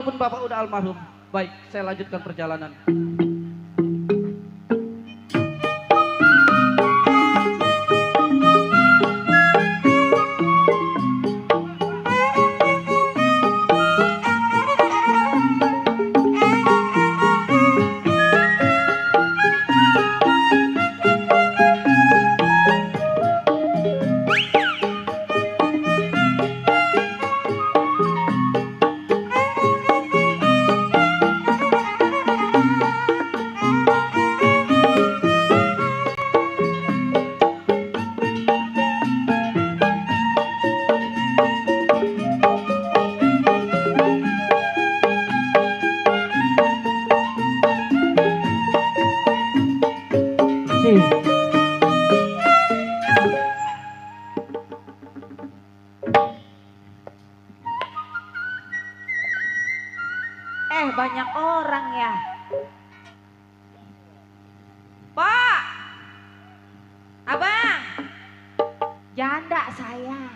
Walaupun bapak udah almarhum. Baik, saya lanjutkan perjalanan. Banyak orang ya. Pak, abang, janda saya.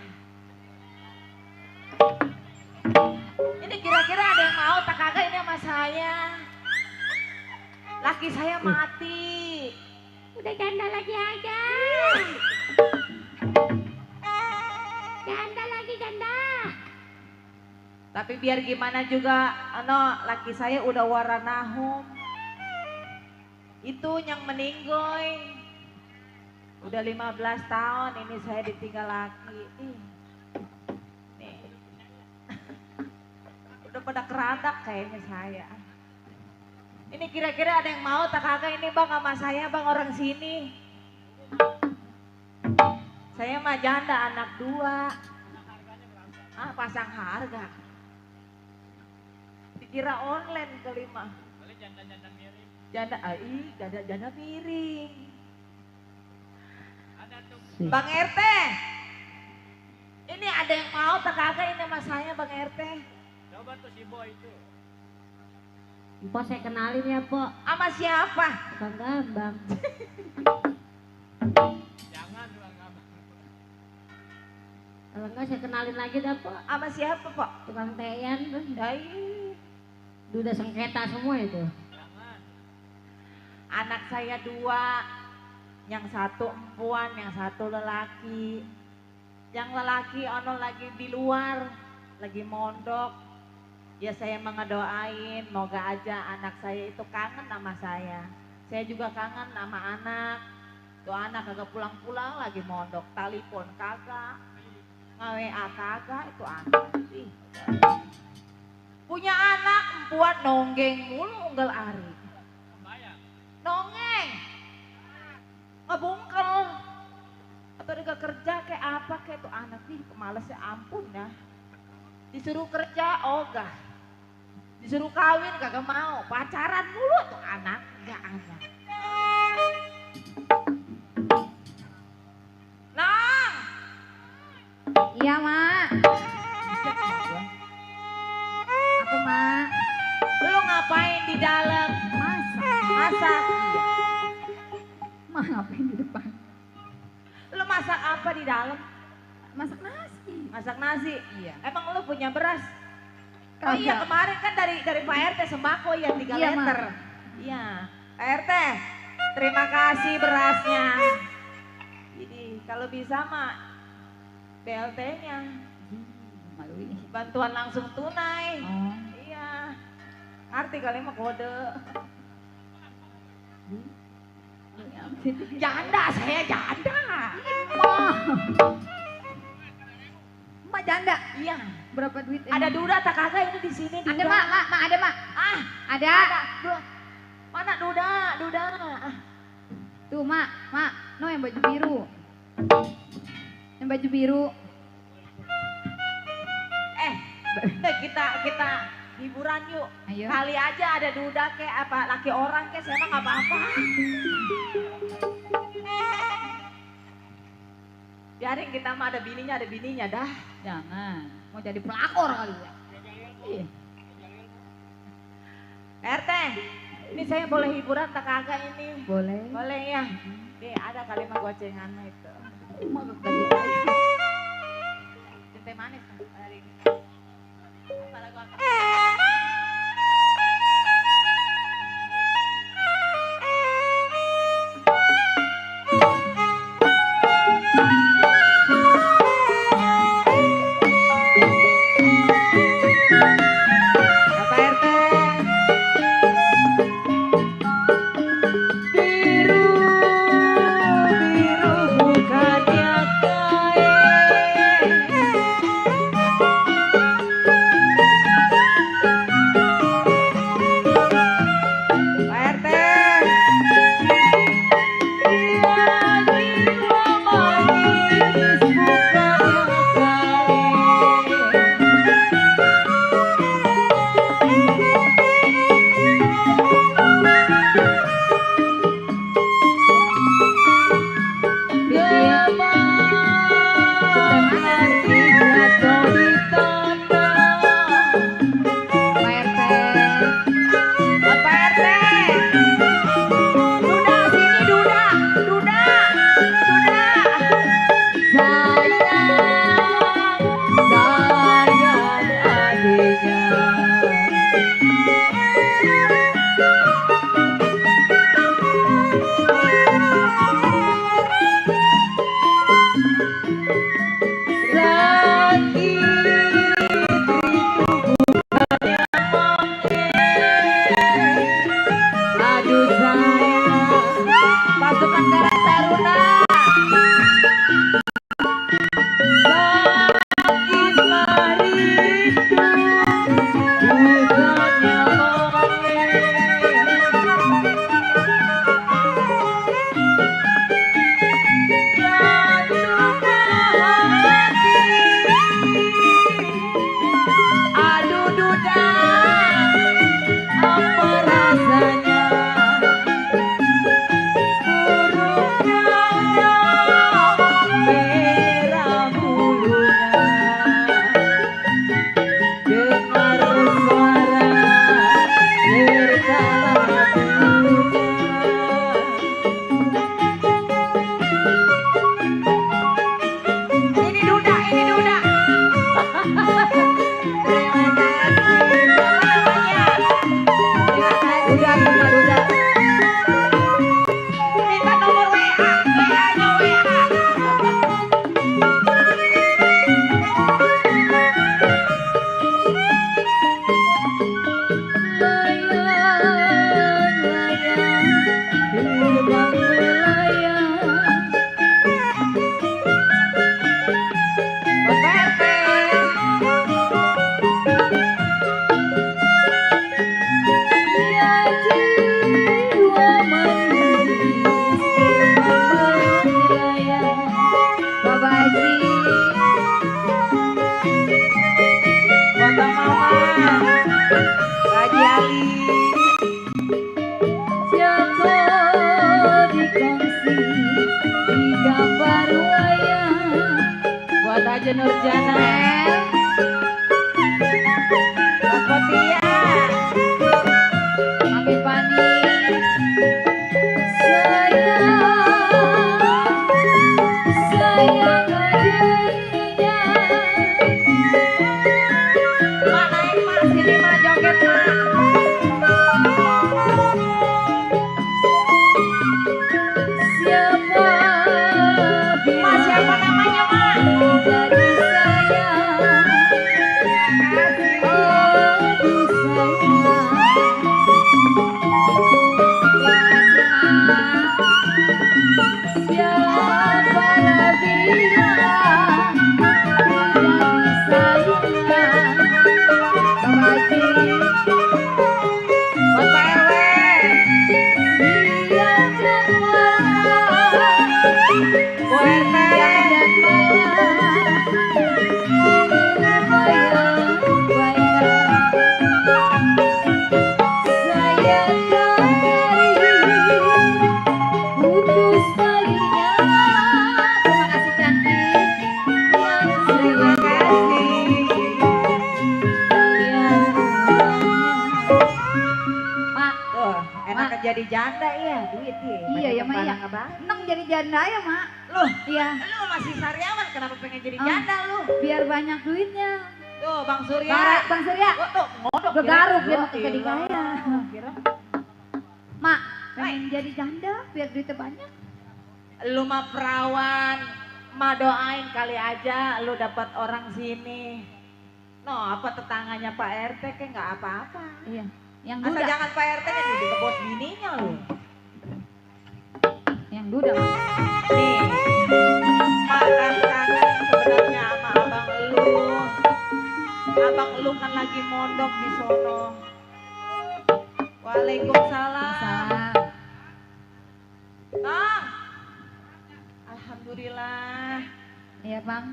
Ini kira-kira ada yang mau tak kagak ini sama saya? Laki saya mati. Udah janda lagi aja. Janda lagi janda. Tapi biar gimana juga, laki saya udah waranahum. Itu yang meninggoy. Udah 15 tahun ini saya ditinggal laki. Nih. Udah pada keradak kayaknya saya. Ini kira-kira ada yang mau tak kagak ini bang sama saya bang orang sini. Saya mah janda anak 2. Pasang harga. Dikira online kelima. Janda-janda miring. Janda miring. Ada tuh. Bang RT. Ini ada yang mau tak kagak ini sama saya Bang RT. Coba tuh si boy itu. Po saya kenalin ya Po. Sama siapa? Bang Gambang. Jangan Bang Abang. Kalau enggak saya kenalin lagi dah Po. Sama siapa Pak? Tukang teyan tuh. Dai. Udah sengketa semua itu. Jangan. Anak saya 2. Yang satu empuan, yang satu lelaki. Yang lelaki lagi di luar, lagi mondok. Ya saya mengedoain, moga aja anak saya itu kangen sama saya. Saya juga kangen sama anak. Tuh anak kagak pulang-pulang lagi mondok, telepon kagak, nge-WA kagak, itu anak sih. Punya anak empuan nonggeng mulu unggal ari. Bayang. Nongeng. Ngebungkel. Atau dia kerja kayak apa kayak tuh anak nih, kemalesnya ampun ya. Disuruh kerja ogah. Disuruh kawin kagak mau, pacaran mulu tuh anak, enggak ada. Nong. Iya Mak. Apa Mak? Lu ngapain di dalam? Masak. Iya. Mak ngapain di depan? Lu masak apa di dalam? Masak nasi. Masak nasi. Iya. Emang lu punya beras? Oh iya kemarin kan dari Pak RT sembako ya 3 Iya, liter. Ma. Iya. Pak RT, terima kasih berasnya. Jadi kalau bisa mah BLT-nya bantuan langsung tunai. Oh. Iya. Ngerti kali mah kode. Janda, saya janda. Mak janda. Iya. Berapa duit? Ada duda tak kagak ini di sini? Ada duda. Mak, ada Mak. Ah, Ada. Duda. Mana duda? Ah. Tuh Mak, no yang baju biru. Yang baju biru. Kita hiburan yuk. Ayo. Kali aja ada duda kayak apa laki orang kayak saya mah nggak apa-apa. Biarin kita mah ada bininya dah. Jangan. Mau jadi pelakor kali ya. Iya. RT, ini saya boleh hiburan tak kagak ini? Boleh. Boleh ya. Nih ada kali mah gocengan itu. Mak bagi aja. Cinta manis kan hari ini. Apa lagu apa? Nurjana, Kotia, Mami Pani. Sayang dirinya. Mak naik mak, sini mak joget mak. Siapa Mak siapa namanya mak? dari saya? Aduh sayang. Terima kasih Mak. Siapa bilang dari saya? Rajin Buat Pak RW. siang dan malam. Bu RT. Terima kasih. Tuh, enak jadi janda ya, duit ya. Iya ya Mak ya. Abang. Seneng jadi janda ya Mak. Loh, Iya, lu masih sariawan kenapa pengen jadi Oh. janda lu? biar banyak duitnya. Tuh, Bang Surya. Bang Surya, Gua tuh ngodok bergaruh kira. biar Gua makin jadi kira. kaya. Kira. Mak, pengen jadi janda biar duitnya banyak. Lu mah perawan, mah doain kali aja lu dapat orang sini. No, apa tetangganya Pak RT kayak nggak apa-apa. Iya, yang Asal duda, jangan Pak RT nya jadi kebos bininya lu. yang duda Mak. Nih, Mak kan kangen sebenarnya sama abang lu. Abang lu kan lagi mondok di sono. Waalaikumsalam. Salam. Bang. Alhamdulillah. Iya Bang.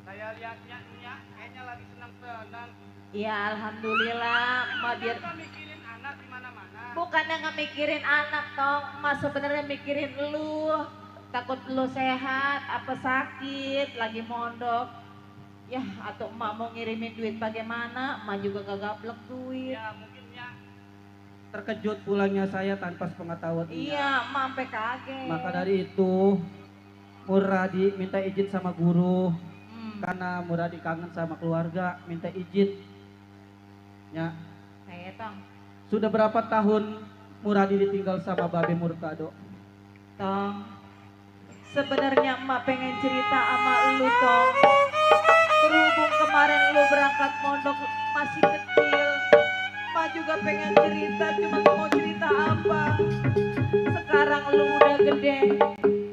Saya lihatnya Nya kayaknya lagi senang-senang. Iya, alhamdulillah. Ma biar Kenapa mikirin anak di mana-mana? bukannya nggak mikirin anak tong, mas sebenarnya mikirin lu. Takut lu sehat, apa sakit, lagi mondok. Ya, atau emak mau ngirimin duit bagaimana, emak juga kagak gablek duit. Ya mungkin ya. Terkejut pulangnya saya tanpa sepengetahuan. Iya, emak sampai kaget. Maka dari itu Muradi minta izin sama guru karena Muradi kangen sama keluarga, minta izin. Ya, Saya tong, sudah berapa tahun Muradi ditinggal sama Babe Murtado? tong. Sebenarnya emak pengen cerita sama lu tong. Berhubung kemarin lu berangkat mondok masih kecil, emak juga pengen cerita, cuma mau cerita apa. Sekarang lu udah gede,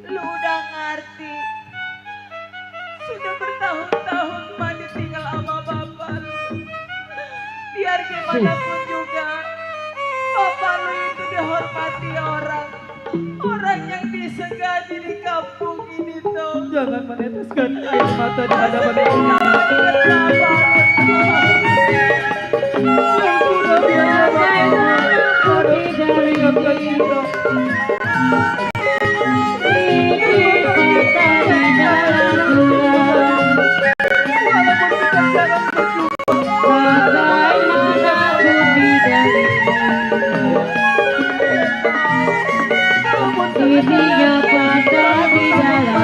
lu udah ngerti. Sudah bertahun-tahun emak ditinggal sama bapak lu. Biar gimana pun juga, bapak lu itu dihormati orang. Orang yang disegani di kampung ini tuh. Jangan meneteskan air mata di hadapan ibunya. Yang sudah biasa ada teringatkan kita. Walaupun kita jarang berjumpa, Dirinya pada di dalam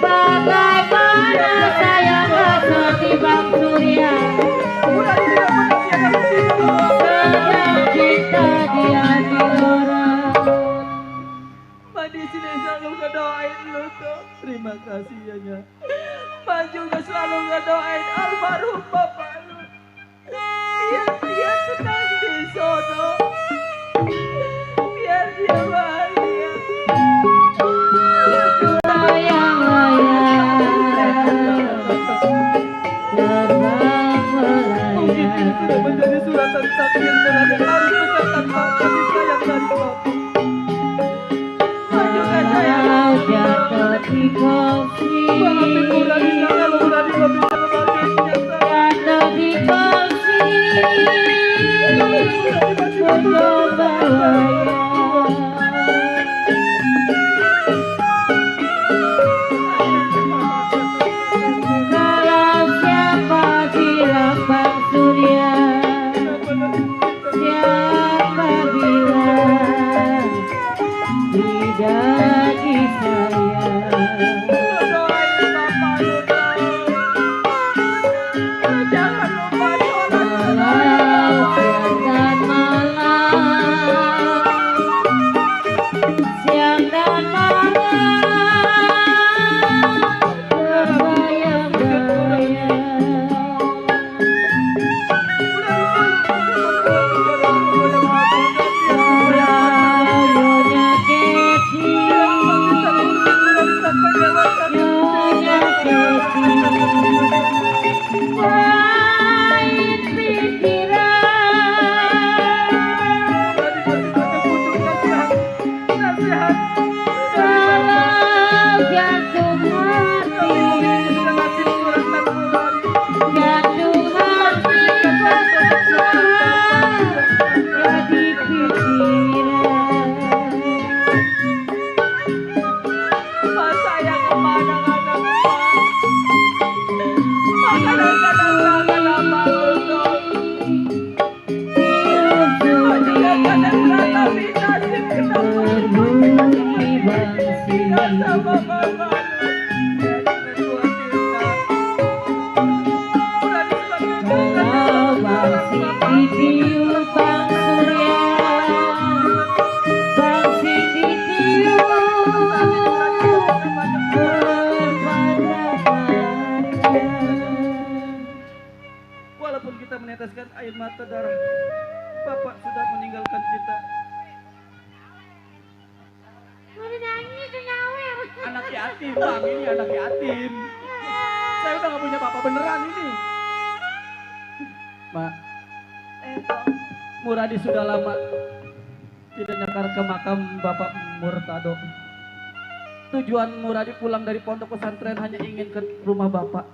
bagaimana saya seperti Bang Surya sedang cinta dia di orang. Mbak di sini selalu ngedoain lu tuh. Terima kasih ya Nya. Mbak juga selalu ngedoain almarhum bapak lu. Biar dia tenang di sono. Biar dia bahagia. Mungkin ini sudah menjadi suratan takdir Muradi harus pesankan maaf kasih sayang dari bapak. Mbak juga sayang. Maafin Muradi karena Muradi gak bisa ngebahagiainnya, sayang. Jatuh di kursi, Nyonya Keti pahit pikiran kalau jantung hati jadi pikiran. Pak, saya kemana anak Pak? Pak, kadang-kadang jangan lama dong. Pak juga kadang-kadang nasib kenapa tidak sama Bapak. Walaupun kita meneteskan air mata darah, Bapak sudah meninggalkan kita. Anak yatim, Bang, ini anak yatim. Saya udah gak punya bapak beneran ini. Mak, Muradi sudah lama tidak nyakar ke makam Bapak Murtado. Tujuan Muradi pulang dari pondok pesantren hanya ingin ke rumah Bapak.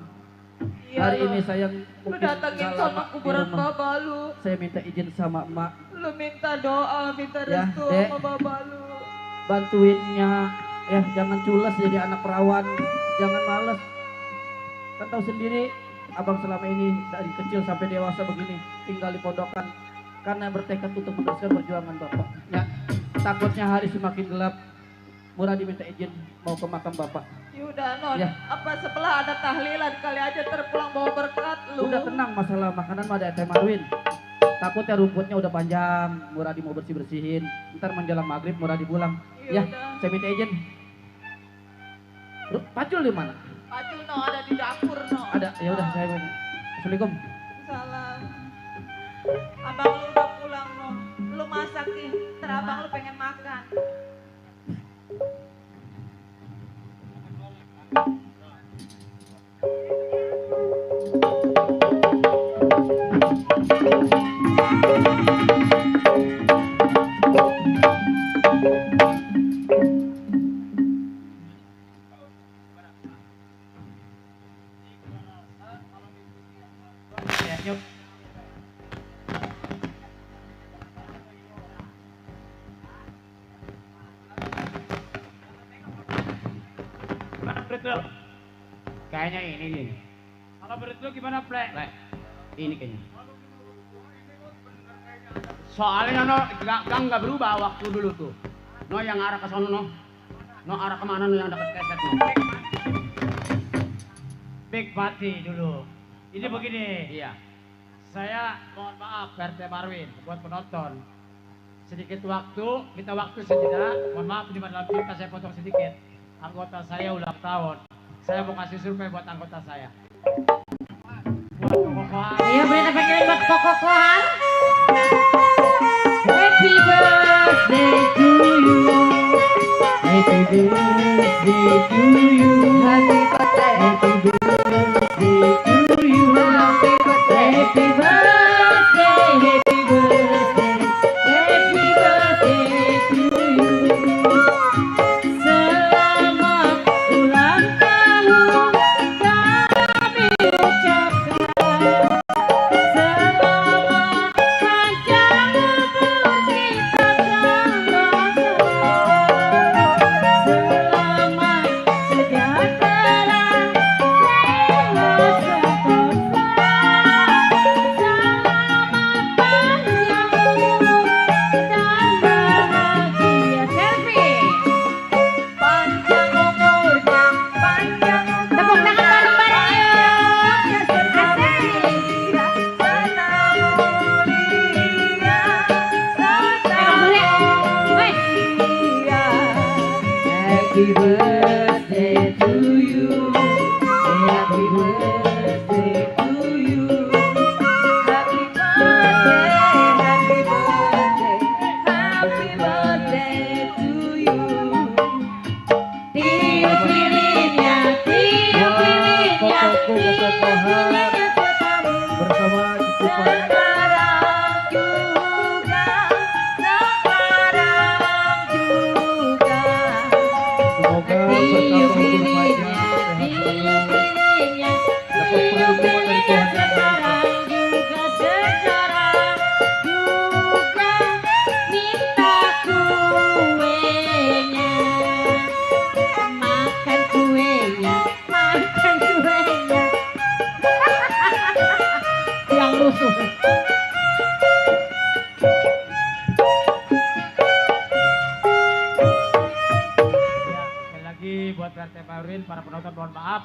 Hari ini saya Lu mungkin datangin nggak sama lama di kuburan rumah. bapak lu. Saya minta izin sama emak Lu minta doa, minta Ya, restu Dek. sama bapak lu. bantuinnya. Jangan culas jadi anak perawan, jangan males. Kan tahu sendiri, abang selama ini dari kecil sampai dewasa begini tinggal di pondokan karena bertekad untuk meneruskan perjuangan Bapak. Ya, takutnya hari semakin gelap. Muradi minta izin mau ke makam Bapak. Yaudah non, Ya. apa sebelah ada tahlilan kali aja terpulang bawa berkat lu. Udah tenang, masalah makanan mah ada Teh Marwin. Takutnya rumputnya udah panjang, Muradi mau bersih-bersihin. Ntar menjelang maghrib Muradi pulang. Ya, Yaudah. saya minta izin. Pacul di mana? Pacul no ada di dapur no. Ada, ya udah saya minta. Assalamualaikum. Salam. Abang lu udah pulang no. Lu masakin, ntar abang lu pengen makan. Ya, yuk. Gimana Pret lo? Kayaknya ini nih. Kalau Pret lo gimana Pret? Ini kayaknya. Soalnya no, gang nggak berubah waktu dulu tuh. No yang arah ke sono no. No arah kemana no yang dekat keset no. Big Pati dulu. Ini begini. Iya. Saya mohon maaf RT Marwin buat penonton. Sedikit waktu, kita waktu sejenak. Mohon maaf di dalam cerita saya potong sedikit. Anggota saya ulang tahun. Saya mau kasih survei buat anggota saya. Buat kokohan. Ayo beri tepuk tangan buat kokohan. Happy birthday to you. Happy birthday to you. Happy birthday. Happy birthday to you. Happy birthday. Happy birthday. Happy birthday. Happy birthday to you. Selamat ulang tahun kami ucapkan. Selamat panjang umur kita selamat. Selamat sejahtera sewa sentosa. Selamat panjang umur dan bahagia. Selfie. Panjang umurnya, panjang umurnya. Tepuk tangan bareng-bareng yuk. Happy birthday to you. Happy birthday to you. Happy birthday, happy birthday, happy birthday to you. Tiup lilin mohon maaf.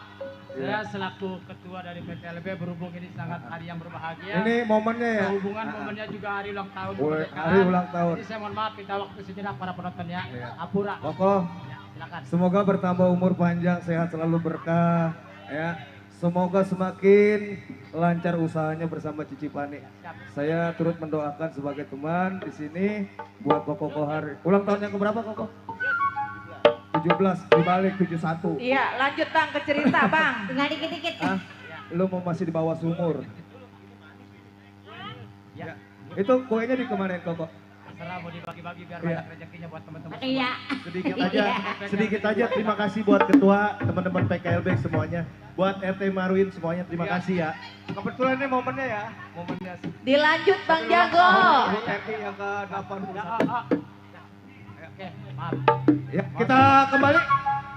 Saya selaku ketua dari PTLB berhubung ini sangat hari yang berbahagia. Ini momennya ya. Hubungan momennya juga hari ulang tahun kemerdekaan. Hari ulang tahun. Jadi saya mohon maaf minta waktu sejenak para penonton ya. Iya. Apura. Koko, Ya, silakan. semoga bertambah umur panjang, sehat selalu berkah ya. Semoga semakin lancar usahanya bersama Cici Pani. Saya turut mendoakan sebagai teman di sini buat Koko Kohar. Ulang tahun yang keberapa Koko? 17 dibalik 71. Iya, lanjut Bang ke cerita Bang. Tinggal dikit-dikit. Ah, lu mau masih di bawah sumur. Ya. Itu kuenya dikemanain Koko? Terserah mau dibagi-bagi biar Iya. banyak rezekinya buat teman-teman. Iya. Sedikit aja terima kasih buat ketua, teman-teman PKLB semuanya. Buat RT Marwin semuanya terima Iya. kasih ya. Kebetulan ini momennya ya. Momennya Dilanjut Bang Jago. RT yang ke-81. Ya, oke, maaf. Ya, kita kembali.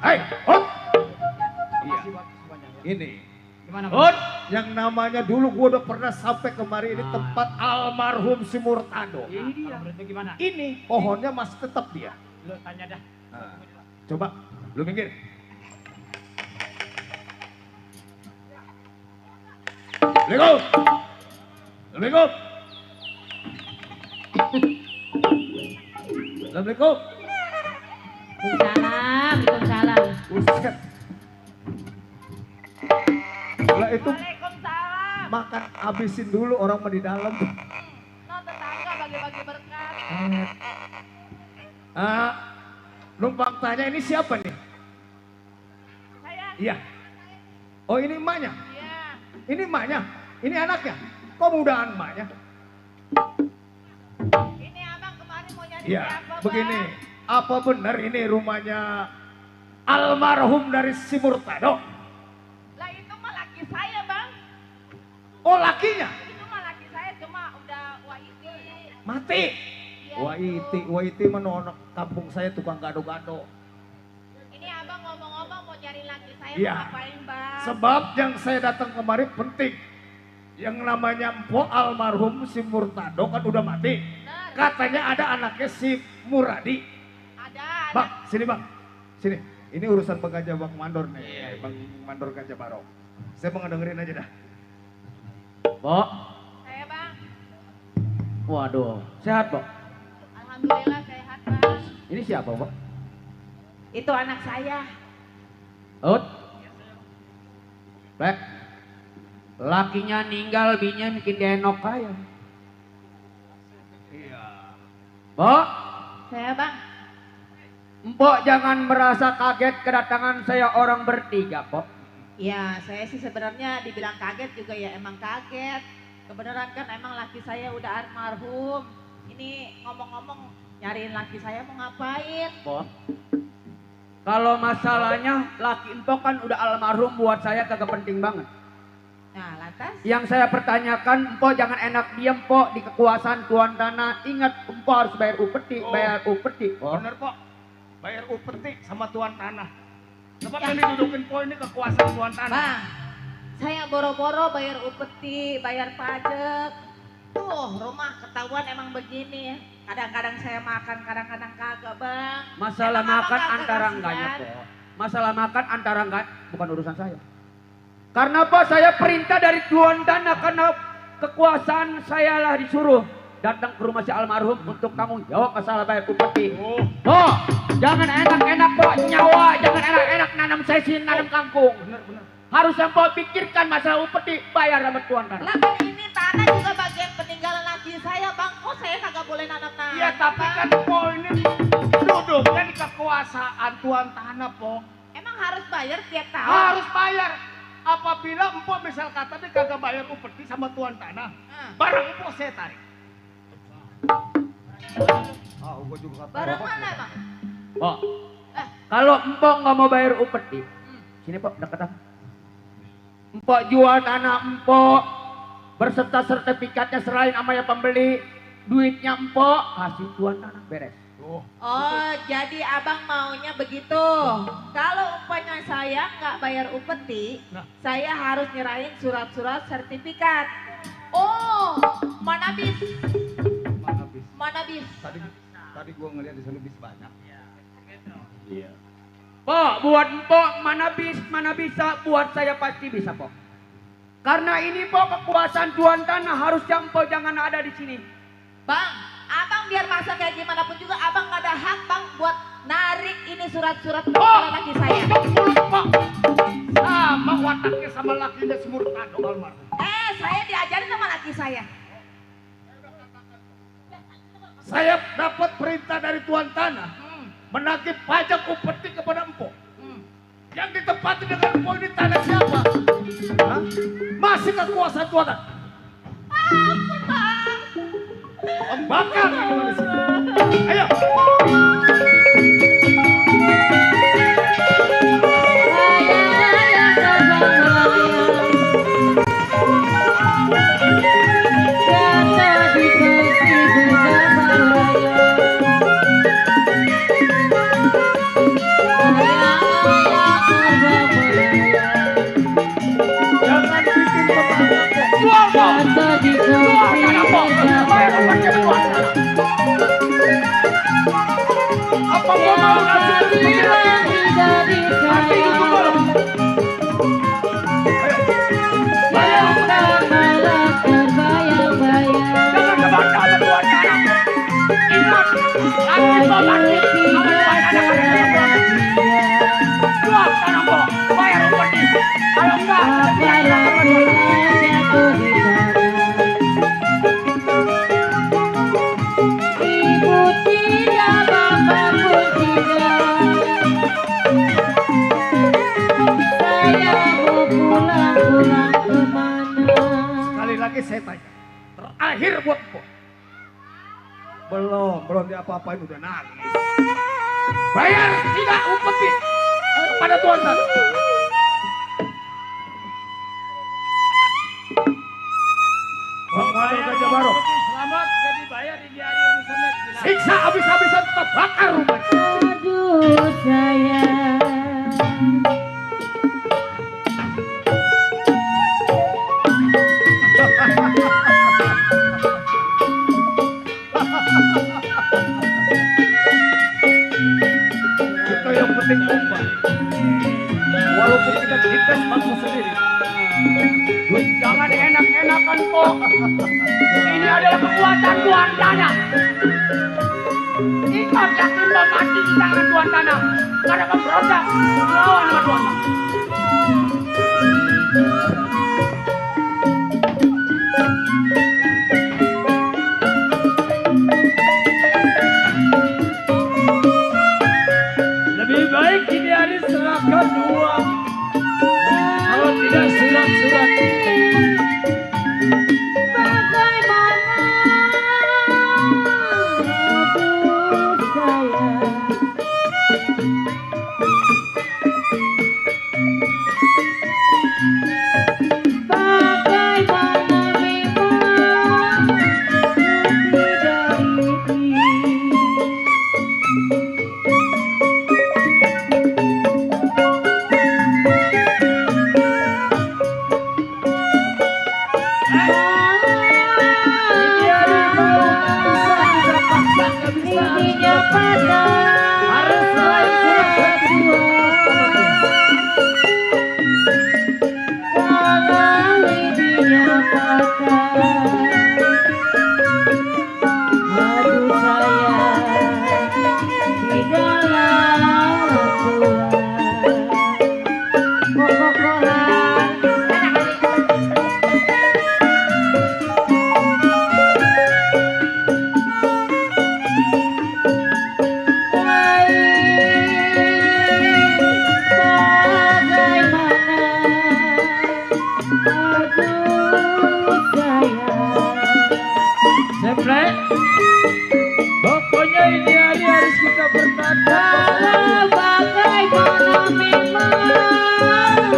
Hai, hop. Iya, Makasih buat semuanya. ini. Gimana, Bang? Hot, yang namanya dulu gua udah pernah sampai kemari ini tempat almarhum si Murtado. Ini dia. Kalau itu gimana? Ini pohonnya masih tetap dia. Lu tanya dah. Nah, coba lu minggir. Assalamualaikum. Assalamualaikum. Assalamualaikum. Waalaikumsalam. Waalaikumsalam. Buset. Lah itu Waalaikumsalam. makan habisin dulu orang mah di dalam tuh. No tetangga bagi-bagi berkat. Numpang tanya ini siapa nih? Saya. Iya. Oh ini emaknya? Iya. Ini emaknya? Ini anaknya? Kok mudaan emaknya? Ini Abang kemarin mau nyari Iya, siapa, Bang? begini. Apa benar ini rumahnya almarhum dari si Murtado? Lah itu mah laki saya, Bang. Oh lakinya? Itu mah laki saya cuma udah waiti. Mati? Iya, Waiti menonok kampung saya tukang gado-gado. Ini Abang ngomong-ngomong mau nyari laki saya Iya. mau ngapain, Bang? Sebab yang saya datang kemari penting. Yang namanya Mpok almarhum si Murtado kan udah mati. Bener. Katanya ada anaknya si Muradi. Ada. Bang, sini bang. Sini. Ini urusan Bang Gajah Bang Mandor nih. Bang Mandor Gajah Barok. Saya mau ngedengerin aja dah. Pok, Saya, Bang. waduh, sehat Pok. Alhamdulillah sehat, Bang. Ini siapa Pok? Itu anak saya. Ut. Bek. Lakinya ninggal, binya bikin dienok kaya. Iya. Pok, Saya, Bang. Mpok jangan merasa kaget kedatangan saya orang bertiga Pok. Ya, saya sih sebenarnya dibilang kaget juga ya emang kaget. Kebenaran kan emang laki saya udah almarhum. Ini ngomong-ngomong nyariin laki saya mau ngapain? Pok. Kalau masalahnya laki Mpok kan udah almarhum, buat saya kagak penting banget. Nah, lantas? Yang saya pertanyakan, Mpok jangan enak diam Pok di kekuasaan tuan tanah. Ingat Mpok harus bayar upeti, bayar upeti. Pok. Bener kok. Bayar upeti sama tuan tanah. Sebab yang didudukin po ini kekuasaan tuan tanah. Bang, saya boro-boro bayar upeti, bayar pajak. Tuh, rumah ketahuan emang begini. Kadang-kadang saya makan, kadang-kadang kagak, Bang. Masalah Emang makan Abang kagak antara kasihan? enggaknya Pok. Masalah makan antara enggak bukan urusan saya. Karena apa? Saya perintah dari tuan tanah, karena kekuasaan saya lah disuruh datang ke rumah si almarhum untuk tanggung jawab masalah bayar upeti. Pok, jangan enak-enak Pok nyawa, jangan enak-enak nanam sesi, nanam kangkung. Harus yang Pok pikirkan masalah upeti, bayar sama tuan tanah. Lah kan ini tanah juga bagian peninggalan laki saya, Bang. Kok saya kagak boleh nanam-nanam? Iya tapi kan po ini duduknya di kekuasaan tuan tanah po. Emang harus bayar tiap tahun? Harus bayar. Apabila empok misal kata dia kagak bayar upeti sama tuan tanah, barang empok saya tarik. Gua juga Barang mana, Bang? Pok, kalau Mpok nggak mau bayar upeti, sini Pok deketan. Mpok jual tanah Mpok berserta sertifikatnya, serahin sama yang pembeli, duitnya Mpok kasih tuan tanah, beres. Oh, jadi Abang maunya begitu. Kalau umpamanya saya nggak bayar upeti, saya harus nyerahin surat-surat sertifikat. Oh, mana bis? Mana bis? Mana bis? Tadi gua ngeliat di sana bis banyak. Iya. Pok, buat Pok mana bisa, buat saya pasti bisa, Pok. Karena ini, Pok, kekuasaan tuan tanah, harus Pok jangan ada di sini. Bang, abang biar masa kayak gimana pun juga abang gak ada hak bang buat narik ini surat-surat kepala laki saya. Pak, sama wataknya sama lakinya semurtado almarhum. Saya diajarin sama laki saya. Saya dapat perintah dari tuan tanah menagih pajak upeti kepada empok. Yang ditempati dengan empok ini tanah siapa? Hah? Masih kekuasaan tuan tanah. Om bakal ini manusia. Ayo. Apa gua mau kasih sekali lagi saya tanya, terakhir buat Mpok. Belum diapa-apain udah nangis. Bayar tidak upeti kepada tuan tanah. Gajah Barok. Selamat gak dibayar ini hari urusannya. Siksa habis-habisan tetap bakar rumahnya. Aduh sayang. Kita yang penting kompak. Walaupun kita dites bangsa sendiri. Jangan enak-enakan, Pok. Ini adalah kekuatan tuan tanah. Ingat yakin Pok mati di tangan tuan tanah. Karena pemberontak melawan sama tuan tanah. Lebih baik ini hari serahkan uang. Kalau tidak surat-surat. Pokoknya ini hari harus kita bertanda. Bagaimana memang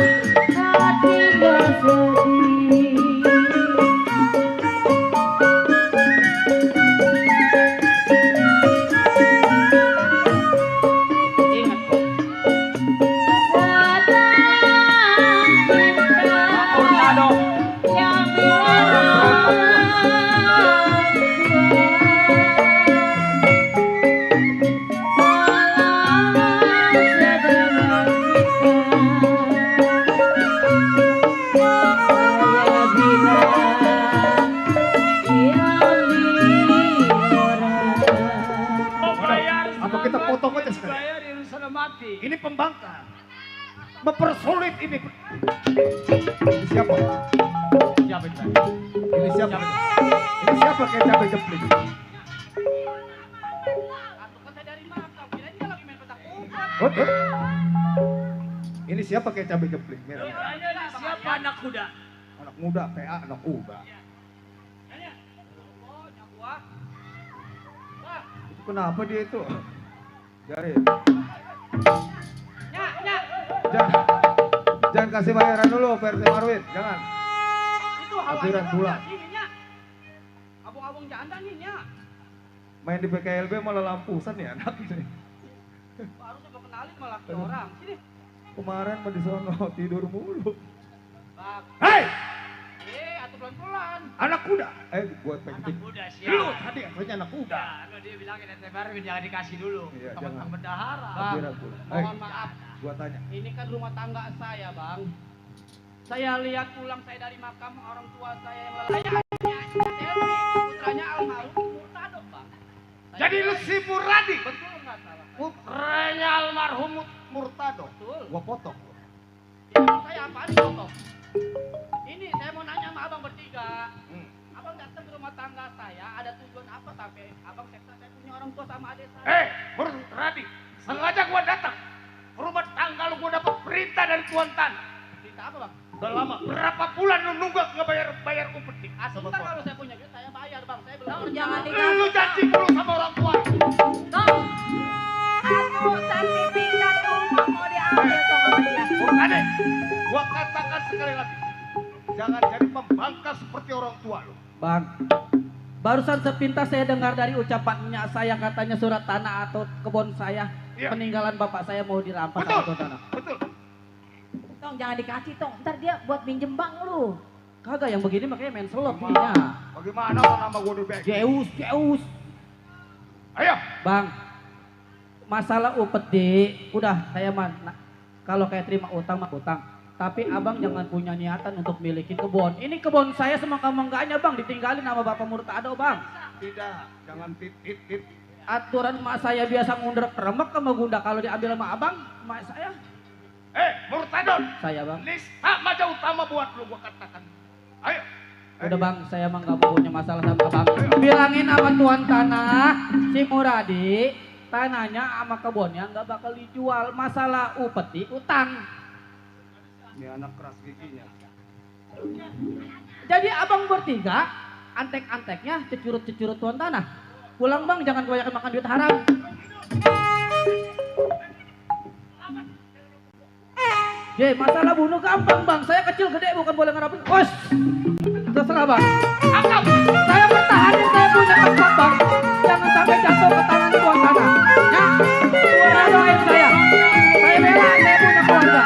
sulit ini. Ini siapa? Siapa itu? Ini siapa? Ini siapa kayak cabai jeplik? Oke. Ini siapa kayak cabai jeplik? Merah. Siapa anak kuda? Anak muda, PA anak muda. Itu kenapa dia itu? Jari. Jangan kasih bayaran dulu, PRT Marwin. Jangan. Itu Aturan pula. Abang-abang janda nih, nya. Main di PKLB malah lampusan ya anak ini. Baru coba kenalin malah ke orang. Sini. Kemarin mah di sono tidur mulu. Bang. Hei, Atuh pelan-pelan. anak kuda. Buat Anak penting. kuda Lu siapa? tadi katanya anak kuda. Ya, dia bilangin RT Marwin jangan dikasih dulu. Iya, Teman-teman jangan. bendahara. Bang, Kira aku. mohon maaf. Gua tanya. Ini kan rumah tangga saya, Bang. Saya lihat pulang saya dari makam orang tua saya yang lalai. Elmi, putranya almarhum Murtado, Bang. Jadi lu si Muradi. Betul nggak salah? Putranya almarhum Murtado. Betul. Gua potong. Ya, saya apaan foto? Ini saya mau nanya sama abang bertiga. Abang datang ke rumah tangga saya, ada tujuan apa sampai abang seksa saya punya orang tua sama adik saya? Muradi. Sengaja gua datang. Rumah tangga lu gua dapat perintah dari tuan tanah. Cerita apa, Bang? Udah lama. Berapa bulan lu nunggak nggak bayar upeti? Sebentar kalau saya punya duit saya bayar, Bang. Saya belum. Jangan dikasih. Lu janji mulu sama orang tua. Dong. Atuh sertifikat rumah mau diambil tuh sama dia. Muradi, gua katakan sekali lagi. Jangan jadi pembangkang seperti orang tua lu. Bang, barusan sepintas saya dengar dari ucapannya saya katanya surat tanah atau kebun saya Iya. peninggalan bapak saya mau dirampas Betul. atau tanah. Betul. Tong jangan dikasih tong. Ntar dia buat minjem bank lu. Kagak yang begini makanya main selop Gimana? ininya. Bagaimana kalau nama gua di Zeus. Ayo. Bang, masalah upeti, udah saya mah kalau kayak terima utang mah utang. Tapi abang jangan punya niatan untuk milikin kebun. Ini kebun saya semangka-mangkanya bang, ditinggalin sama bapak Murtado bang. Tidak, jangan tit. Aturan emak saya biasa ngundrek remek sama gunda kalau diambil sama abang, emak saya. Murtadon. Saya bang. Lista maja utama buat lu gua katakan. Ayo. Udah bang, saya mah nggak punya masalah sama abang. Bilangin sama tuan tanah, si Muradi, tanahnya sama kebunnya nggak bakal dijual. Masalah upeti, utang. Ini anak keras giginya. Jadi abang bertiga, antek-anteknya cecurut-cecurut tuan tanah. Pulang bang, jangan kebanyakan makan duit haram. Ye, masalah bunuh gampang bang. Saya kecil gede bukan boleh ngerapin. Bos, terserah bang. Angkat. Saya pertahanin saya punya tempat bang. Jangan sampai jatuh ke tangan tuan tanah. Ya, tuan doain saya. Saya bela, saya punya keluarga.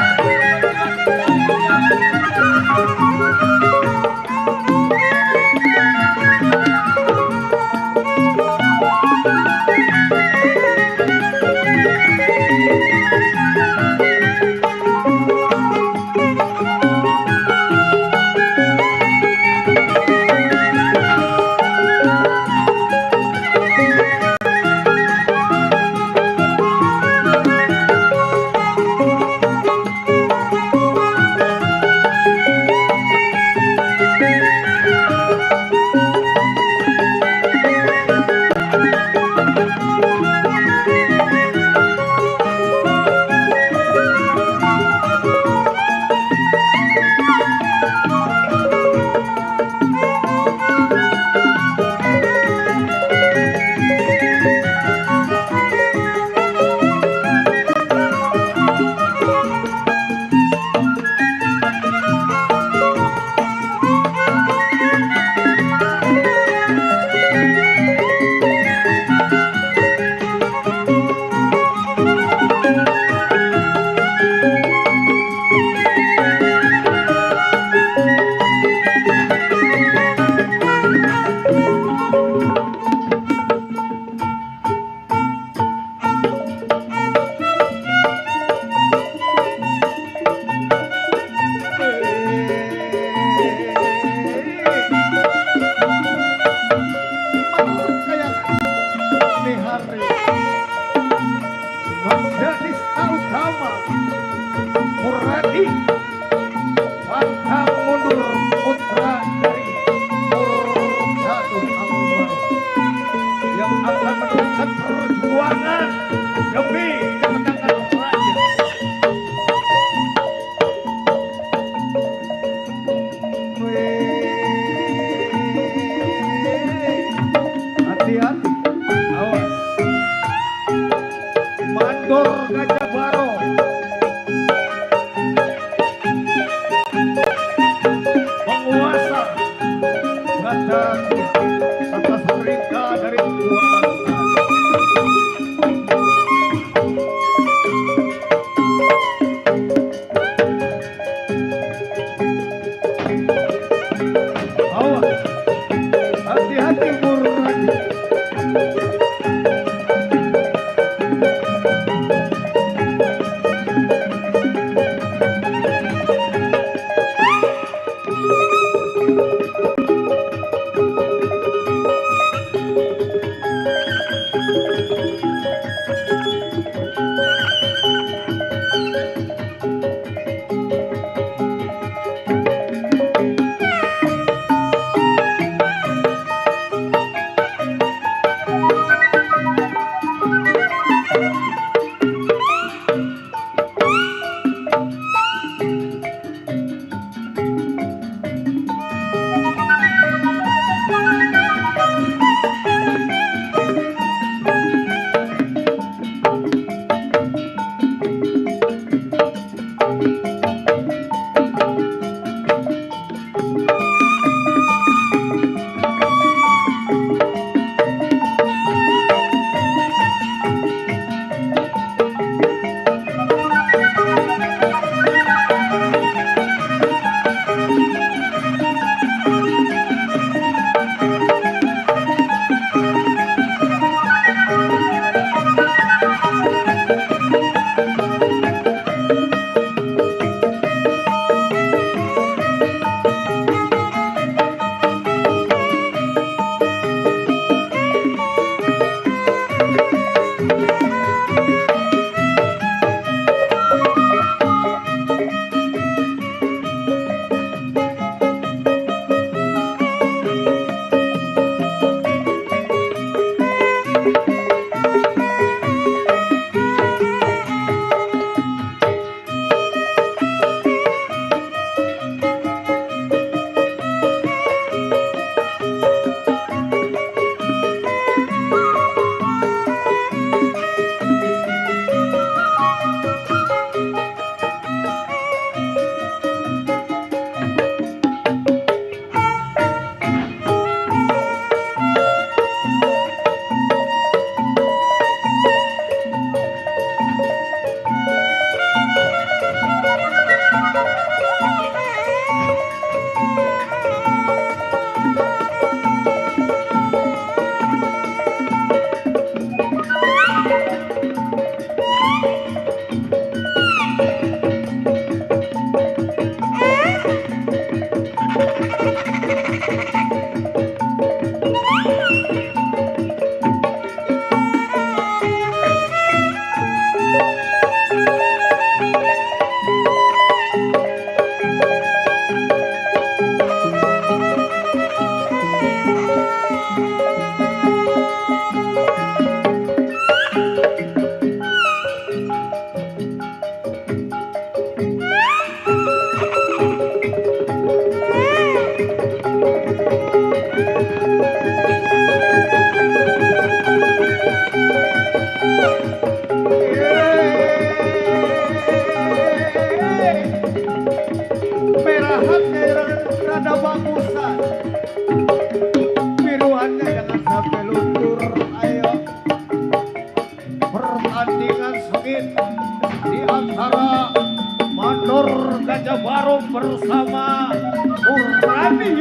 bersama Murrani,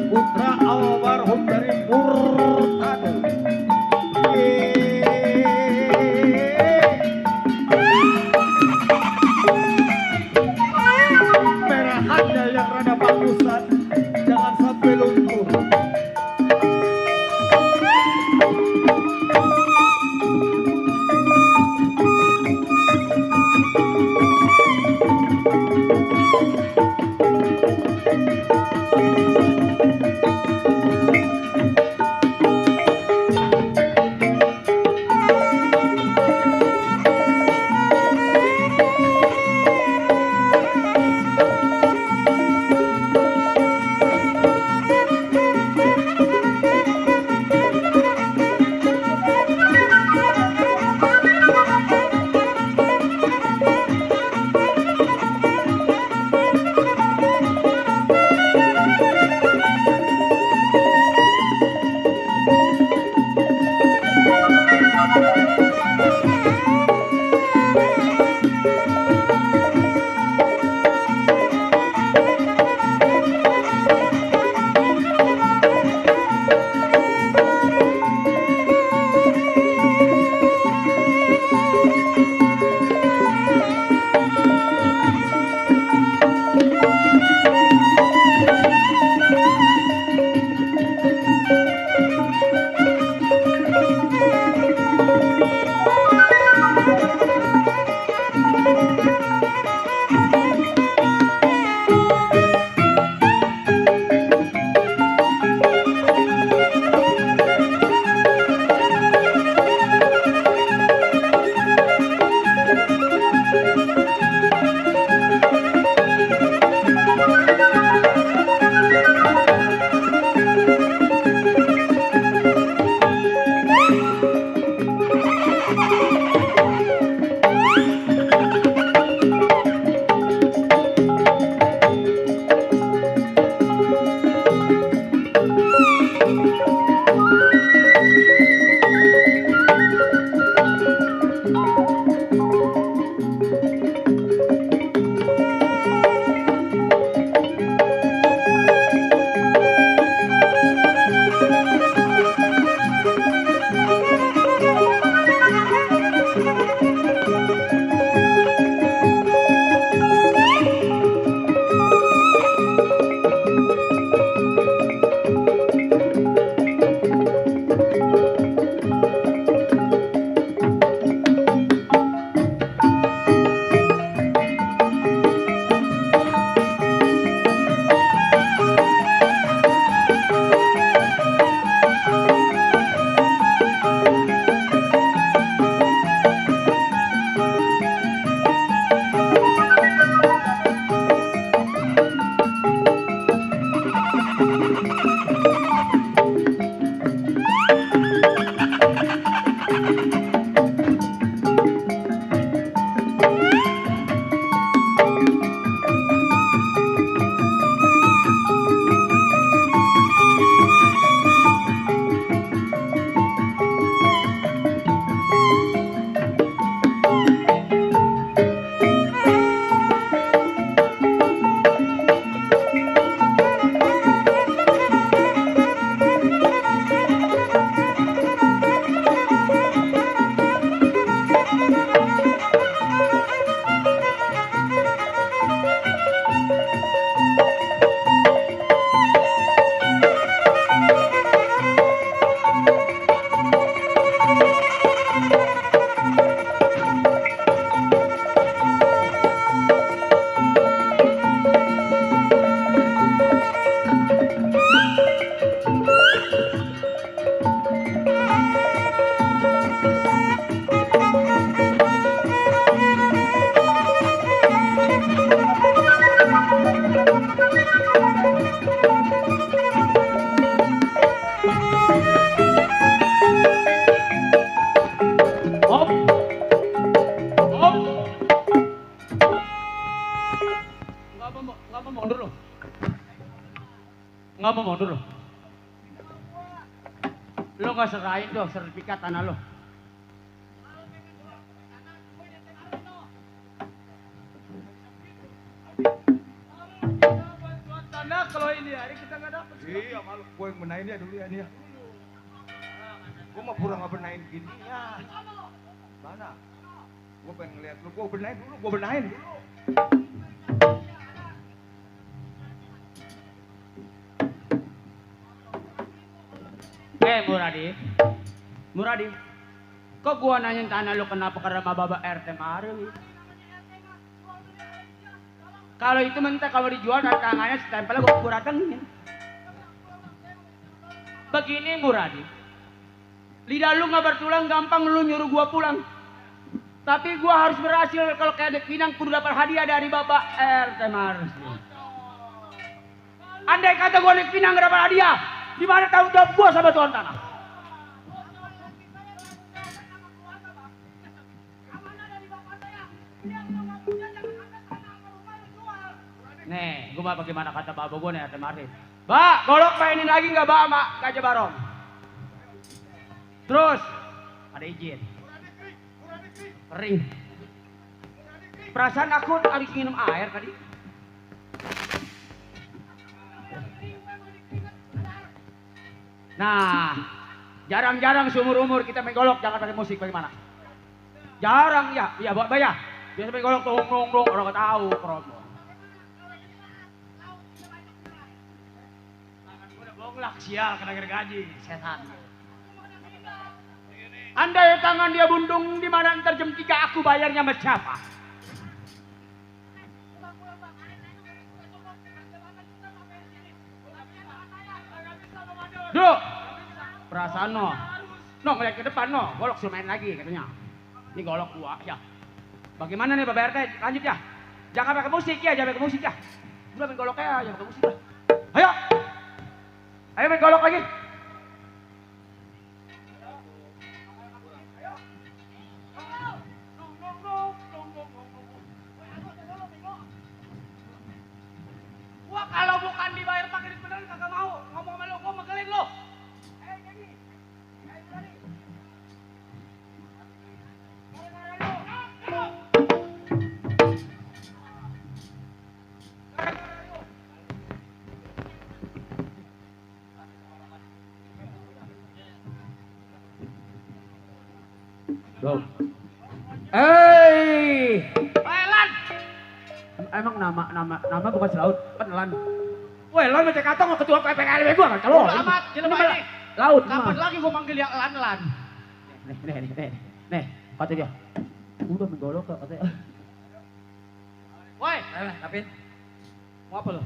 putra almarhum dari Murtado. Merah handal yang rada bagusan, jangan sampai luntur. Ngapa mundur lo? Lo gak serahin dong sertifikat tanah lo. kalau ini hari kita nggak dapat. Iya malu, gue yang benain dia dulu ya nih ya. Gue mah pura nggak benain gini ya. Mana? Gue pengen ngeliat lu, gue benain dulu, gue benain dulu. Muradi, kok gua nanyain tanah lu kenapa karena sama Bapak RT Marwi? Kalau itu mentah kalau dijual dan tangannya setempelnya gua datengin. Begini Muradi, lidah lu nggak bertulang gampang lu nyuruh gua pulang. Tapi gua harus berhasil kalau kayak Dek Pinang kudu dapat hadiah dari Bapak RT Marwi. Andai kata gua Dek Pinang gak dapat hadiah, di mana tanggung jawab gua sama tuan tanah? Nih, gua bagaimana kata bapak gua nih, RT Marwi. Mbak, golok mainin lagi nggak Mbak sama Gajah Barong? Terus, ada izin. Kering. Perasaan aku habis minum air tadi. Nah, jarang-jarang seumur-umur kita main golok, jangan pakai musik bagaimana? Jarang ya, iya buat bayar. Biasa main golok dong, orang nggak tahu promo. Bonglak sial kena gergaji, setan. Andai tangan dia bundung di mana ntar jam 3 aku bayarnya sama siapa? Duh, perasaan no ngeliat ke depan no, golok suruh main lagi katanya. Ini golok gua ya. Bagaimana nih Bapak RT? Lanjut ya. Jangan pakai musik ya, jangan pakai musik ya. Udah main golok ya, jangan pakai musik lah. Ayo. Ayo main golok lagi. Gua kalau bukan dibayar pakai duit beneran kagak mau. Ngomong sama lu, gua megelin lu. Ayo jadi. Ayo berani. Go. Lan. Emang nama bukan Selaut, kan Lan. Weh, Lan macam kata mau ketua PPKLB gua kan calon. Amat, jelema ini. Laut. Kapan lagi gua manggil dia Lan? Nih, kata dia. Udah menggolok katanya. Woi, Kapin. Mau apa lo?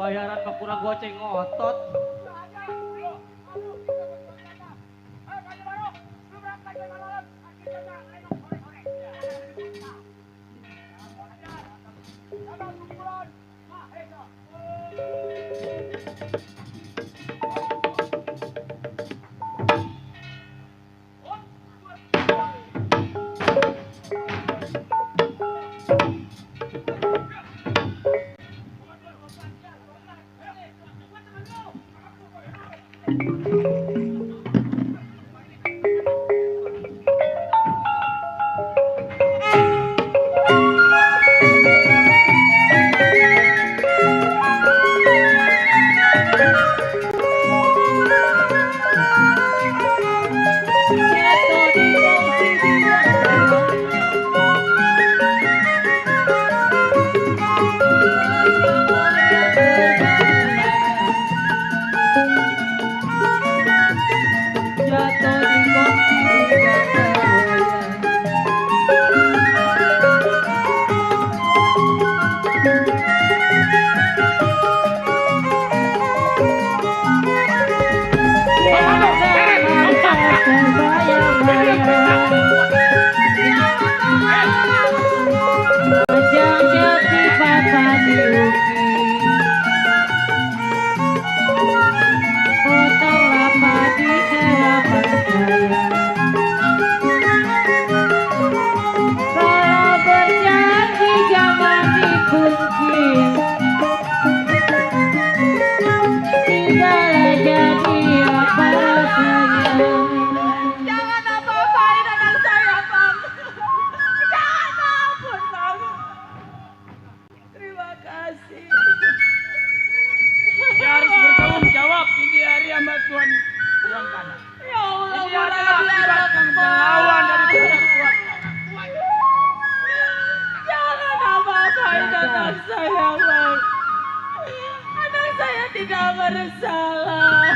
Bayaran ke kurang goceng ngotot. tuan tanah. Ya Allah, Ini adalah Muradi akibat anakku. melawan dari tuan tanah. Jangan apa-apain anak saya, Bang. Anak saya tidak bersalah.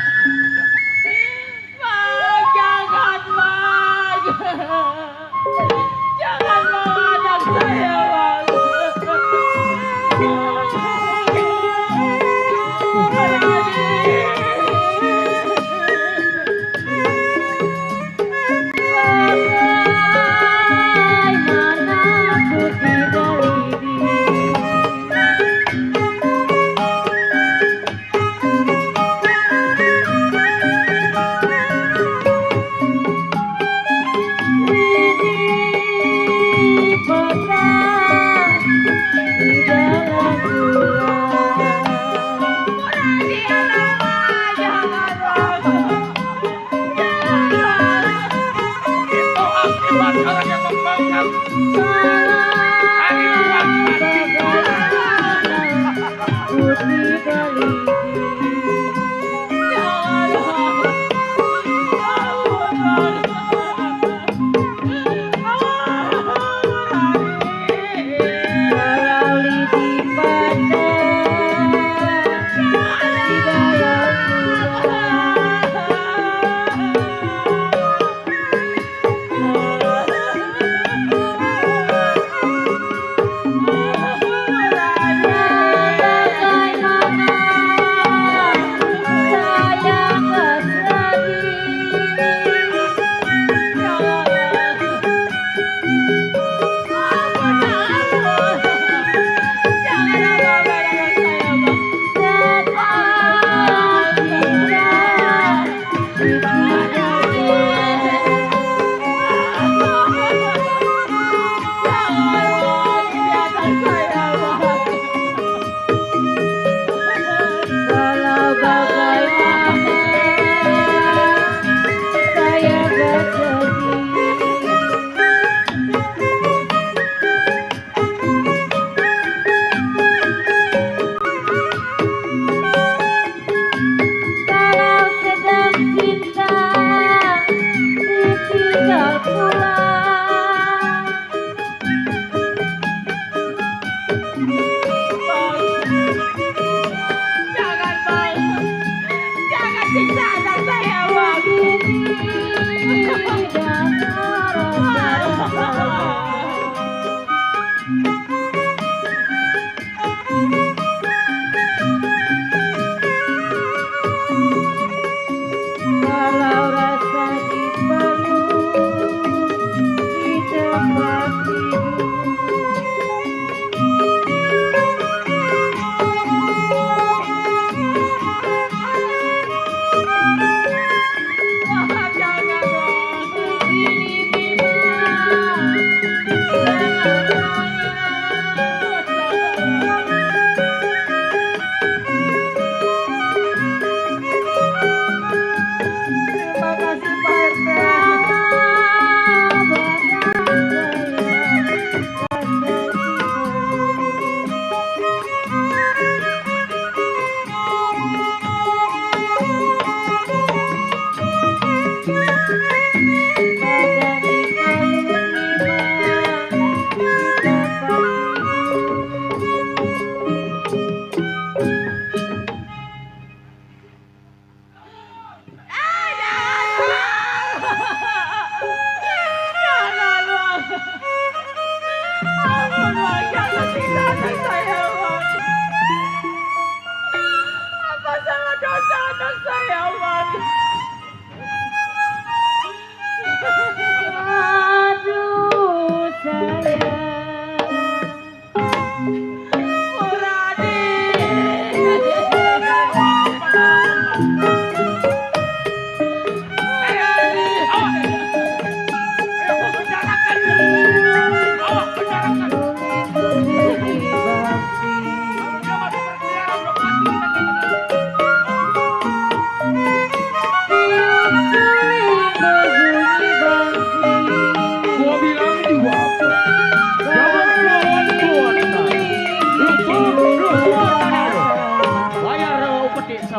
Bang, jangan, Bang. Jangan bawa anak saya, Bang. Itu akibat orang yang membangkang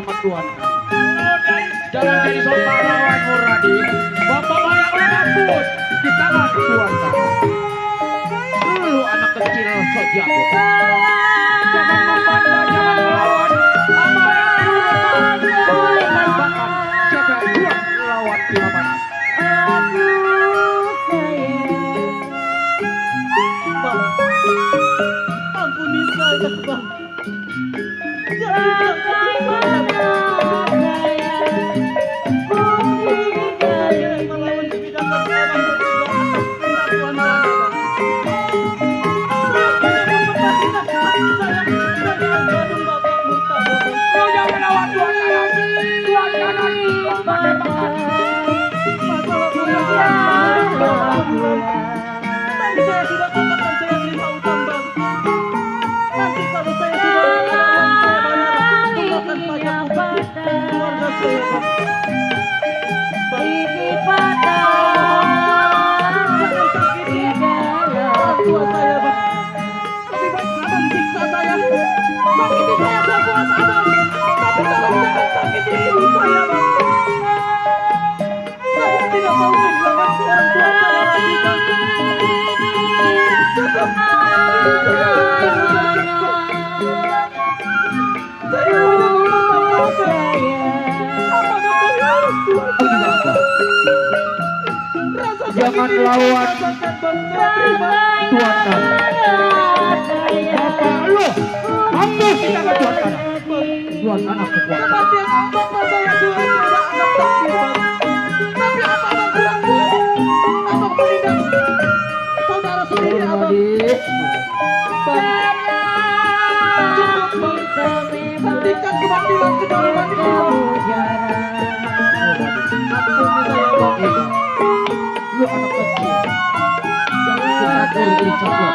hari tuan Jangan jadi sopan. mampus di tangan Tuan Tanah. Lu anak kecil sejago. Jangan membantah, jangan melawan. Amarah bahkan jaga Tuan lawan Bima Panas. Bang, ampuni saya bang. Jangan melawan kebidakan saya bang. Tuan Tanah bang. Kau jangan melawan Tuan Tanah. Tuan Tanah itu padepokan. Tadi saya sudah katakan saya terima utang bang. Nanti kalau saya sudah ada uang saya bayar tunggakan pajak keluarga saya bang. Jangan sakiti orang tua saya bang. Lebih baik abang siksa saya. Sakiti saya sepuas abang. Tapi tolong jangan sakiti ibu saya bang. Saya tidak mau kehilangan orang tua saya lagi bang. Cukup. Saya hanya meminta saya. Apakah kau harus Tuhan saya? Rasa sakit Jangan ini lawan saya rasakan bang. Saya terima. Tuan Tanah. Bapak lu mampus di tangan Tuan Tanah. Tuan Tanah kekuatan. Kematian bapak saya sudah ada anak takdir bang. Tapi apa abang kurang buat? Abang menindak saudara sendiri abang. Bang, cukup bang. Hentikan kebatilan kedoliman ini bang. Ampuni saya bang. Lu anak kecil. Jangan kita beri sabar.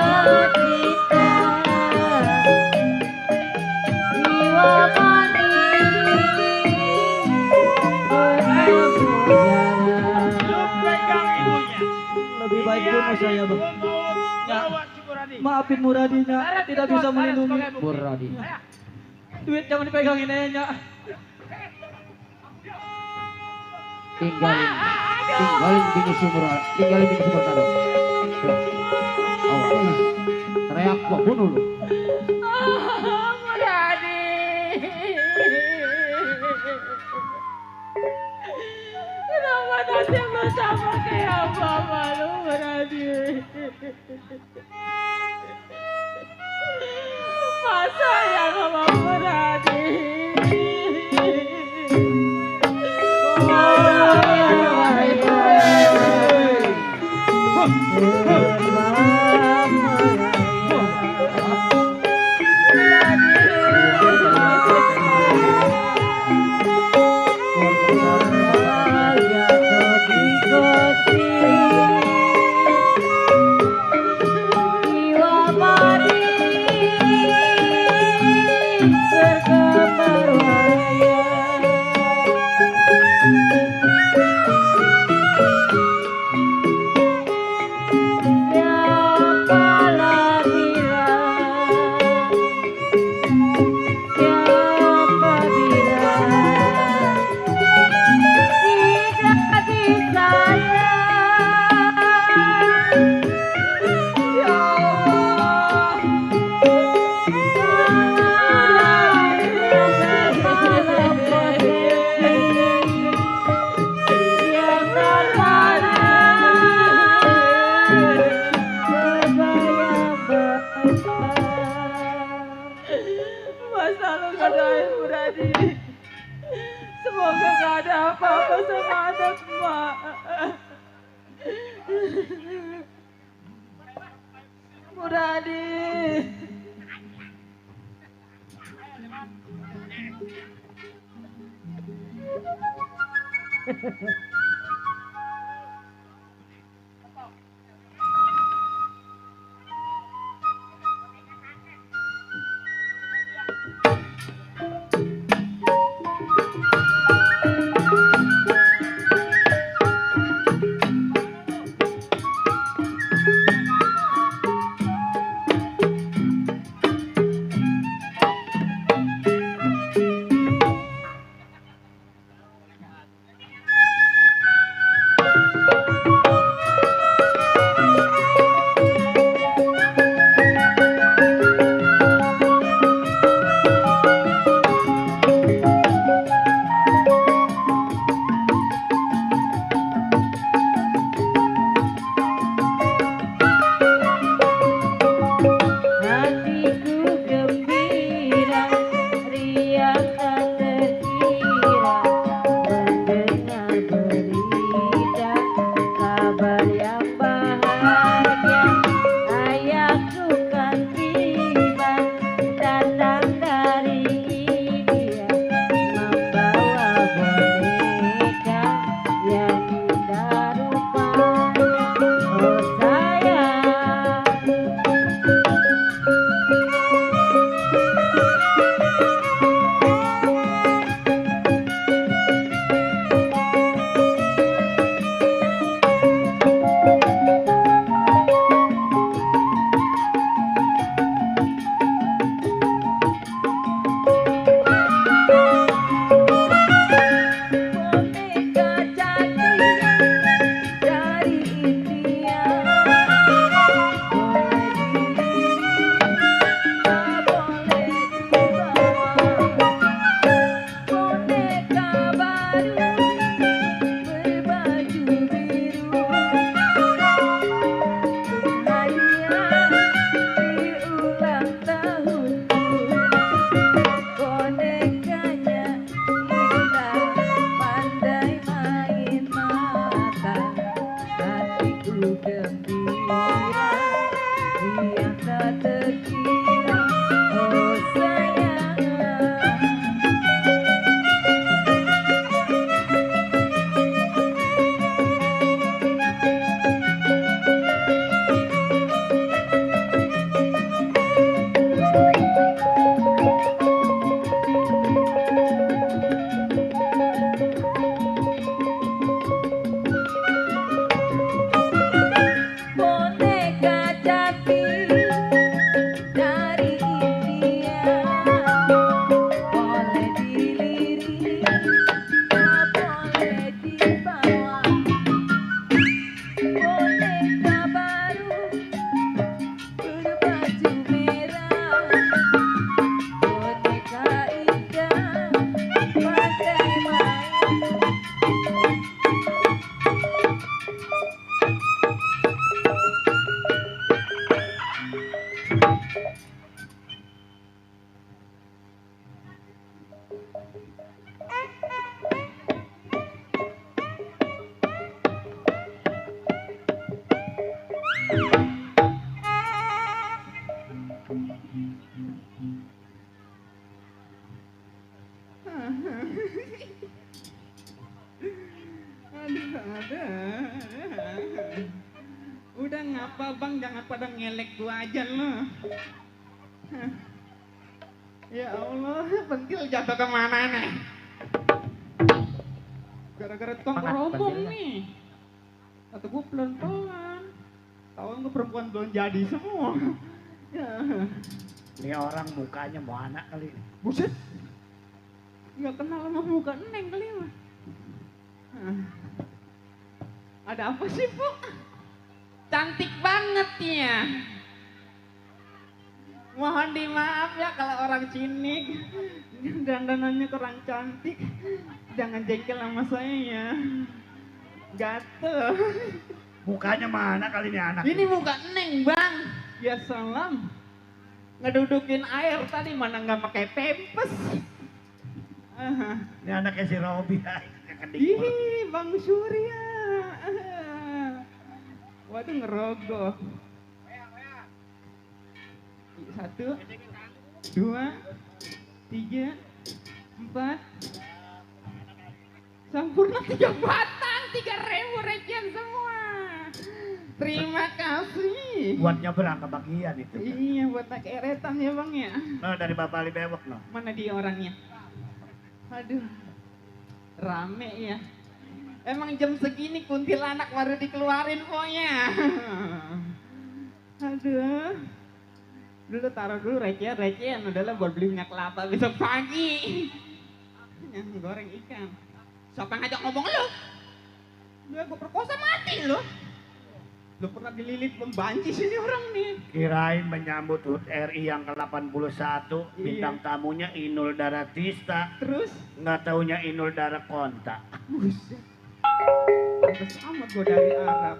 Lu pegang ibunya. Lebih baik bunuh saya bang. Bawa si Muradi. Maafin Muradinya, tidak bisa melindungi. Muradi. Duit jangan dipegangin aja. Tinggalin bini Sumurad, tinggalin bini Sumurad. Awas, teriak gua bunuh lu. Muradi. Kenapa nasib lu sama kayak mama lu, Muradi? Masa yang sama Muradi? Semoga gak ada apa-apa sama anak mak. Muradi. Udah ngapa bang, jangan pada ngelek gua aja lo. Ya Allah, pentil jatuh kemana nih? Gara-gara tukang kerobong nih. Kata gua pelan-pelan. Tahu nggak perempuan belum jadi semua. Ya. Ini orang mukanya mau anak kali. Buset. Nggak kenal sama muka Neng kali mah. Ada apa sih, Bu? Cantik banget ya. Mohon dimaaf ya kalau orang cinik. Dandanannya kurang cantik. Jangan jengkel sama saya ya. Gatel. Mukanya mana kali ini anak? Ini muka Neng, Bang. Ya salam. Ngedudukin air tadi mana nggak pakai pempes. Ini anaknya si Robi. Ih, Bang Surya. Waduh ngerogoh. 1, 2, 3, 4. Sampurna 3 batang, 3.000 recehan semua. Terima kasih. Buat nyebrang ke bagian itu. Iya, buat naik eretan ya Bang ya. Nah, dari Bapak Ali Bewok no. Mana dia orangnya? Aduh, rame ya. Emang jam segini kuntilanak baru dikeluarin pokoknya. Aduh. Dulu taruh dulu recehan, udahlah buat beli minyak kelapa besok pagi. Yang goreng ikan. Siapa yang ngajak ngomong lu? Udah gue perkosa mati lu. Lu pernah dililit pembanci sini orang nih. Kirain menyambut HUT RI yang ke-81, bintang tamunya Inul Daratista. Terus? Nggak taunya Inul Darakonta. Buset. Pantes amat gue dari Arab.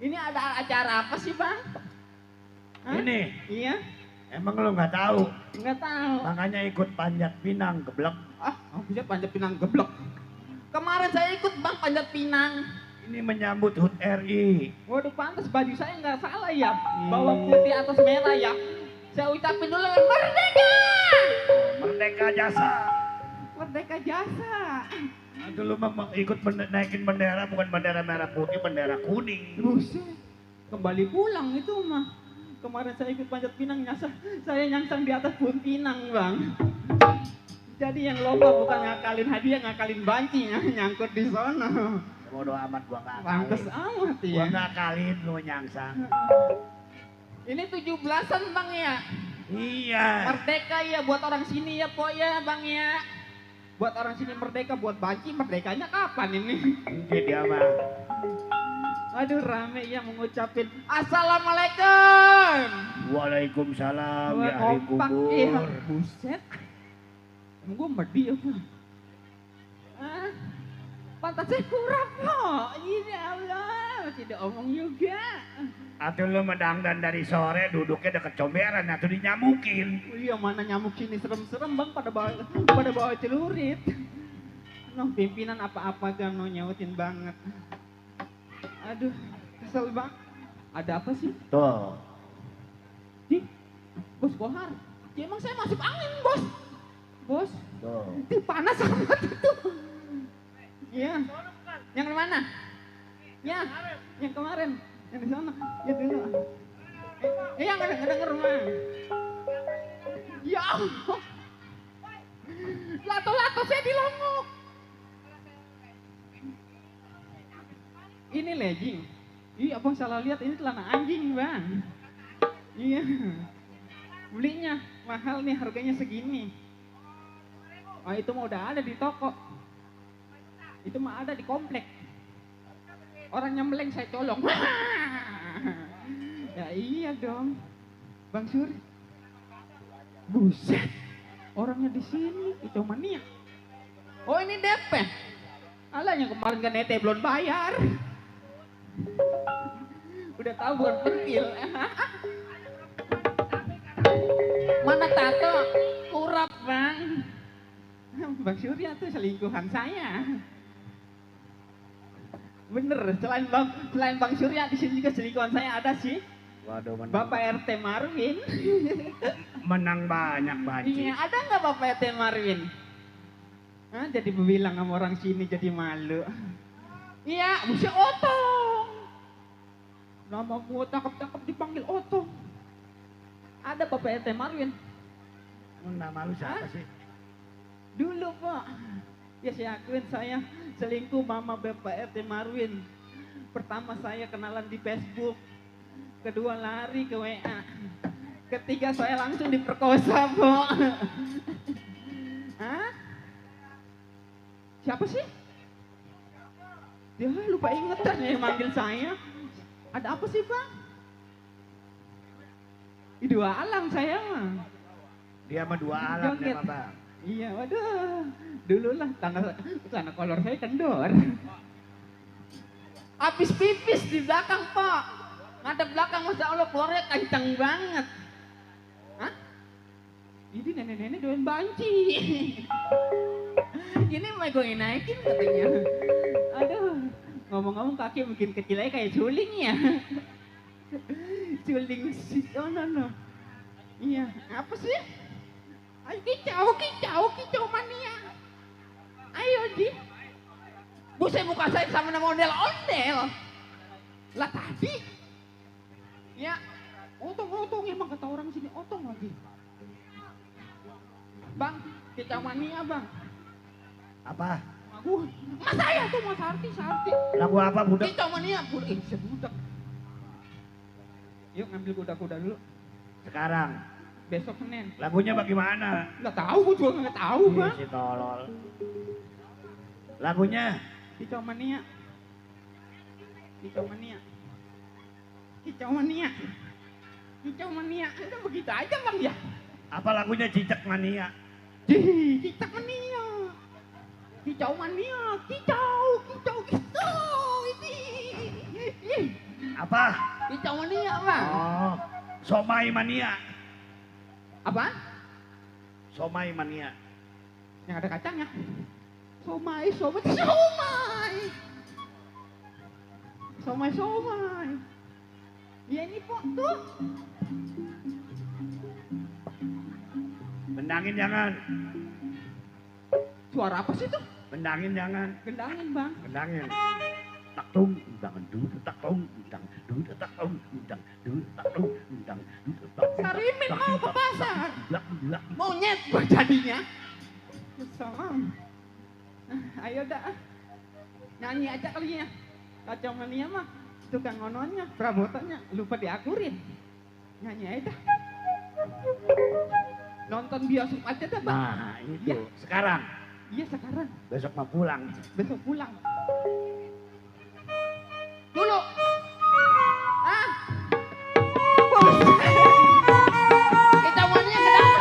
Ini ada acara apa sih Bang? Hah? Ini, Iya? emang lo nggak tahu? Nggak tahu. Makanya ikut panjat pinang geblek. Bisa panjat pinang geblek. Kemarin saya ikut Bang panjat pinang. Ini menyambut HUT RI. Waduh pantas baju saya nggak salah ya. Bawa putih atas merah ya. Saya ucapin dulu merdeka. Merdeka Jasa. Merdeka Jasa. Aduh lu mah ikut naikin bendera, bukan bendera merah putih, bendera kuning. Buset. Kembali pulang itu mah. Kemarin saya ikut panjat pinang saya nyangsang di atas pohon pinang Bang. Jadi yang lomba bukan ngakalin hadiah, ngakalin banci nyangkut di sana. Bodo amat gua nggak Pantes akalin. amat ya. Gua nggak akalin lu nyangsang. Ini 17-an Bang ya. Iya. Merdeka ya buat orang sini ya Pok ya Bang ya. Buat orang sini merdeka, buat banci merdekanya kapan ini? Ini dia mah. Aduh rame ya mengucapin Assalamualaikum. Waalaikumsalam ya ahli Kompak kubur. buset. Emang gue medi apa? Pantasnya kurang kok. Ini Allah, tidak omong juga. Atau lu medangdan dari sore duduknya deket comberan atau dinyamukin. Iya mana nyamuk sini serem-serem Bang pada bawa celurit. Noh pimpinan apa-apa kan mau nyautin banget. Aduh, kesel Bang. Ada apa sih? Tuh. Di, Bos Kohar. Ya emang saya masuk angin Bos. Bos, Tuh. di panas amat itu. Iya. Yang mana? Ya, yang kemarin. Yang di sana. Ya dulu. Yang ngedenger mah. Ya Allah. Lato-lato saya dilongok. Ini legging. Iya, Abang salah lihat ini celana anjing, Bang. Iya. Belinya mahal nih, harganya segini. Oh, itu mah udah ada di toko. Itu mah ada di komplek. Orang nyempleng saya colong. Ya iya dong. Bang Sur. Buset. Orangnya di sini, itu mania. Oh, ini DP. Alah yang kemarin kan nete belum bayar. Udah tahu bukan pentil. Mana tato? Urap, Bang. Bang Surya tuh selingkuhan saya. Bener, selain Bang Surya di sini juga selingkuhan saya ada sih. Waduh, menang. Bapak RT Marwin. Menang banyak banci. Iya, ada nggak Bapak RT Marwin? Jadi bilang sama orang sini jadi malu. Iya, si Otong. Nama gua cakep-cakep dipanggil Otong. Ada Bapak RT Marwin. Nama lu siapa sih? Dulu Pak. Ya saya akuin saya selingkuh mama Bapak RT Marwin. Pertama saya kenalan di Facebook. Kedua lari ke WA. Ketiga saya langsung diperkosa, Pak. Hah? Siapa sih? Dia lupa ingetan yang manggil saya. Ada apa sih, Pak? Dua alang saya mah. Dia mah dua alat Joget. ya Bang. Iya, waduh. Dulu lah tanah kolor saya kendor. Habis pipis di belakang, Pak. Ngadep belakang, Masya Allah, keluarnya kencang banget. Hah? Ini nenek-nenek doain banci. Ini mau gue naikin katanya. Aduh, ngomong-ngomong kaki mungkin kecil aja kayak suling ya. Suling sih, no. Iya, apa sih? Ayo kicau mania. Ayo Ji. Buset muka saya sama nama ondel-ondel. Lah tadi. Ya, otong emang kata orang sini otong lagi. Bang, kicau mania bang. Apa? Aku, mas saya tuh mas Sarti. Lagu apa budak? Kicau mania, sebudak. Yuk ngambil kuda-kuda dulu. Sekarang. Besok Senin. Lagunya bagaimana? Nggak tahu, gue juga nggak tahu bang. Si tolol. Lagunya? Kicau mania. Udah begitu aja bang ya. Apa lagunya Cicak Mania? Cicak mania. Kicau mania. Kicau. Ini. Apa? Kicau mania bang. Oh, Somai Mania. Apa? Somai Mania. Yang ada kacangnya. Somai. Ya ini Pok tuh. Bendangin jangan. Suara apa sih tuh? Bendangin jangan. Gendangin bang. Bendangin. Tak tung, undang, duduk, tak tung, undang, duduk, tak tung, undang, duduk, tak tung, undang, duduk, tak tung. Sarimin mau ke pasar. Belak. Monyet gua jadinya. Salam. Ayo dah. Nyanyi aja kali ya. Kacau mania mah tukang ngononya, perabotannya lupa diakurin. Nyanyi aja dah. Nonton bioskop aja dah, Bang. Nah, itu. Ya. Sekarang. Iya sekarang. Besok mau pulang. Besok pulang. Dulu. Ah. Buset. Kita maunya ke dalam.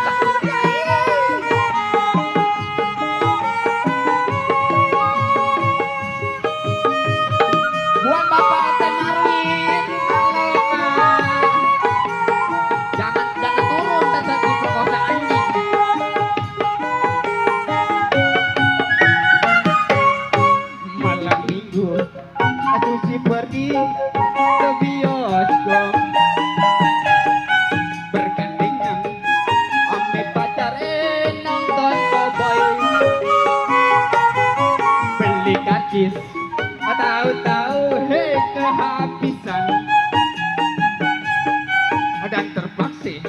Buat Bapak RT Marwin. Halo, Pak. Jangan turun tata di perkosa anjing. Malam minggu Susi pergi ke bioskop bergandengan ame pacar nonton Cowboy beli karcis tahu-tahu kehabisan dan terpaksa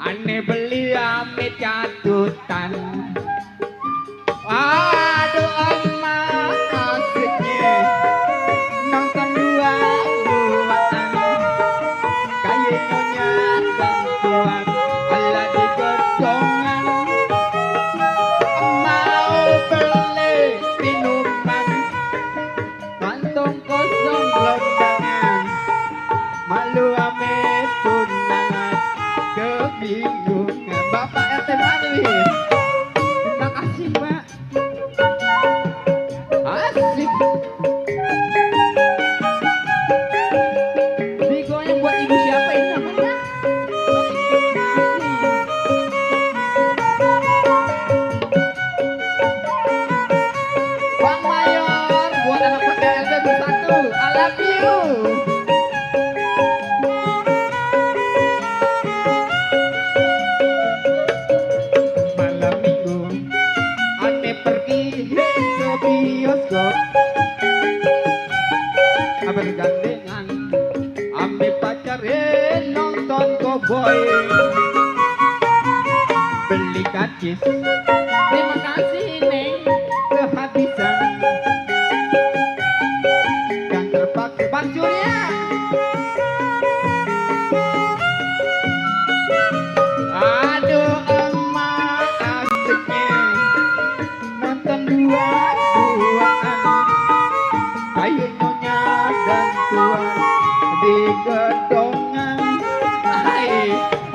aneh beli ame catutan. Waduh emak asiknya nonton dua-duaan kayak nyonya bantuan ala digodongan mau beli minuman kantong kosong gelondangan malu ame tunangan kebingungan. Bapak RT Marwin, terima kasih Pak. Asik. Digoyang buat ibu siapa ini namanya? Bang Mayor, buat anak pakai LB bersatu. I love you. Malam minggu aneh pergi ke bioskop bergandengan ame pacarin nonton cowboy beli kacis terima kasih neng kehabisan dan terpaksa Bang Surya aduh emak asiknya nonton dua-duaan kayu nyonya dan tuan di gedongan hai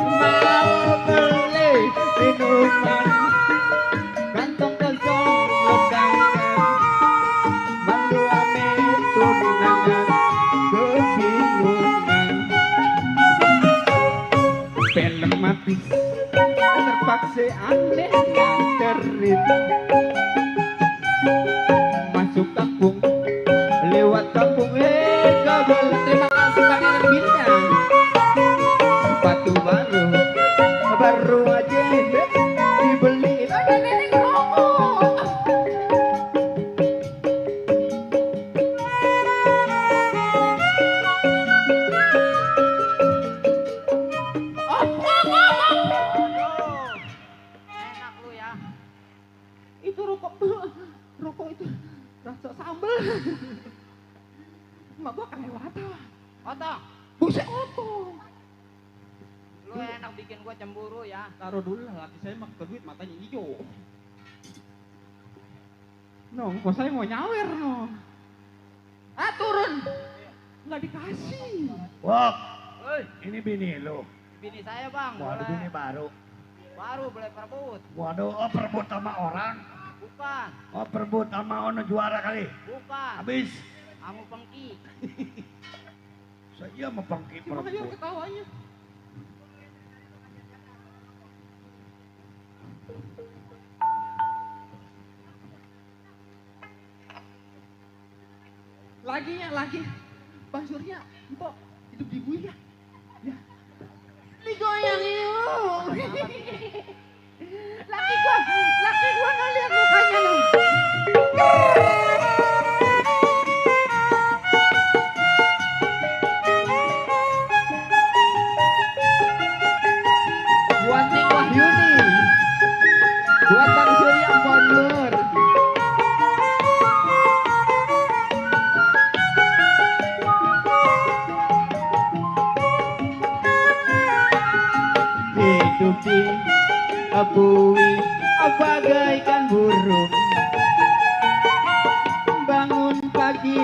mau beli minuman kantong kosong ledangan malu ame tunangan kebingungan film mati terpaksa aneh nganterin masuk kampung lewat kampung kabel terima kasih pangeran bintang sepatu baru aja dibeli ada nenek rokok Enak lu ya. itu rokok itu rasa sambel emak gua kelewat Oto, buset oto lu enak bikin gua cemburu ya. taruh dulu lah laki saya mah ke duit matanya hijau no kok saya mau nyawer no turun nggak dikasih Wok, Hei, ini bini lu. bini saya bang, Waduh, boleh. bini baru. Baru boleh perebut. Waduh, oh perebut sama orang. Bukan, Oh perebut sama ono juara kali. bukan. Habis. Kamu pengki. Saya mau pangki gimana perebut. ketawanya lagi Bang Surya empok hidup di gue ya digoyang yuk laki gua ngeliat mukanya lo buat Ning Wahyuni buat Bang Surya Empon Nur hidup di bumi bagaikan burung bangun pagi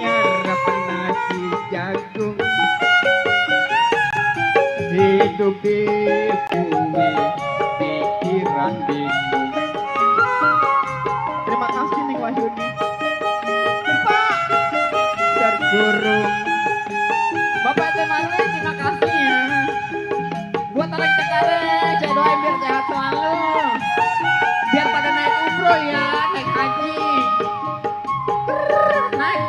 nyarap nasi jagung hidup di bumi pikiran bingung terima kasih Ning Wahyuni Pak terkurung Bapak Teh Marley terima kasih ya buat orang Cengkareng saya doain biar sehat selalu biar pada naik umroh ya naik haji naik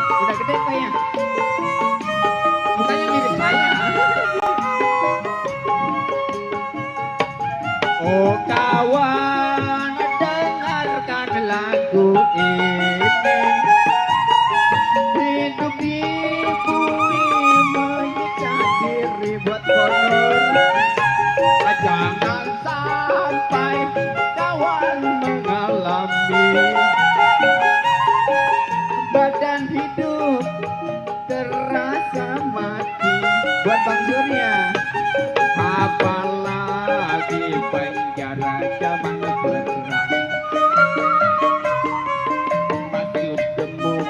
udah gede kayaknya mukanya mirip saya oh kawan dengarkan lagu ini hidup di bumi menyiksa diri buat honor jangan sampai kawan mengalami badan hidup terasa mati buat Bang Surya apalagi penjara zaman perang masuk gemuk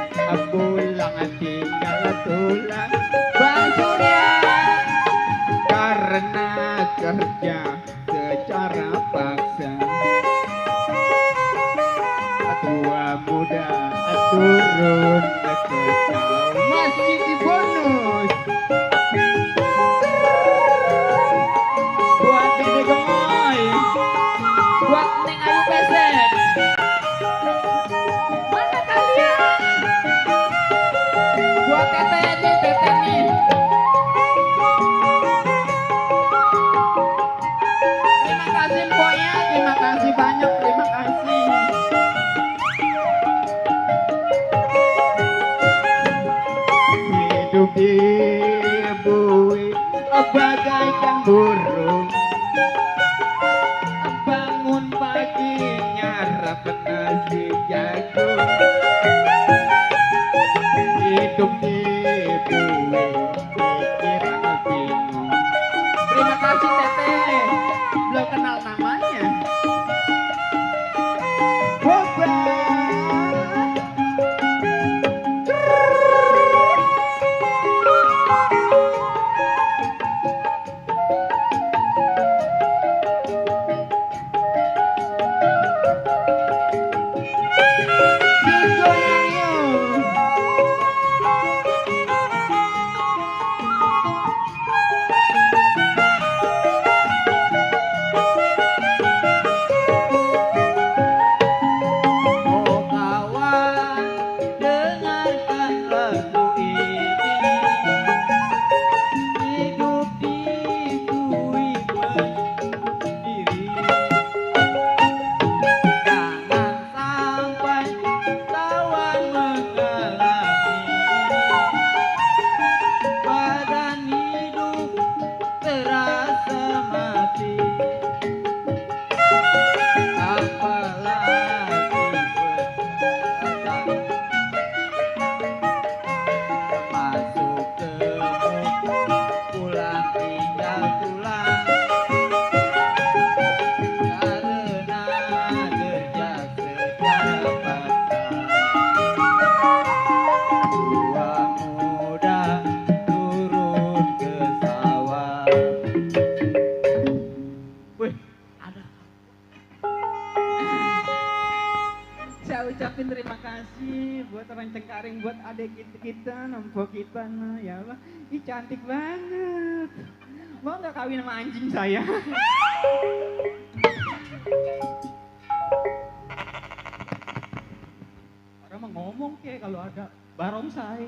pulang tinggal tulang Bang Surya karena kerja secara paksa tua muda turun ke jauh masih di bonus buat Dede Gemoy buat Neng Ayu Pesek mana kalian buat Teteh nih terima kasih burung bangun pagi nyarap nasi jagung hidup di bumi pikiran bingung. Terima kasih Teteh, belum kenal namanya. Boba. Oh kawan, dengarkan lagu ini. Hidup di bumi sendiri. Jangan sampai kawan mengalami badan hidup terasa mati. Apalagi berdatang masuk ke pulang tinggal tulang karena kerja secara paksa. Tua muda turun ke sawah. Wih, ada. Saya ucapin terima kasih buat orang Cengkaring, buat adik kita, nompo kita, nah ya Allah, ih cantik banget. Mau nggak kawin sama anjing saya? Orang mah ngomong ke kalau ada barongsai.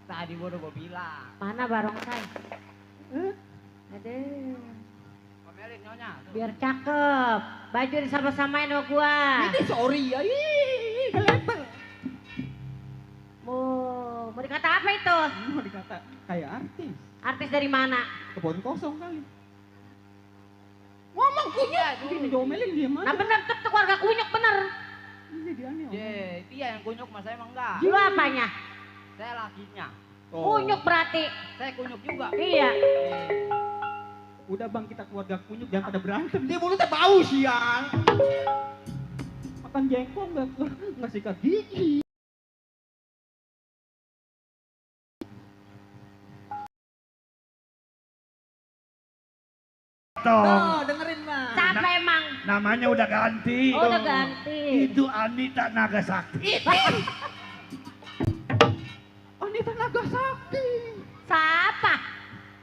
Tadi gua udah bilang. Mana barongsai? Eh? Aduh, Komelin nyonya. biar cakep. Baju disama-samain sama gua. Ini sorry ya, ih, kelepel. Mau dikata apa itu? Mau dikata kayak artis, Artis dari mana? kebun kosong kali. Ngomong kunyuk, ini diomelin dia Nah mana? bener tuh keluarga kunyuk bener. Iya dia nih. Ye, dia yang kunyuk mas saya emang enggak. Lu apanya? Saya lakinya. Kunyuk berarti. Saya kunyuk juga. Iya. Udah bang, kita keluarga kunyuk jangan pada berantem. Dia mulutnya bau siang. Makan jengkol nggak sikat gigi. Tong, Dengerin bang. Siapa emang? namanya udah ganti. Oh, udah ganti. Itu Anita Nagasakti. Anita Nagasakti. Siapa?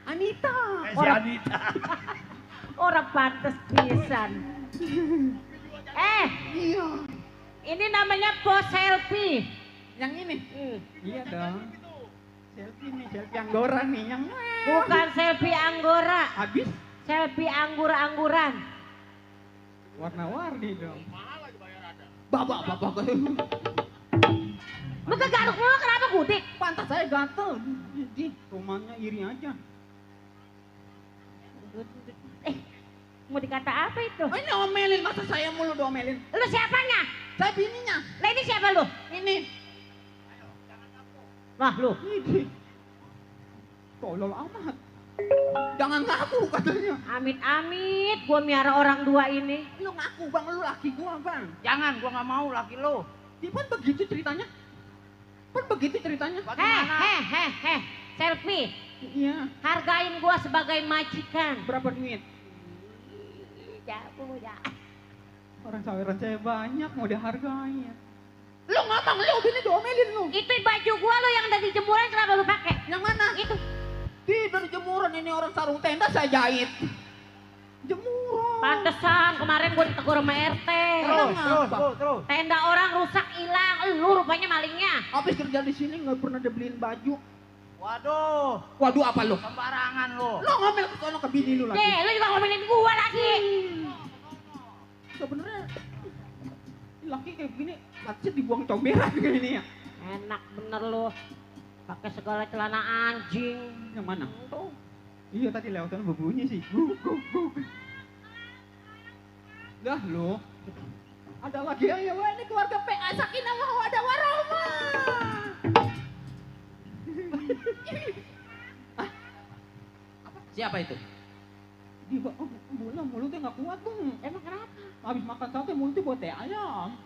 Anita. Si Anita. Orang pantes pisan. Iya. Ini namanya pose selfie. Yang ini. Iya dong. Selfie nih, selfie Anggora nih yang Bukan selfie Anggora. habis Selfie anggur-angguran. warna-warni dong. Bapak. Lu kegaruk mulu kenapa gudik? Pantat saya gatel. Di rumahnya iri aja. Mau dikata apa itu? Oh, ini omelin, masa saya mulu diomelin? Lu siapanya? Saya bininya. Lah ini siapa lu? Ini. Wah lu. Ini. Tolol amat. Jangan ngaku katanya. Amit-amit gua miara orang dua ini. Lu ngaku bang, lu laki gua bang. Jangan, gua nggak mau laki lo. Dia kan begitu ceritanya. Kan begitu ceritanya. Heh. Selfie. Iya. Hargain gua sebagai majikan. Berapa duit? Jauh ya. Orang saweran saya banyak, mau dihargai ya. Lu ngomong, lu bini diomelin lu. Itu baju gua lo yang dari jemuran kenapa lu pakai? Yang mana? Itu. Di dari jemuran, ini orang sarung tenda saya jahit. Jemuran. Pantesan kemarin gua ditegur sama RT. Terus. Tenda orang rusak hilang, lu rupanya malingnya. Habis kerja di sini nggak pernah dibeliin baju. Waduh, Waduh apa lu? sembarangan lo. Lu ngomel ke sono ke bini lu lagi. Lu juga ngomelin gua lagi. Sebenarnya laki kayak begini, pasti dibuang comberan kayak ini ya. Enak bener lu. Pakai segala celana anjing. Yang mana? Tuh. Iya tadi lewatan berbunyi sih. Guk, guk, guk. Dah lo. Ada lagi ya, wah ini keluarga PA Sakinah Mawaddah Warahmah. Siapa itu? Di bola mulutnya nggak kuat bang. Emang kenapa? Habis makan sate mulutnya buat teh ayam.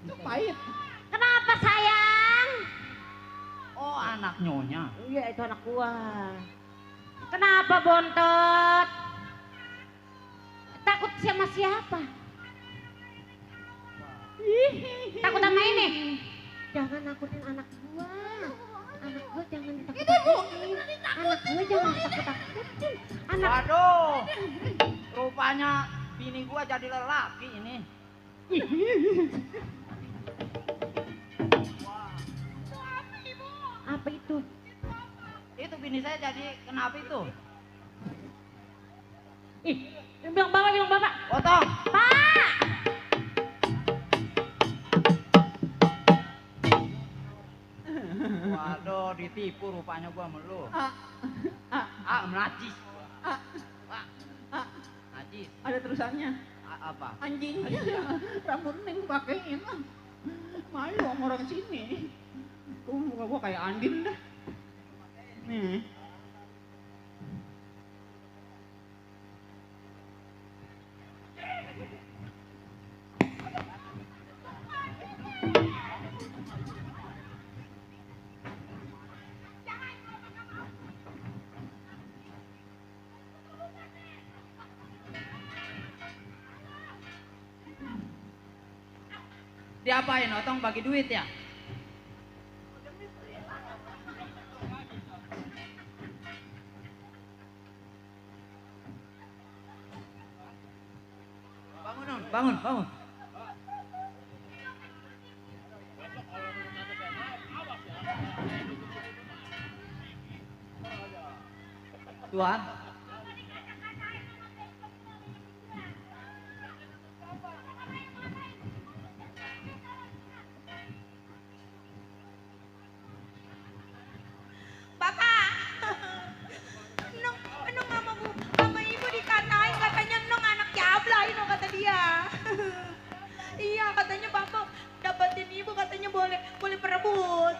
Itu pahit. Kenapa sayang? Oh, anak nyonya. Iya itu anak gua. Kenapa bontot? Takut sama siapa? Takut sama ini? Jangan nakutin anak gua. Anak gua jangan ditakut-takutin. Anak gua jangan ditakut-takutin. Anak Waduh, rupanya bini gua jadi lelaki ini. apa itu? Itu bini saya jadi kenapa itu? Ih, bilang bapak. Potong. Pak! Waduh, ditipu rupanya gua sama lu. Najis. Najis. Ada terusannya. Apa? Anjing. Rambut neng pakein. Malu sama orang sini. Muka gua kayak Andin dah. Nih. Diapain? Otong bagi duit ya? Bangun. Tuan. Bapak, Nung sama ibu dikatain katanya Nung anak jablay Nung kata dia. Iya katanya bapak dapetin ibu katanya boleh perebut.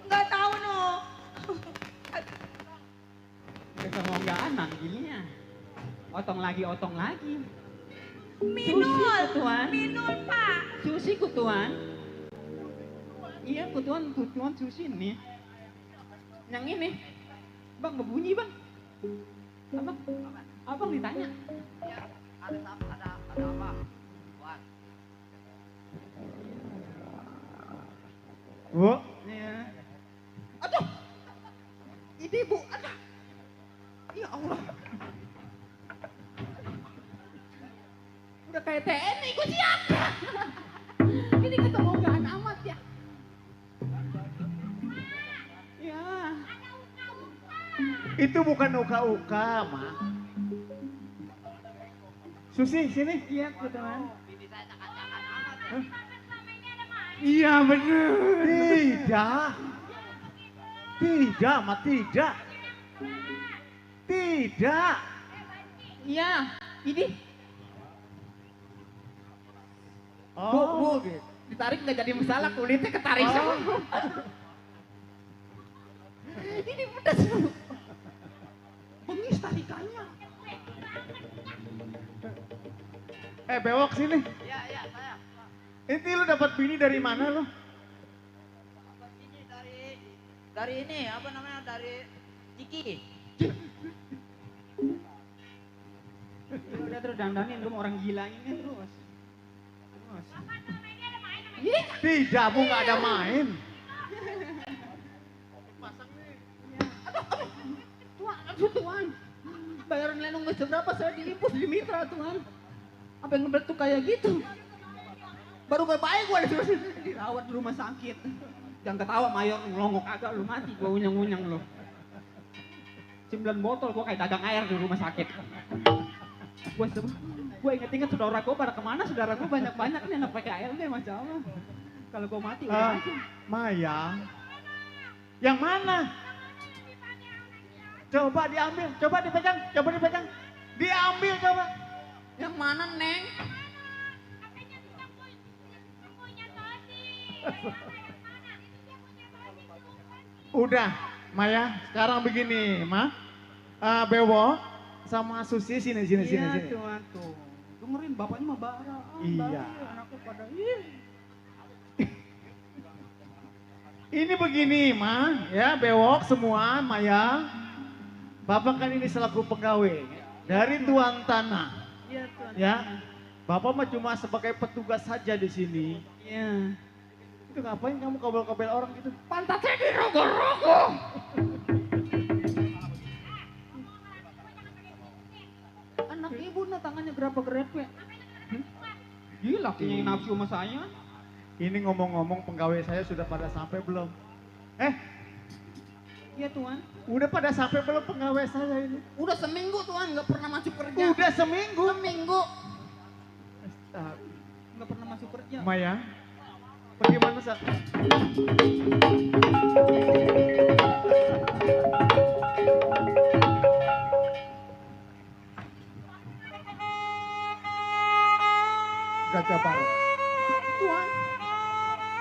Nggak tahu Nung. Kesengonggaan gininya. Otong lagi. Minul, Tuan. minul Pak. Susi kutuan. Iya kutuan susi nih. Yang ini. Bang ngebunyi bang. Abang ditanya. Ada apa? Tuan. Bu, Iya. Aduh. Ini bu, aduh. Ya Allah. Udah kayak TNI gue siapa? Ini ketengonggaan amat ya. Ya. itu bukan uka-uka, Ma. Susi, sini. Iya kebetulan. Bini saya cakap-cakap amat ya. Iya bener. Tidak, Ma, tidak. Tidak. Iya. Ini. Oh, Bu. Ditarik nggak jadi masalah, kulitnya ketarik semua. Ini pedas bu. Bengis tarikannya. bewok sini. Iya, saya. Ini lu dapat bini dari mana lu? Dapat bini dari ini, apa namanya? Dari Ciki. Udah terus dandanin lu orang gila ini terus. Tidak, Bu, nggak ada main. Tuan. Bayaran lenong nggak seberapa, saya diimpus di mitra Tuan. Apa yang ngebetuk kayak gitu? Baru baik gua dirawat di rumah sakit. Jangan ketawa mayor ngelongok agak lu mati gua unyang-unyang lu. 9 botol gua kayak dagang air di rumah sakit. Gua inget-inget saudara gua pada kemana, saudara gua banyak-banyak nih anak PKL nih Masya Allah. Kalau gua mati udah mati. Maya. Yang mana? Coba diambil, coba dipegang, coba dipegang. Diambil coba. Yang mana, Neng? Udah, Maya, sekarang begini, Ma. Bewo sama Susi sini. Tuan tuh. Dengerin bapaknya mah bara. Iya. Anaknya pada ih. Ini begini, Ma, ya, bewok semua, Maya. Bapak kan ini selaku pegawai dari Tuan Tanah, Iya tuan. ya. Bapak mah cuma sebagai petugas saja di sini. Iya. Itu ngapain kamu kabel-kabel orang gitu? Pantatnya dirogoh-rogoh. Anak ibu nah tangannya berapa grepe? Gila, Yang nafsu sama saya. Ini ngomong-ngomong pegawai saya sudah pada sampai belum? Iya tuan. Udah pada sampai belum pegawai saya ini? Udah seminggu tuan nggak pernah masuk kerja. Udah seminggu. Seminggu. Nggak pernah masuk kerja. Maya, bagaimana Sa? Gajah Baru. Tuan.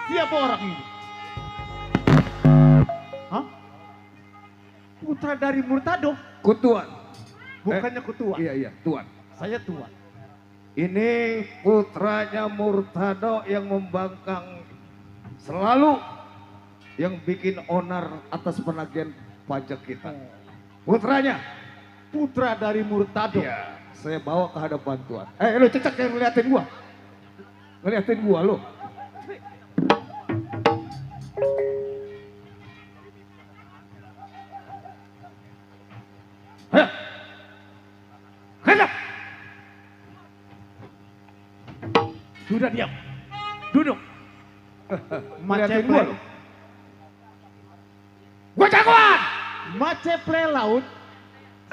Siapa orang ini? Hah? Putra dari Murtado? Kutuan. Bukannya kutua. Iya, Tuan. Saya tua. Ini putranya Murtado yang membangkang selalu yang bikin onar atas penagihan pajak kita. Putranya. Putra dari Murtado. Iya, saya bawa ke hadapan Tuan. Lu cecek yang ngeliatin gua. Ngeliatin gua lu. Ayo. Hendak. Sudah diam. Duduk. Ngeliatin gua lu. Gua jagoan. Maceple laut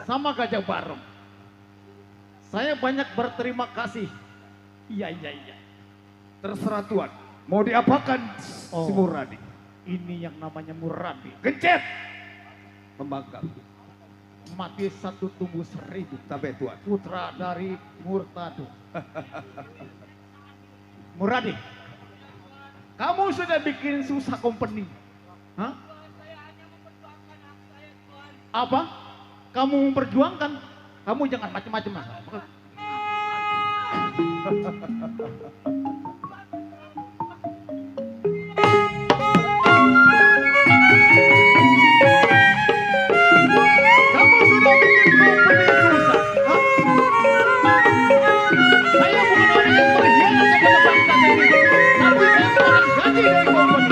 sama gajah barong. Saya banyak berterima kasih. Iya. Terserah Tuan. Mau diapakan si Oh. Muradi? Ini yang namanya Muradi. Gencet. Membangkang. Mati satu tumbuh 1000. Sampai Tuan. Putra dari Murtado. Muradi, kamu sudah bikin susah company. Hah? Apa? Kamu memperjuangkan? Kamu jangan macam-macam mas. Kamu sudah bikin company susah. Hah? Saya bukan orang yang berkhianat kepada bangsa ini. Tapi saya orang gaji dari company.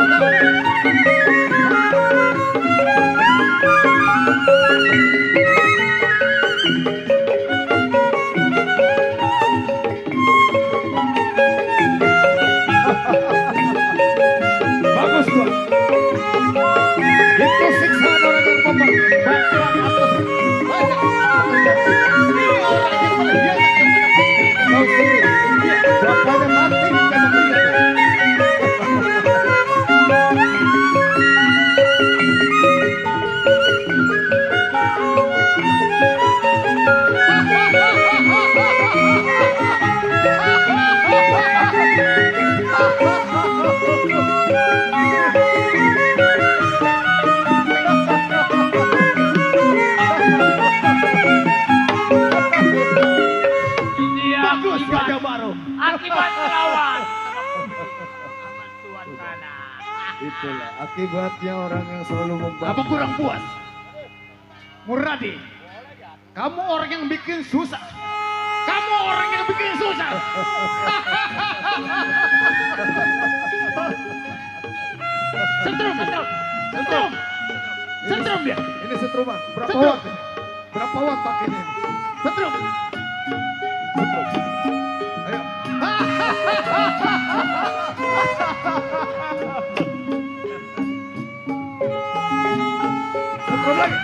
Bagus Tuan. Itu siksaan orang yang membangkang atas Ini orang yang berkhianat kepada bangsa. kau sendiri. Bapaknya mati dan memberikan. Bagus gajah baru. Akibat melawan. Aman Tuan Tanah. Itulah akibatnya orang yang selalu Apa membangkang. kurang puas? Muradi, kamu orang yang bikin susah. Kamu orang yang bikin susah. Setrum dia. Ini setruman. Berapa Setrum. watt? Berapa watt pakainya ini? Setrum. Ayo. Setrum lagi.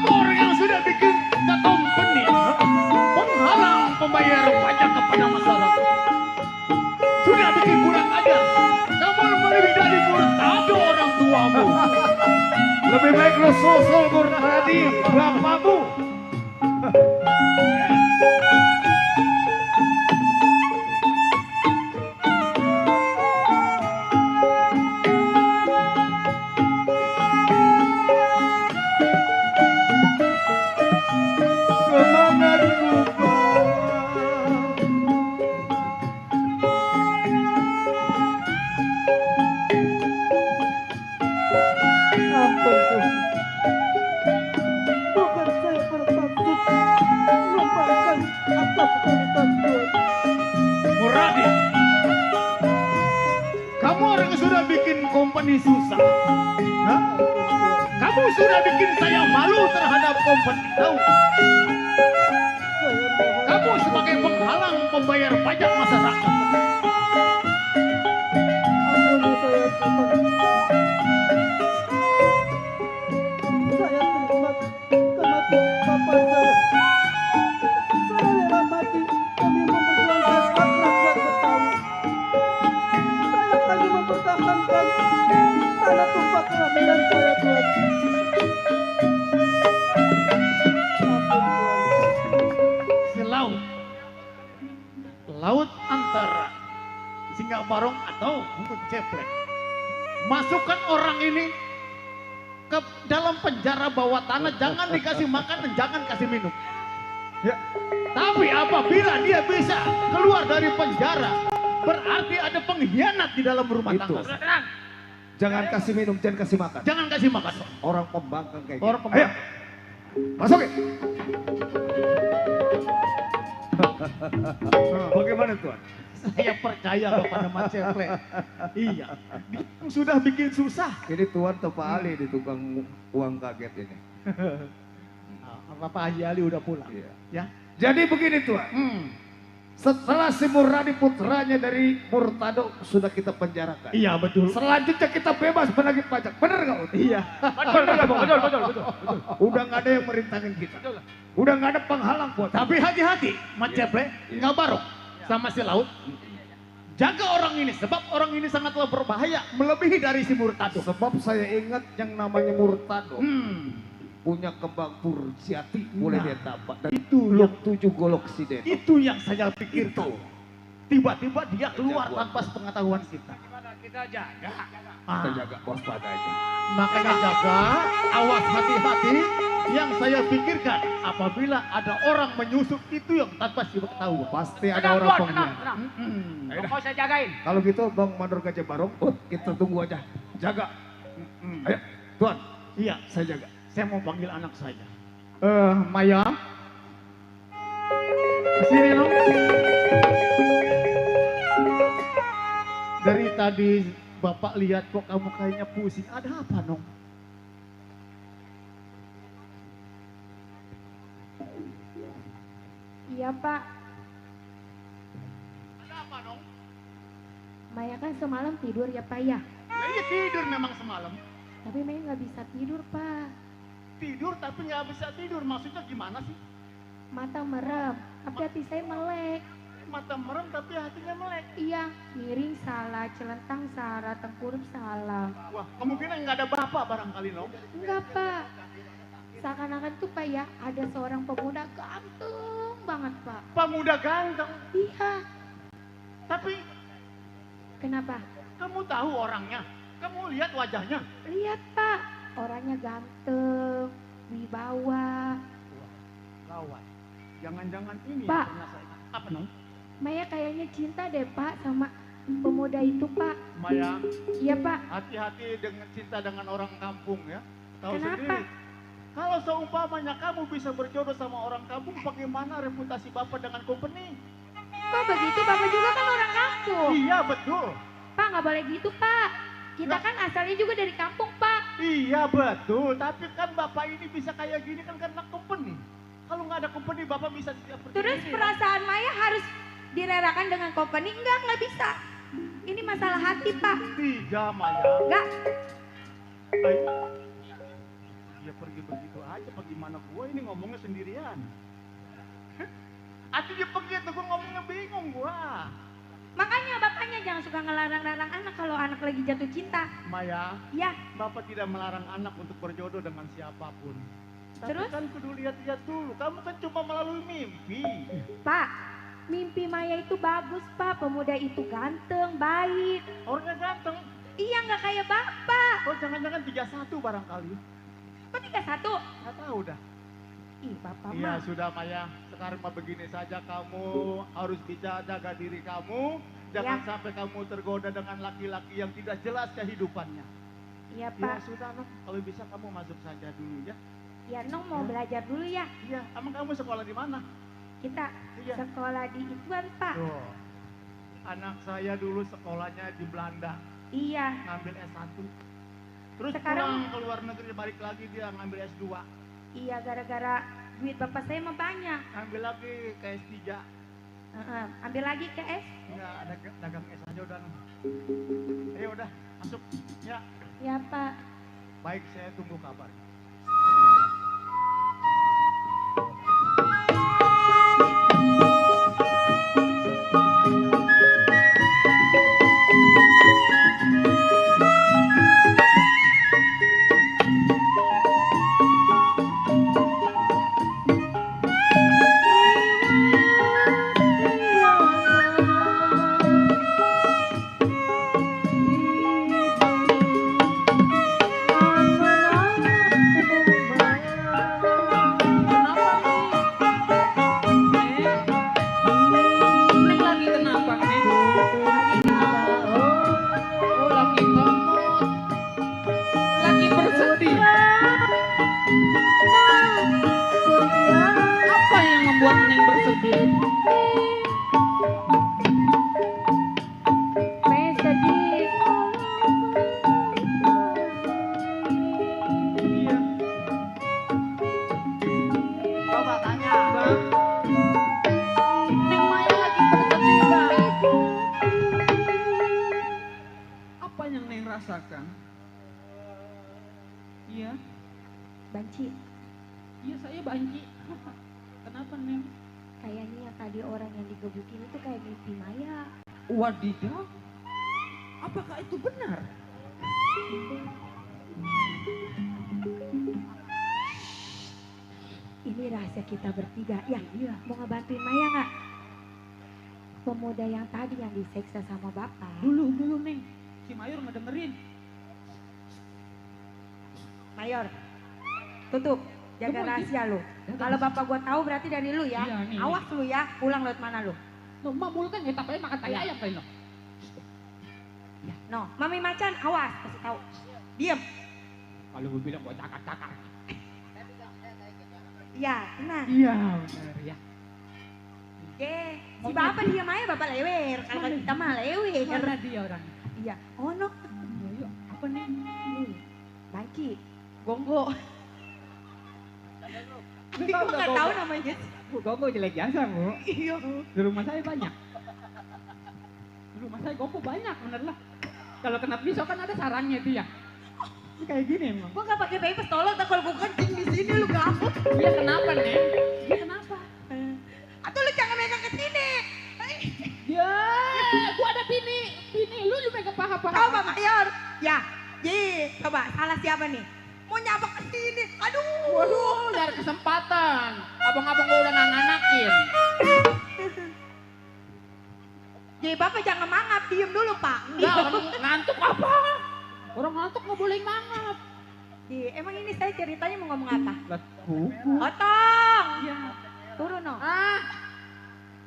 Kamu orang yang sudah bikin the company penghalang pembayar pajak kepada masyarakat. Sudah bikin kurang ajar. Kamu lebih dari murtado orang tuamu. Lebih baik lu susul Murtadi, bapakmu. Semangatku Ampun Tuhan. Bukan saya bermaksud melupakan atas perintah Tuhan. Muradi, kamu orang yang sudah bikin company susah. Hah? Kamu sudah bikin saya malu terhadap company. Tahu? Kamu sebagai penghalang pembayar pajak masyarakat. Ampuni saya Tuhan. Saya terima kematian Bapak saya. Saya rela mati demi memperjuangkan hak rakyat Betawi. Saya hanya mempertahankan tanah tumpah kelahiran saya Tuhan. Ampun Tuhan. Si laut antara Singa Barong atau Mulut Ceplek. Masukkan orang ini ke dalam penjara bawah tanah, jangan dikasih makan dan jangan kasih minum. Ya. Tapi apabila dia bisa keluar dari penjara, berarti ada pengkhianat di dalam rumah Itu. tangga. Sudah tenang. Jangan kasih minum, jangan kasih makan. Jangan kasih makan. Orang pembangkang kayak Orang gitu. pembangkang. Ayo, masukin. Bagaimana Tuhan? Saya percaya kepada Mas Ceplek. Iya. Dia sudah bikin susah. Ini Tuhan Tepa Ali di tukang uang kaget ini. Pak Haji Ali udah pulang. Iya. Ya. Jadi begini Tuhan. Setelah si Muradi putranya dari Murtado sudah kita penjarakan. Iya betul. Selanjutnya kita bebas menagih pajak. Bener nggak? Ut? Iya. Betul. Udah nggak ada yang merintangin kita. Udah nggak ada penghalang buat. Tapi hati-hati, Mas Ceplek, nggak barok sama si laut. Jaga orang ini, sebab orang ini sangatlah berbahaya, melebihi dari si Murtado. Sebab saya ingat yang namanya Murtado punya kembang Purjati boleh Nah, dia dapat. Dan itu yang 7 golok sideno. Itu yang saya pikirkan. Tiba-tiba dia keluar tanpa sepengetahuan kita. Kita jaga. Kita jaga waspada aja. Makanya jaga, awas hati-hati. Yang saya pikirkan, apabila ada orang menyusup itu yang tanpa sepengetahuan. Pasti ada Tenang, orang Tuan, pengkhianat. tenang. Ayo dah. Mau saya jagain. Kalau gitu Bang Mandor Gajah Barong, kita tunggu aja. Jaga. Ayo, Tuan, Iya, saya jaga. saya mau panggil anak saya. Maya. Kesini dong. Dari tadi Bapak lihat kok kamu kayaknya pusing. Ada apa, Nong? Iya Pak, Ada apa, Nong? Maya kan semalam tidur ya Pak ya. Nah, iya tidur memang semalam. Tapi Maya nggak bisa tidur Pak. Tidur tapi nggak bisa tidur. Maksudnya gimana sih? Mata merem, tapi hati saya melek. Mata merem tapi hatinya melek. Iya, miring salah, celentang salah, tengkurap salah. Wah, kemungkinan nggak ada bapak barangkali, Nong. Enggak Pak, seakan-akan tuh Pak ya, ada seorang pemuda ganteng banget Pak. Pemuda ganteng. Iya, Tapi kenapa? kamu tahu orangnya. Kamu lihat wajahnya. Lihat Pak, orangnya ganteng, wibawa. Lawan. Jangan-jangan ini Pak. yang pernah saya... Apa, Nong? Maya kayaknya cinta deh Pak sama pemuda itu Pak. Maya, Iya Pak, hati-hati dengan cinta dengan orang kampung ya. Tahu Kenapa? sendiri. Kalau seumpamanya kamu bisa berjodoh sama orang kampung, bagaimana reputasi Bapak dengan company? kok begitu? Bapak juga kan orang kampung. Iya, betul. Pak nggak boleh gitu Pak. Kita kan asalnya juga dari kampung Pak. Iya, betul. Tapi kan Bapak ini bisa kayak gini kan karena company. Kalau nggak ada company, Bapak bisa tidak seperti Terus ini. perasaan Maya harus direlakan dengan company? Enggak bisa. Ini masalah hati, Pak. Tidak, Maya. Enggak. Ayo. Dia pergi begitu aja, apa gimana gua ini ngomongnya sendirian. Ati dia pergi tuh gua ngomongnya bingung gua. Makanya bapaknya jangan suka ngelarang-larang anak kalau anak lagi jatuh cinta. Maya, Ya, bapak tidak melarang anak untuk berjodoh dengan siapapun. Tapi Terus? kan kudu lihat-lihat dulu, kamu kan cuma melalui mimpi. Pak, mimpi Maya itu bagus Pak. Pemuda itu ganteng, baik. Orangnya ganteng. iya nggak kayak bapak. Oh jangan-jangan 31 barangkali. Kok 31? Nggak tahu dah. Ih, Bapak Iya mah. sudah Maya, sekarang mah begini saja, kamu harus bisa jaga diri kamu. Jangan Ya. sampai kamu tergoda dengan laki-laki yang tidak jelas kehidupannya. Iya Ya Pak. sudah Nong, kalau bisa kamu masuk saja dulu ya. Ya Nong mau belajar dulu ya. Iya, emang kamu sekolah di mana? Kita Iya. sekolah di Ituan Pak. Tuh, anak saya dulu sekolahnya di Belanda, Iya. ngambil S1. Terus Sekarang- pulang ke luar negeri, balik lagi dia ngambil S2. Iya gara-gara duit bapak saya mah banyak. Ngambil lagi ke S3. Ambil lagi ke S. Enggak, ada dagang es aja udah. Ayo udah, masuk. Ya, Ya Pak. baik saya tunggu kabar. Neng lagi kenapa, Neng? Oh, lagi ngemut. Lagi bersedih. Apa yang membuat Neng bersedih? Saya sedih. Iya. Coba tanya. Bang. Neng Maya lagi bersedih, Bang. Apa yang Neng rasakan? Iya, Banci, iya saya banci. Kenapa, Neng? kayaknya yang tadi orang yang digebukin itu kayak mimpi Maya. Wadidaw. Apakah itu benar? Ini rahasia kita bertiga. Ya, mau ngebantuin Maya nggak? Pemuda yang tadi yang diseksa sama bapak. Dulu, Neng. Si Mayor ngedengerin. Mayor, tutup. Jaga Kamu rahasia lu. Kalau bapak gua tahu berarti dari lu ya. Iya, nih, Awas lu ya, pulang lewat mana lu. Lo mamul kan ya, tapi makan tai ayam kali lo. No, Mami Macan, awas, kasih tahu. Diem. Kalau gue bilang gua cakar-cakar. Iya, tenang. Iya, benar ya. Si bapak diem aja, bapak lewer. Kalau kita mah lewer. Mana dia orang? Iya. Oh no, Ayo, apa nih? nih, Bangki, Gonggo. Ini Tahu gua nggak nggak tahu Gonggo? namanya. Bu, Gonggo jelek jasa, Bu. Iya. Di rumah saya banyak. Di rumah saya Gonggo banyak, bener lah. Kalau kena pisau kan ada sarangnya itu ya. Ini kayak gini emang. Gua nggak pakai pipes, tolong. Kalau gua kencing di sini lu gabut. Iya kenapa, Neng? Iya kenapa? Atau lu jangan megang ke sini. Ya, gua ada bini lu megang paha-paha. Coba Mayor. Ya, coba salah siapa nih? Mau nyabak ke sini. Aduh. Waduh, nyari kesempatan. Abang-abang gua udah nganakin. Jadi bapak jangan mangap, diem dulu pak. Enggak, orang ngantuk apa? Orang ngantuk nggak boleh mangap. Emang ini saya ceritanya mau ngomong apa? Lah, buku. Otong. Iya. Turun no. Ah,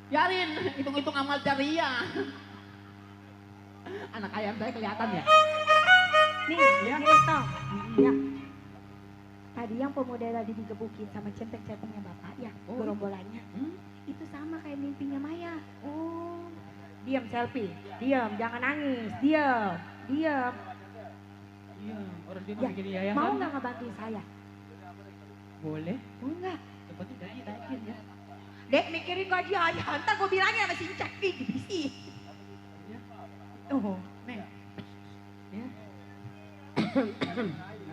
biarin, hitung-hitung amal jariah. Anak ayam saya kelihatan ya? Nih, Ya. gini Tong. Ya. Tadi yang pemuda tadi digebukin sama centeng-centengnya bapak ya, Oh. gerombolannya. Hmm? Itu sama kayak mimpinya Maya. Oh. Diam selfie. Diam, jangan nangis. Diam. Diam. Iya, orang dia Ya, mau bikin yayasan. mau nggak ngebantuin saya? Boleh, Mau nggak? seperti dari naikin ya. Dek mikirin gaji aja. Ntar gue bilangnya sama si Cak nih, divisi. Ya. Oh. Neng. Ya.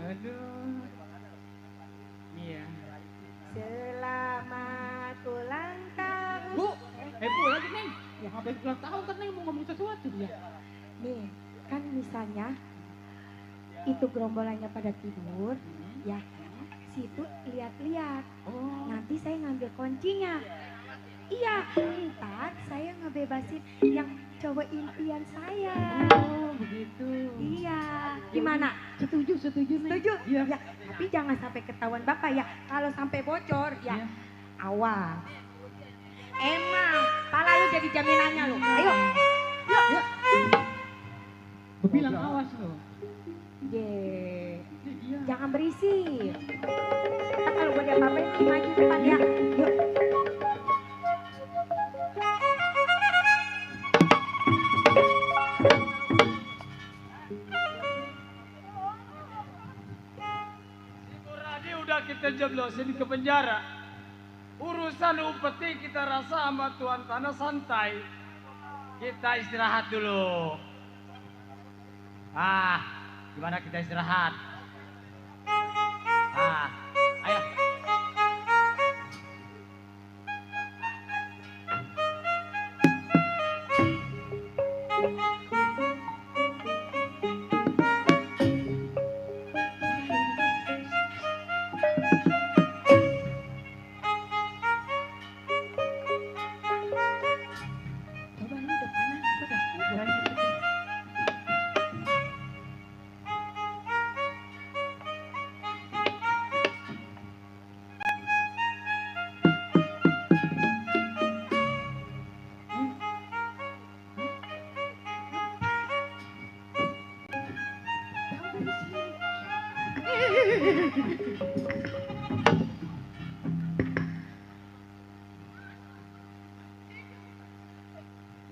Aduh. Selamat ulang tahun. Bu, Bu lagi Neng. Ya habis ulang tahun kan Neng mau ngomong sesuatu ya. Nih, kan misalnya itu gerombolannya pada tidur, ya. Situ lihat-lihat. Nanti saya ngambil kuncinya. Iya, ntar saya ngebebasin yang cowok impian saya. Oh, begitu. Iya. Gimana? Setuju, Neng. Setuju? Iya. Ya, tapi jangan sampai ketahuan Bapak ya. Kalau sampai bocor, ya awas. Emang, pala lu jadi jaminannya lu. Ayo. Yuk. Gue bilang awas lo. Jangan berisik. Ntar kalau gue diapa-apain, maju depan ya. Yuk. Radi udah kita jeblosin ke penjara. Urusan upeti kita rasa sama Tuan Tanah santai. Kita istirahat dulu. Gimana kita istirahat? Ayo. Coba lu depanan, udah kuburannya gitu.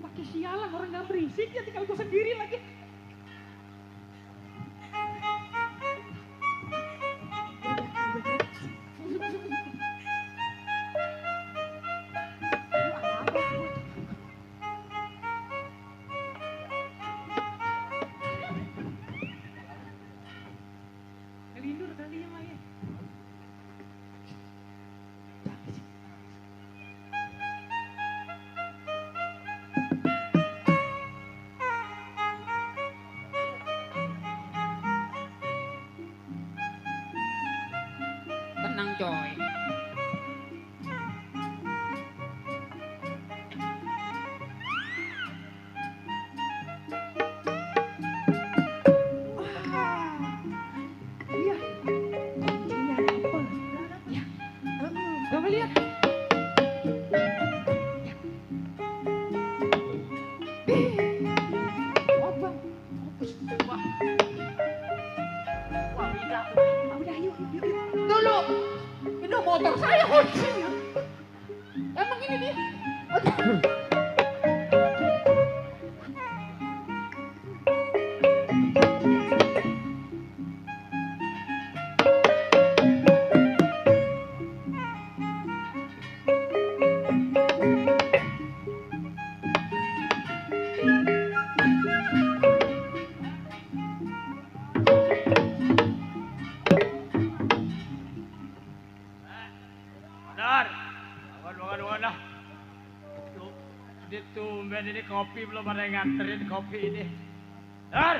Makin sialan orang nggak berisik ya tinggal gue sendiri lagi. Kelindur kali ya Maya. Tenang coy. Iya. Kuncinya dapet. Ya. Coba lihat. Udah yuk. Dulu, ini motor saya kuncinya. Emang ini dia. Dar, bangun lah. Ditumben ini kopi belum ada yang nganterin kopi ini. Dar.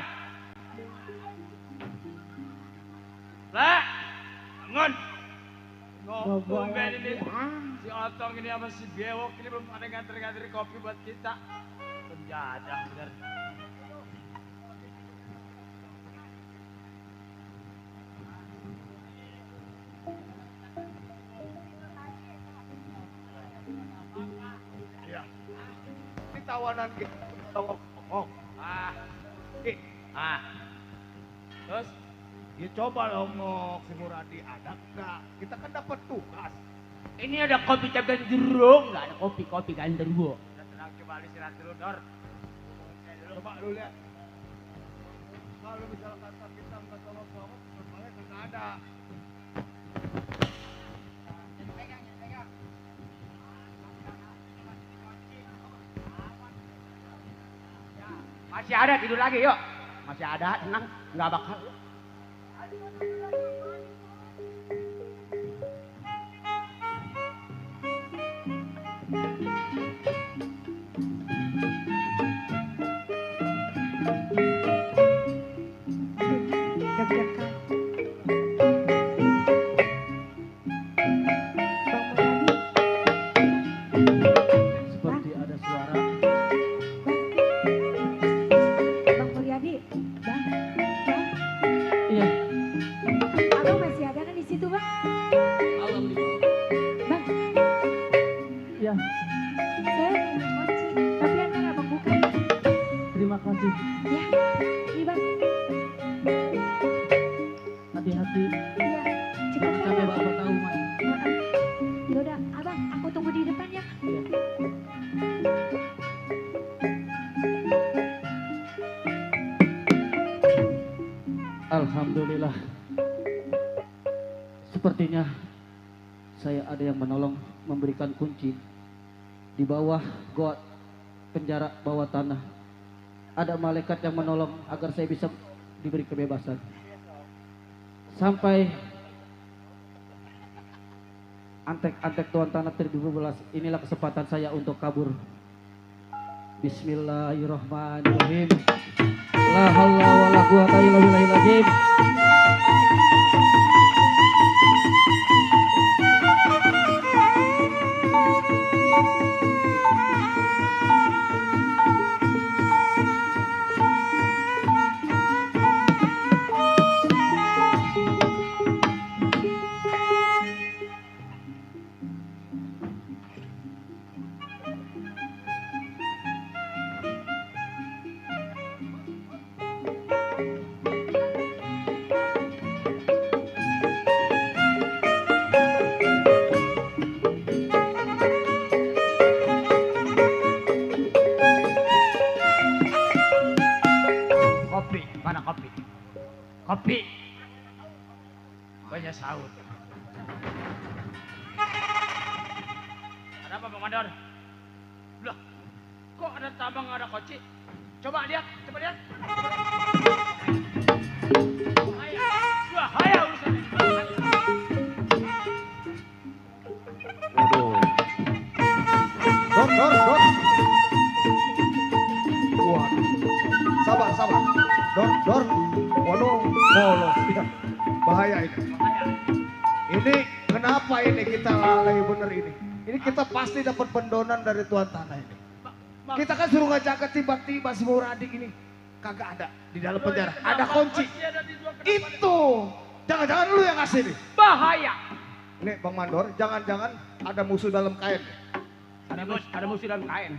Lah, bangun. Tumben ini. Si Otong ini sama si Bewok ini belum ada yang nganterin kopi buat kita. Penjadah bener. Ini tawanan kita. Ngomong. Terus? Ya coba ngomong si Muradi ada enggak? Kita kan dapat tugas. Ini ada kopi cabai jeruk, nggak ada kopi gandrung. Tenang, coba istirahat dulu, Dor. Coba lu lihat. Kalau misalkan kita nggak tolong-tolong, normalnya nggak ada. Masih ada tidur lagi yuk. Masih ada, tenang, nggak bakal. deg-degan. Bang Mulyadi, Seperti ada suara. Bang Mulyadi, Bang, Iya. Abang masih ada kan di situ, Bang? Bang, Iya. saya punya kunci, tapi antar Abang buka ya. Terima kasih. Ya, ini Bang. Hati-hati. Iya, cepat Sampai Bang. Bapak tahu, Mas. Yaudah, Abang, aku tunggu di depan ya. Iya. Alhamdulillah. Sepertinya saya ada yang menolong memberikan kunci di bawah goa penjara bawah tanah. Ada malaikat yang menolong agar saya bisa diberi kebebasan. Sampai antek-antek tuan tanah terbelas, inilah kesempatan saya untuk kabur. Bismillahirrahmanirrahim. La haula wala quwata illa billahil azim. Kopi, mana kopi? Kopi. Banyak sahur. Ada apa Bang Mandor? Loh, kok ada tabang ada koci? Coba lihat, coba lihat. Bahaya urusan ini. Waduh. Dor. Wah. Sabar. Dor. Waduh, polos. Ya. Bahaya ini. Ini kenapa ini kita lalai bener ini? Ini kita pasti dapat pendonan dari tuan tanah ini. Kita kan suruh ngajak tiba-tiba si Muradi ini kagak ada di dalam penjara. Ada kunci. Itu. Jangan-jangan lu yang ngasih nih. Bahaya. Nih Bang Mandor, jangan-jangan ada musuh dalam kain. Ada musuh dalam kain.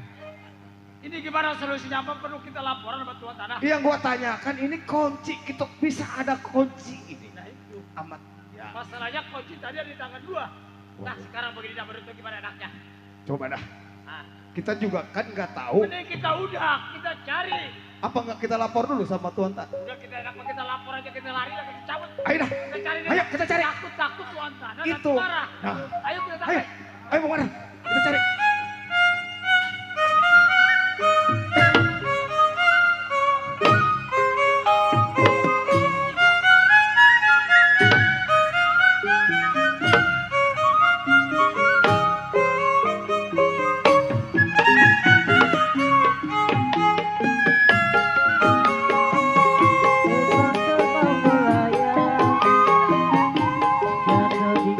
Ini gimana solusinya? Apa perlu kita laporan sama tuan tanah? Yang gua tanyakan ini kunci, kita bisa ada kunci ini. Nah itu. Amat. Ya. Masalahnya kunci tadi ada di tangan gua. Nah sekarang begini dapat itu gimana enaknya? Coba dah. Nah, Kita juga kan nggak tahu. mending kita udah, kita cari. Apa nggak kita lapor dulu sama tuan tanah? Udah kita enak kita lapor aja, kita lari lah, kita cabut. Ayo dah. Kita cari deh. Ayo kita cari. Takut tuan tanah Itu. nanti marah. Nah. Ayo kita Ayo. sampai. Ayo Bang Mandor. Kita cari. Jatuh di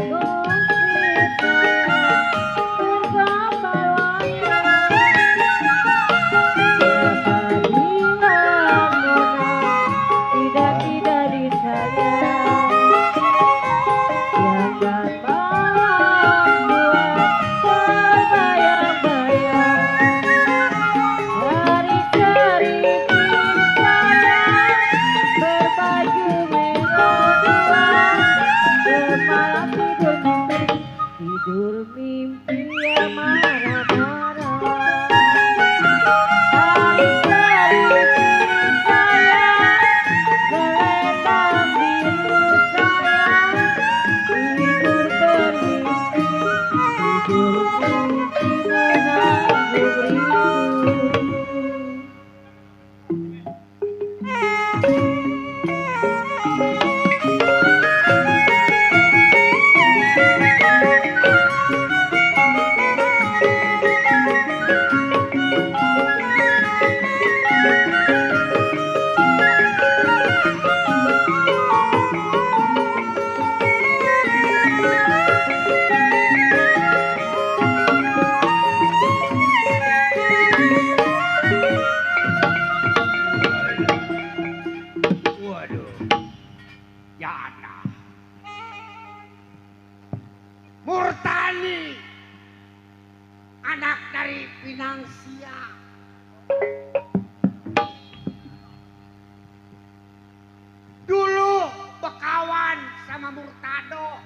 Jana. Murtani, anak dari Pinangsia. Dulu bekawan sama Murtado,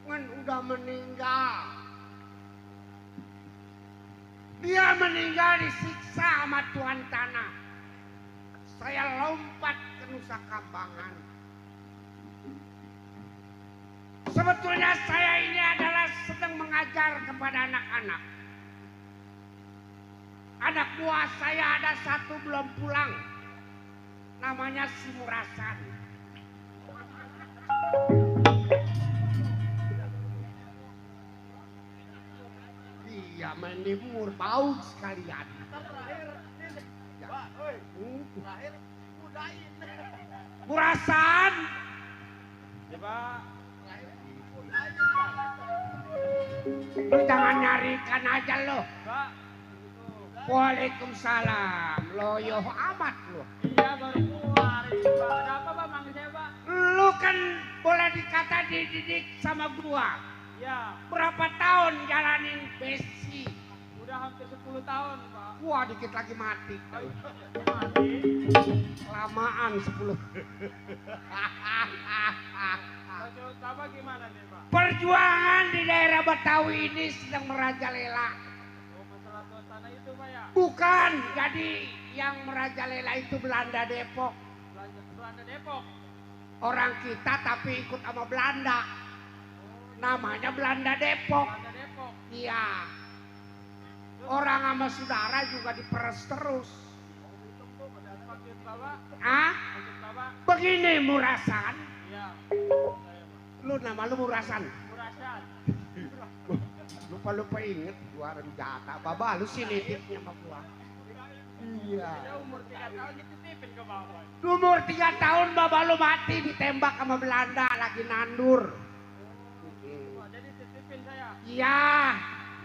ngan udah meninggal. Dia meninggal disiksa sama Tuan Tanah. Saya lompat ke Nusa Kambangan. Sebetulnya saya ini adalah sedang mengajar kepada anak-anak. Anak buah saya ada satu belum pulang. Namanya si Murasan. Iya menimur bau sekalian. Murasan. Lu jangan nyarikan aja lo. Waalaikumsalam. Loyo amat lo. Iya baru keluar. Ada apa Pak manggil saya Pak? Lu kan boleh dikata dididik sama gua. Iya. Berapa tahun jalanin besi? Udah hampir 10 tahun Pak. Wah dikit lagi mati. Mati. Lamaan 10. Maksud Bapak gimana nih Pak? Perjuangan di daerah Betawi ini sedang merajalela. Oh masalah tuan tanah itu Pak ya? Bukan, jadi yang merajalela itu Belanda Depok. Belanda Depok? Orang kita tapi ikut sama Belanda. Namanya Belanda Depok. Belanda Depok? Iya. Orang sama saudara juga diperes terus. Maksud Bapak? Ah? Maksud Bapak? Begini Murasan. Iya. Lu nama lu Murasan. Murasan. Lupa inget gua renjata. Baba lu sih nitipnya sama gua. Iya. Dia umur 3 tahun dititipin ke Bapak. Umur 3 tahun baba lu mati ditembak sama Belanda lagi nandur. Oh, jadi titipin saya. Iya.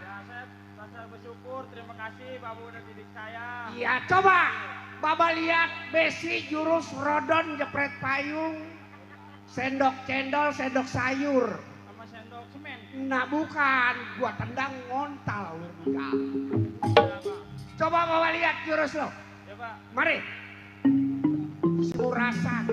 Ya saya rasa bersyukur, terima kasih Bapak udah didik saya. Iya, coba Baba lihat besi jurus rodon jepret payung. Sendok cendol, sendok sayur. Sama sendok semen. Nah bukan, gua tendang ngontal lu enggak. Coba Baba lihat jurus lo. Coba. Mari. Murasan.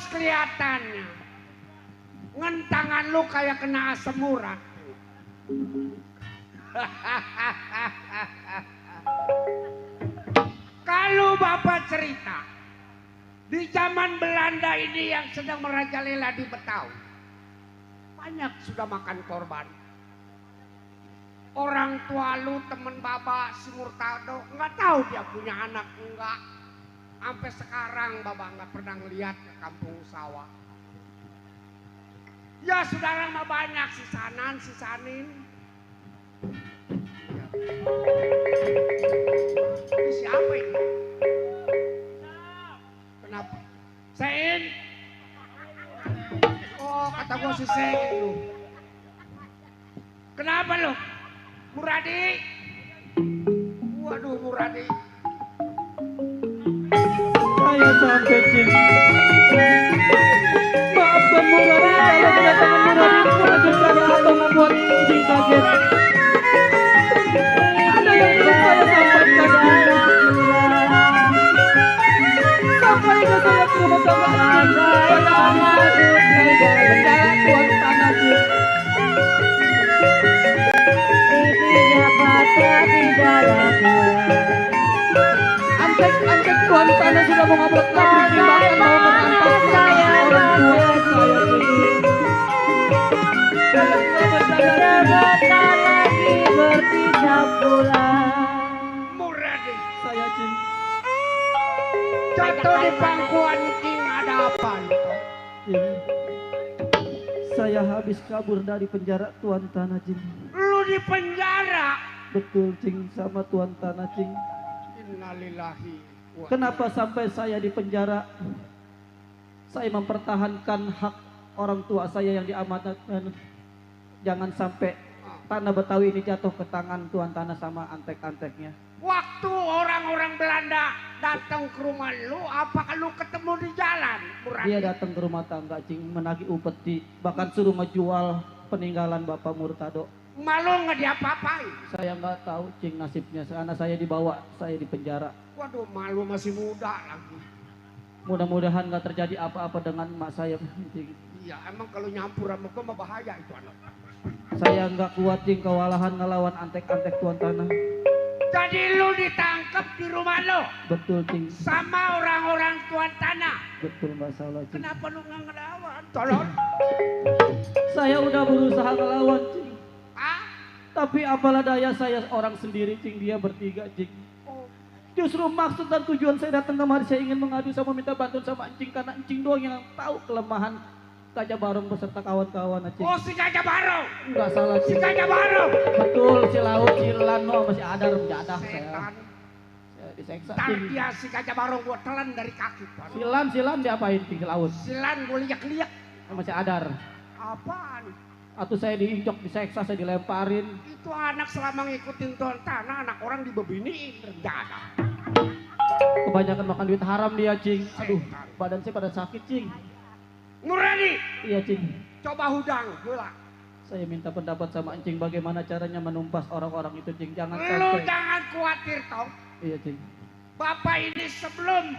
Kelihatannya ngentangan lu kayak kena asam urat. Kalau Bapak cerita di zaman Belanda ini yang sedang merajalela di Betawi, banyak sudah makan korban. Orang tua lu temen Bapak si Murtado nggak tahu dia punya anak enggak. Sampai sekarang Bapak nggak pernah ngeliat ke kampung sawah. Ya saudara mah banyak sisanan, sisanin. Ini siapa ini? Kenapa? Sein? Oh kata gua si Sein lu. Kenapa lu? Muradi? Muradi. Saya sampai cing. Maafkan Muradi kalau kedatangan Muradi mengejutkan atau membuat cing kaget. Ada yang ingin saya sampaikan cing. Sampaikan saya ke rumah tangga cing. Pada hari ini saya penjara tuan tanah cing. Antek tuan tanah sudah mengobrak-abrik bahkan mau merampas saya orang tua saya cing. Sebentar lagi berpisah pulang. Muradi. Saya cing. Jatuh di pangkuan cing ada apa itu? Cing. Saya habis kabur dari penjara tuan tanah cing. Lu di penjara? Betul cing, sama tuan tanah cing. Innalillahi. Kenapa sampai saya di penjara? Saya mempertahankan hak orang tua saya yang diamanatkan. Jangan sampai tanah Betawi ini jatuh ke tangan tuan tanah sama antek-anteknya. Waktu orang-orang Belanda datang ke rumah lu, apakah lu ketemu di jalan, Muradi? Dia datang ke rumah tangga cing, menagih upeti, bahkan suruh menjual peninggalan Bapak Murtado. Malu nggak diapa-apain? Saya nggak tahu cing nasibnya, karena saya dibawa, saya di penjara. Waduh, malu masih muda lagi. Mudah-mudahan nggak terjadi apa-apa dengan emak saya cing. Iya, emang kalau nyampur sama gua mah bahaya itu anak. Saya nggak kuat cing kewalahan ngelawan antek-antek tuan tanah. Jadi lu ditangkap di rumah lu Betul cing, sama orang-orang tuan tanah. betul nggak salah cing. Kenapa lu nggak ngelawan? Tolong. Saya udah berusaha ngelawan cing. Ah? Tapi apalah daya saya orang sendiri cing, dia bertiga cing. Justru maksud dan tujuan saya datang kemari, saya ingin mengadu sama minta bantuan sama encing, karena encing doang yang tahu kelemahan Gajah Barong beserta kawan-kawan cing. Oh, si Gajah Barong. Enggak salah Si cing. Gajah Barong. Betul, si Laut, si Lano, masih Adar menjadah saya. Setan. Saya diseksa Ntar cing. dia si Gajah Barong gua telan dari kaki. Silan diapain cing, si Laut? Silan gua liak-liak. Masih Adar. Apaan? Atau saya diinjok, diseksa, saya dilemparin. Itu anak selama ngikutin tuan tanah, anak orang dibebiniin. Rencana. Kebanyakan makan duit haram dia cing. Aduh, badan saya pada sakit cing. Muradi, Iya cing. coba hudang gula. Saya minta pendapat sama encing bagaimana caranya menumpas orang-orang itu cing. Jangan Lu sampai. jangan khawatir tau. Iya cing. Bapak ini sebelum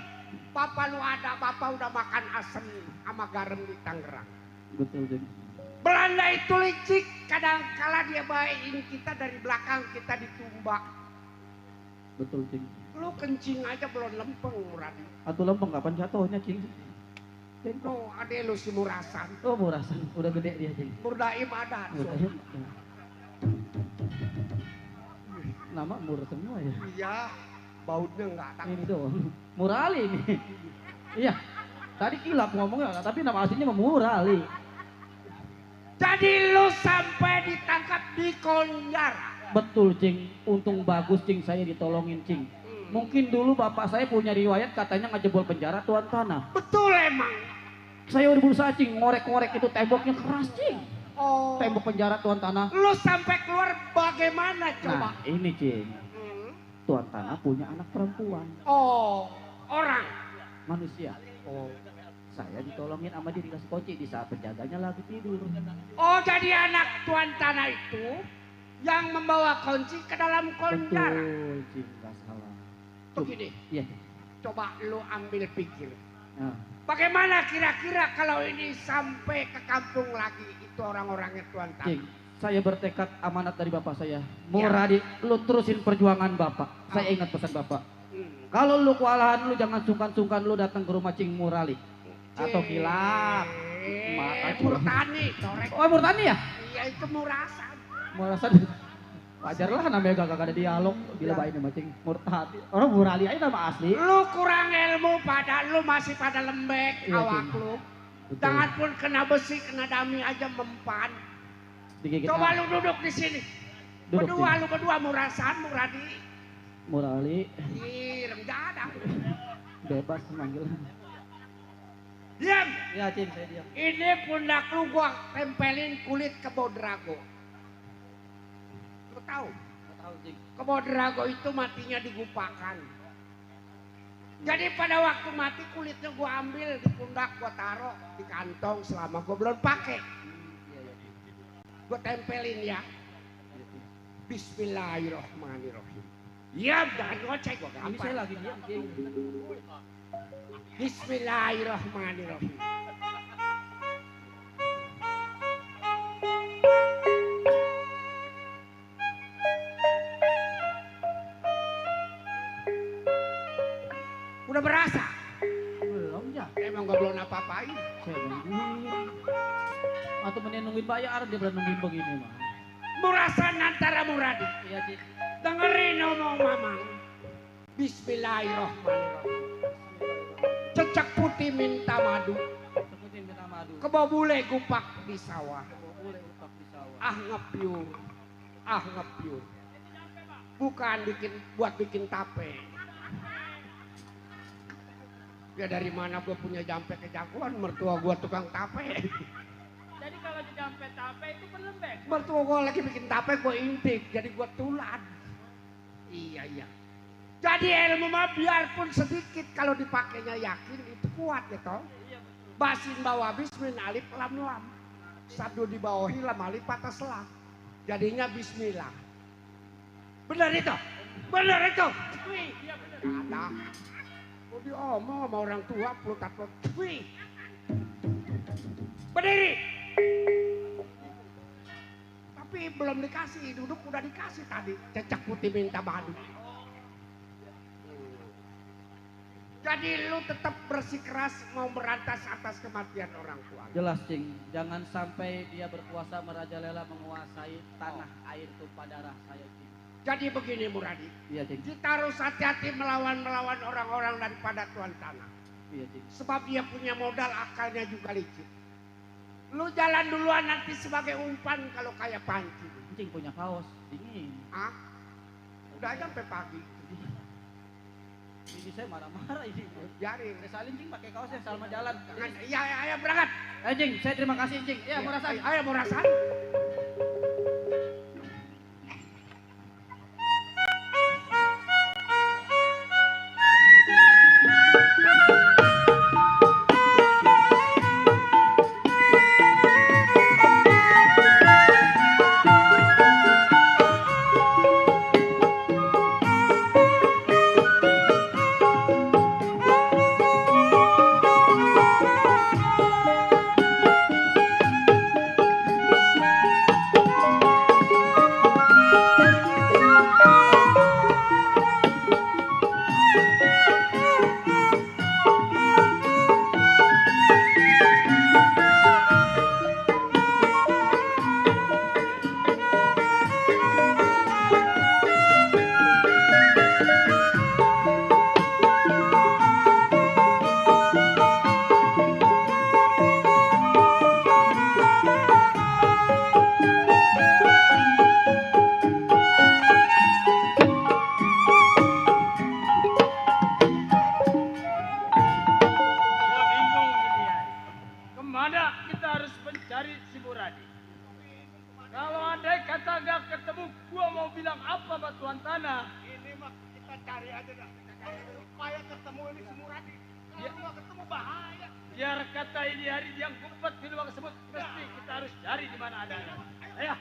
bapak lu ada, bapak udah makan asem sama garam di Tangerang. Betul cing. Belanda itu licik, kadang-kala dia bawain kita dari belakang, kita ditumbak. Betul cing. Lu kencing aja belum lempeng, Muradi. Atau lempeng kapan jatuhnya cing? Cing. Oh, ade lu si Murasan. Oh murasan, udah gede dia cing. Murdaim ada. Udah, ya. Nama mur semua ya. Iya, bautnya enggak tak. Ini doang. Murali ini. Iya. Tadi kilap ngomongnya, tapi nama aslinya Murali. Jadi lu sampai ditangkap di Konjar. Betul cing, untung bagus cing saya ditolongin cing. Mungkin dulu bapak saya punya riwayat katanya ngejebol penjara tuan tanah. Betul emang. Saya udah berusaha cing, ngorek-ngorek itu temboknya keras cing. Oh. Tembok penjara tuan tanah. Lu sampai keluar bagaimana coba? Nah ini cing, tuan tanah punya anak perempuan. Oh, orang. Manusia. Oh. Saya ditolongin sama dia dikasih kunci di saat penjaganya lagi tidur. Oh, jadi anak tuan tanah itu yang membawa kunci ke dalam konjar. Betul cing, gak salah. Begini, Iya. coba lu ambil pikir. Nah. Bagaimana kira-kira kalau ini sampai ke kampung lagi itu orang-orangnya tuan tanah? Cing, saya bertekad amanat dari bapak saya. Muradi, lu terusin perjuangan bapak. Saya ingat pesan bapak. Kalau lu kewalahan lu jangan sungkan-sungkan lu datang ke rumah Cing Murali. Atau kilap. Murtani, corek. Oh Murtani ya? Iya itu Murasan. Murasan. Wajar lah namanya gak ada dialog. Bila baik sama Cing Murtani. Orang Murali aja nama asli. Lu kurang ilmu pada lu masih pada lembek Iya, awak Cing. lu. Betul. Jangan pun kena besi, kena dami aja mempan. Digigit Coba ah. lu duduk di sini. Duduk, Berdua Cing. lu berdua Murasan, Muradi. Murali. Ih, renggada. Bebas manggil. Diam. Ya Cing, saya diam. Ini pundak lu gua tempelin kulit kebo drago. Lu tahu? Tahu Kebodrago itu matinya digupakan. Jadi pada waktu mati kulitnya gua ambil di pundak, gua taruh di kantong selama gua belum pakai. Gua tempelin ya. Bismillahirrahmanirrahim. Ya, jangan ngoceh gua gampang. Ini saya lagi diam. Bismillahirrahmanirrahim. Udah berasa? Belum ya. Emang gak belum apa-apain. Saya nungguin. Atau mending nungguin bayar dia belum nungguin begini mah. Murasan antara Muradi. Iya Cik. Dengerin ngomong mamang. Bismillahirrahmanirrahim. Cecak putih minta madu. Kebobule gupak di sawah. Ah ngepiur. Ah ngepiur. Bukan buat bikin tape. Ya dari mana gue punya jampe kejagoan, mertua gue tukang tape. Jadi kalau di jampe tape itu berlembek. Mertua gue lagi bikin tape gue intik, jadi gue tulan. Iya. Jadi ilmu mah biarpun sedikit kalau dipakainya yakin itu kuat ya toh. Basin bawah bismin alif lam lam. Sabdu di bawahi lam alif patah selam. Jadinya bismillah. Benar itu? Benar itu? Iya benar. Ada. Mau diomong sama orang tua pelutat-pelut. Wih. Berdiri. Tapi belum dikasih, duduk udah dikasih tadi. Cecak putih minta madu. Jadi lu tetap bersikeras mau merantas atas kematian orang tua. Jelas Cing, jangan sampai dia berkuasa merajalela menguasai tanah air tumpah darah saya Cing. Jadi begini Muradi. Iya Cing. Kita harus hati-hati melawan orang-orang daripada tuan tanah. Iya Cing. Sebab dia punya modal, akalnya juga licik. Lu jalan duluan nanti sebagai umpan kalau kayak panci. Cing punya kaos dingin. Ah? Udah aja sampai pagi. Ini saya marah-marah ini. Jari. Salin Cing pakai kaos yang sama jalan. Iya berangkat. Cing, saya terima kasih Cing. Ya mau rasain. Ayo mau rasain. Biar kata ini hari yang kumpet di luar sebut, mesti kita harus cari di mana adanya. Ayo.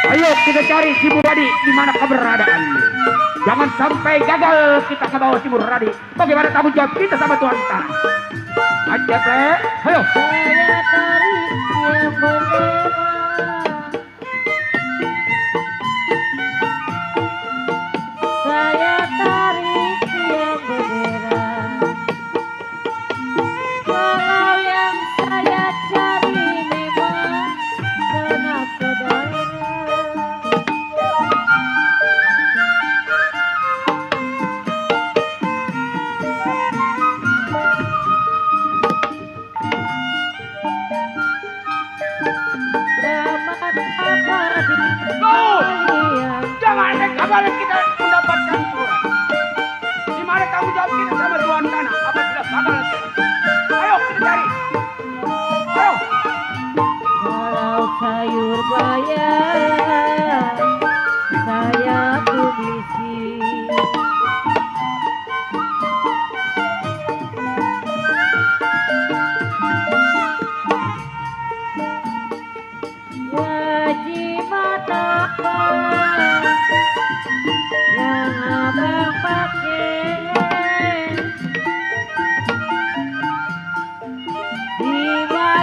Ayo kita cari si Muradi di mana keberadaannya. Jangan sampai gagal kita ke bawah si Muradi. Bagaimana tanggung jawab kita sama Tuhan Tanah? Aja Ple, ayo. Saya tarik yang bendera. Saya tarik yang bendera. Kalau yang saya cari memang tanah saudara. Jangan ada kabar kita mendapatkan surat. Di mana tanggung jawab kita sama Tuhan Tanah? Apa tidak bakal? Ayo.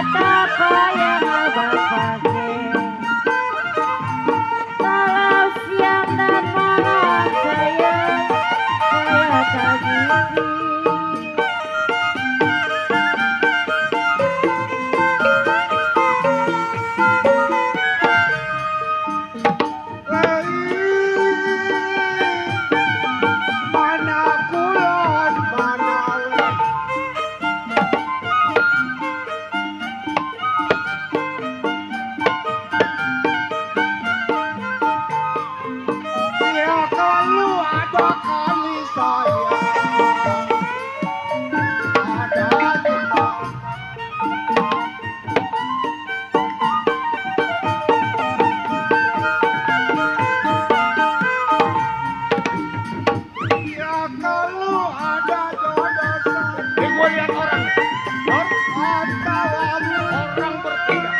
Buat apa yang abang pakai? Kalau siang dan malam saya tagih. Mana kulon, mana weh. Ya kalau ada kali saya ada kita. Ya kalau ada jodoh saya. Ini gua lihat orang. Atau Orang bertiga.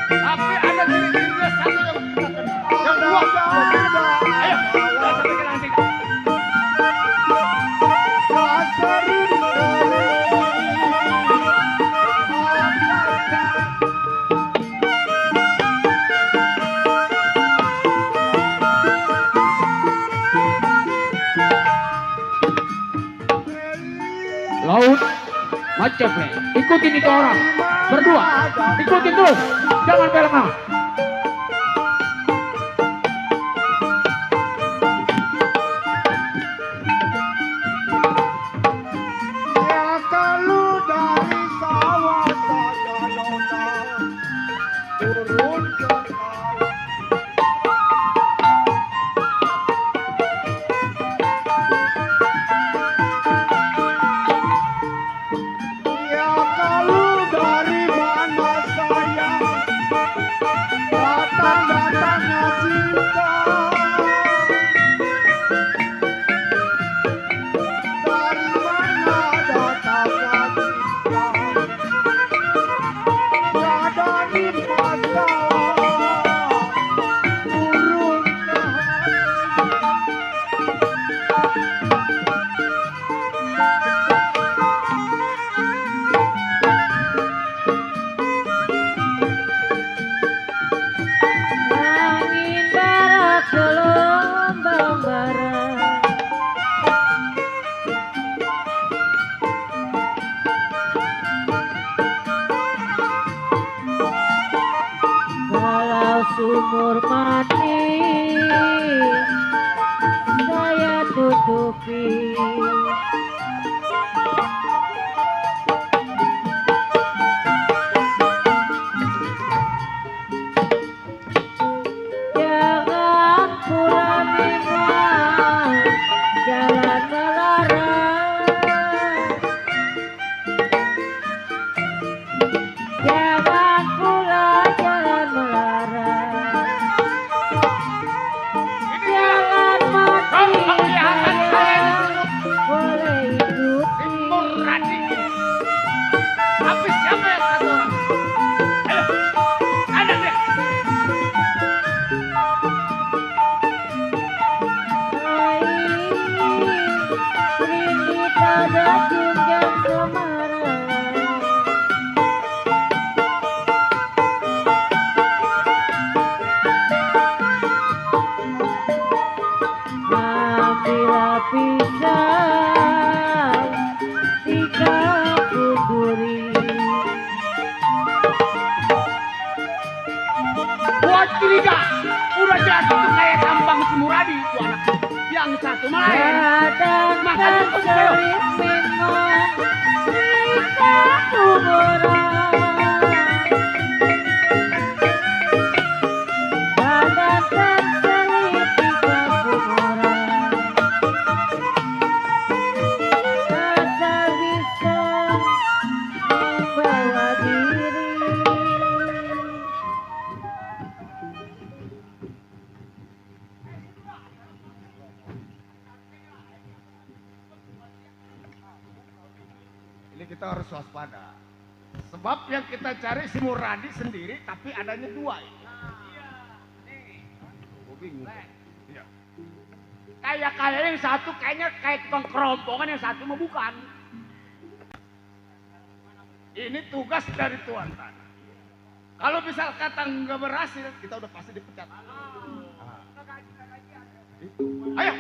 Tapi ada ciri-cirinya satu yang kita kenal. Yang dua. Ayo, kita sampai ke lantai. Laut macet nih. Ikutin itu orang. Berdua. Ikutin terus. Jangan belengah. Ya kalau dari sawah saya nona turun ke laut. Ya kalau dari mana saya datang-datangnya cinta. Dari mana datangnya cinta? Ya dari mata turun ke hati. Angin barat gelombang barat. Kalau sumur mati saya tutupi. Jangan pulang memang jalan melarang. Jangan pulang jalan melarang. Jangan mati saya boleh ikuti. Muradi. Tapi siapa yang satu orang? Ayo, ada dia. Rindu pada tunjang semarang. Ambillah pisang tiga duri. Buat curiga. Udah jatuh tuh kayak tambang si Muradi itu anak. Yang satu malah. Kadang Makan terus ayo. terselip memang tiga kuburan. Kadang terselip tiga kuburan. Asal bisa membawa diri. Ini kita harus waspada. Sebab yang kita cari si Muradi sendiri, tapi adanya dua. Gue bingung. Iya. Kayak yang satu kayaknya kayak tukang kerompongan, yang satu mah bukan. Ini tugas dari tuan tanah. Kalau misal kata nggak berhasil, kita udah pasti dipecat. Ayo.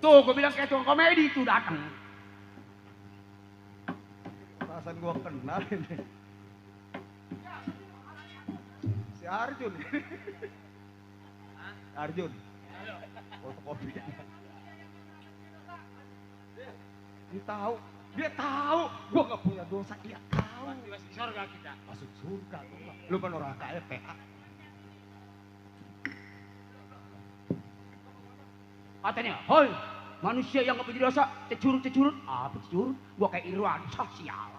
Tuh, gue bilang kayak tukang komedi tuh datang. Perasaan gua kenal ini. Si Arjun. Arjun. Fotokopi. Dia tahu. Gua nggak punya dosa, dia tahu. Masuk surga kita. Masuk surga lu kan orang kaya PA. Katanya, hoi, manusia yang nggak punya dosa, cecurut. Apa cecurut? Gua kayak Irwan sosial.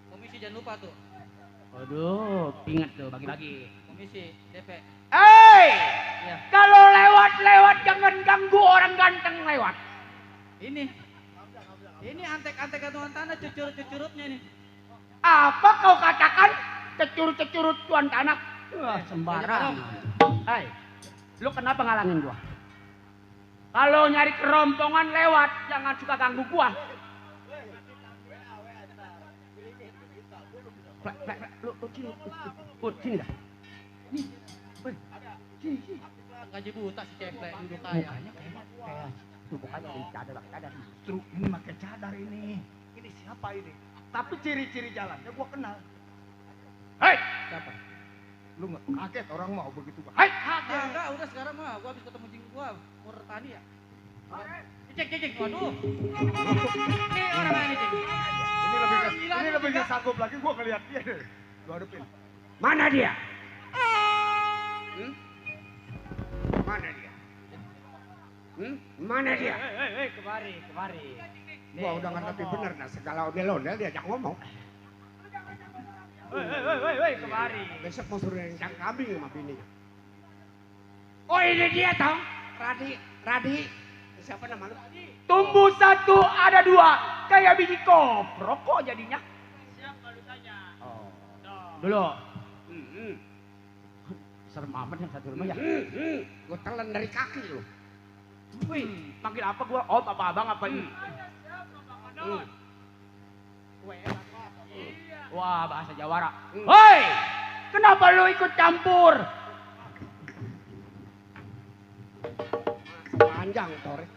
Komisi jangan lupa tuh. Waduh, ingat tuh bagi-bagi. Komisi DP. Iya. Kalau lewat-lewat jangan ganggu orang ganteng lewat. Ini antek-antek tuan tanah cucurut-cucurutnya nih. Apa kau katakan cecurut-cecurut tuan tanah? Wah, sembarangan. Hei, lu kenapa ngalangin gua? Kalau nyari kerompongan lewat, jangan suka ganggu gua. Lu sini dah. Nih, sini. Gaji buta si ceplek duduk kaya. Mukanya kayak tuh mukanya ini cadar. Justru ini pakai cadar ini. Ini siapa ini? Tapi ciri-ciri jalannya gua kenal. Hei, Siapa? Lu nggak kaget orang mau begitu Pak? hei. Enggak, udah sekarang mah gua habis ketemu jing gua, Murtani ya. Cek. Waduh. Ini orang mana nih, Cek? Ini lebih nggak sanggup lagi gua ngeliat dia deh. Gua hadepin. Mana dia? Mana dia? Mana dia? Hei, kemari. Gua udah ngerti bener nah segala ondel-ondel diajak ngomong. Hei, kemari. Besok mau suruh yang kambing sama bininya. Oh ini dia tong. Radi. Siapa nama lu? Tumbuh satu ada dua, kayak biji koprok kok jadinya. Siapa lu tanya? Oh. Dulu. Serem amat yang satu rumah ya. Gua telan dari kaki lu. Wih, panggil apa gua? Om, apa abang, apa ini? Wah, bahasa Jawara. Hoi, kenapa lu ikut campur? Masih panjang Torek.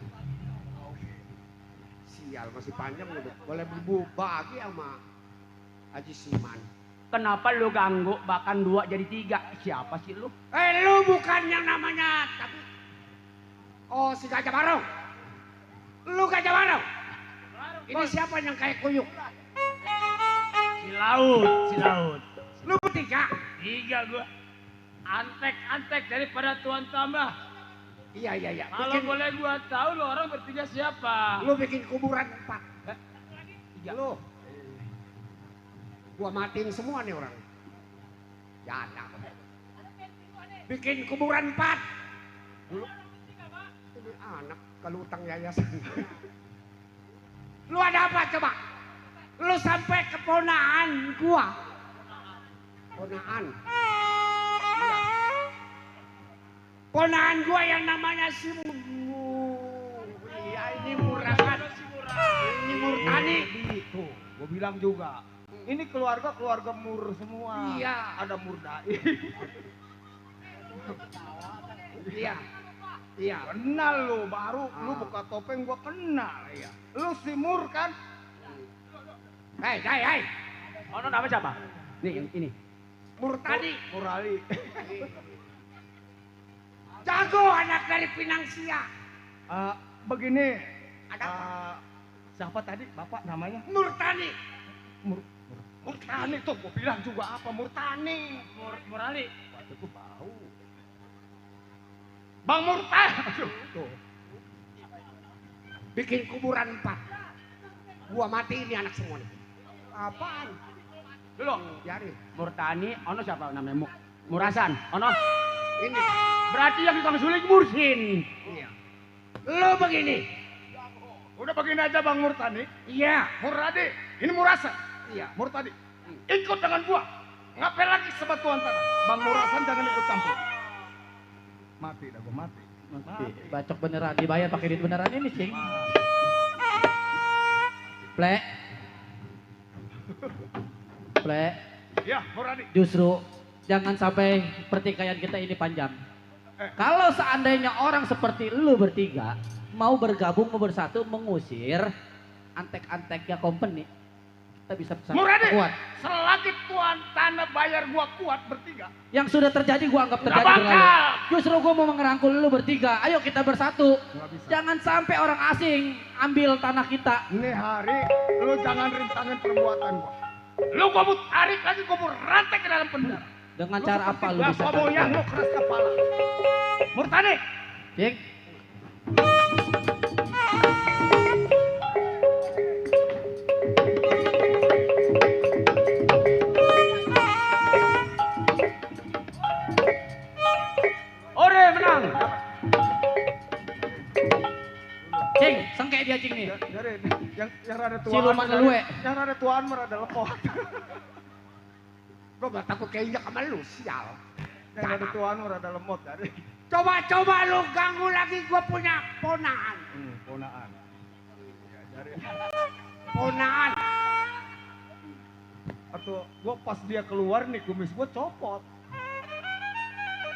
Sial masih panjang udah. Boleh berbagi sama Haji Siman. Kenapa lu ganggu bahkan dua jadi tiga? Siapa sih lu? Lu bukan yang namanya tapi oh si Gajah Barong. Lu Gajah Barong. Ini siapa yang kayak kuyuk? Si Laut. Lu bertiga? Tiga gua. Antek daripada tuan tambah. Iya. Kalau boleh gua tahu lo orang bertiga siapa? Lu bikin kuburan 4. Tiga. Lu. Gua matiin semua nih orang. Janda. Bikin kuburan 4. Dulu. Ini anak kalau utang yayasan. Lu ada apa coba? Lu sampai ke ponaan gua. Ponaan. Ponaan gua yang namanya si iya ini Murahan. Ini Murtani. Itu, gua bilang juga. Ini keluarga mur semua. Iya. Ada Murdai. Iya. Kenal lu, baru lu buka topeng gua kenal ya. Lu si Mur kan? Hei. Oh, nama siapa? Nih, ini. Murtani. Murali. Jago anak dari Pinangsia. Begini. Ada siapa tadi Bapak namanya? Murtani. Murtani tuh, gua bilang juga apa Murtani. Murali. Waduh, gua bau. Bang Murtani. Tuh. Bikin kuburan 4. Gua mati ini anak semua nih. Apaan? Dulu. Biarin. Murtani, ono siapa namanya? Murasan, ono. Ini Berarti yang tukang suling Mursin. Iya. Lo begini. Udah begini aja Bang Murtani. Iya. Muradi, ini Murasan. Iya. Murtadi, ikut dengan gua. Ngapain lagi sebatuan tanah? Bang Murasan jangan ikut campur. Mati dah gua, mati. Bacok beneran, dibayar pakai duit beneran ini, Cing. Plek. Plek. Ya, Muradi. Justru jangan sampai pertikaian kita ini panjang. Kalau seandainya orang seperti lu bertiga mau bergabung, mau bersatu, mengusir antek-anteknya company, kita bisa Muradi, kuat. selagi tuan tanah bayar gua kuat bertiga. Yang sudah terjadi gua anggap terjadi Nggak berlalu. bakal. Justru gua mau mengerangkul lu bertiga. Ayo kita bersatu. Jangan sampai orang asing ambil tanah kita. Ini hari lu jangan rintangin perbuatan gua. Lu gua mau tarik lagi, gua mau rantai ke dalam penjara. Dengan cara apa lu bisa tarik? Yang lu keras kepala. Murtani. Cik. Ore menang. Cing, sengke dia Cing nih. Jadi yang rada tuaan. Siluman lelue. Yang rada tuaan mah rada lemot. Gua gak takut keinjak sama lu, sial. Yang rada tuaan mah rada lemot jadi. Coba lu ganggu lagi gua punya ponaan. Ponaan. Ya, jadi. Ponaan. Atau gua pas dia keluar nih kumis gua copot.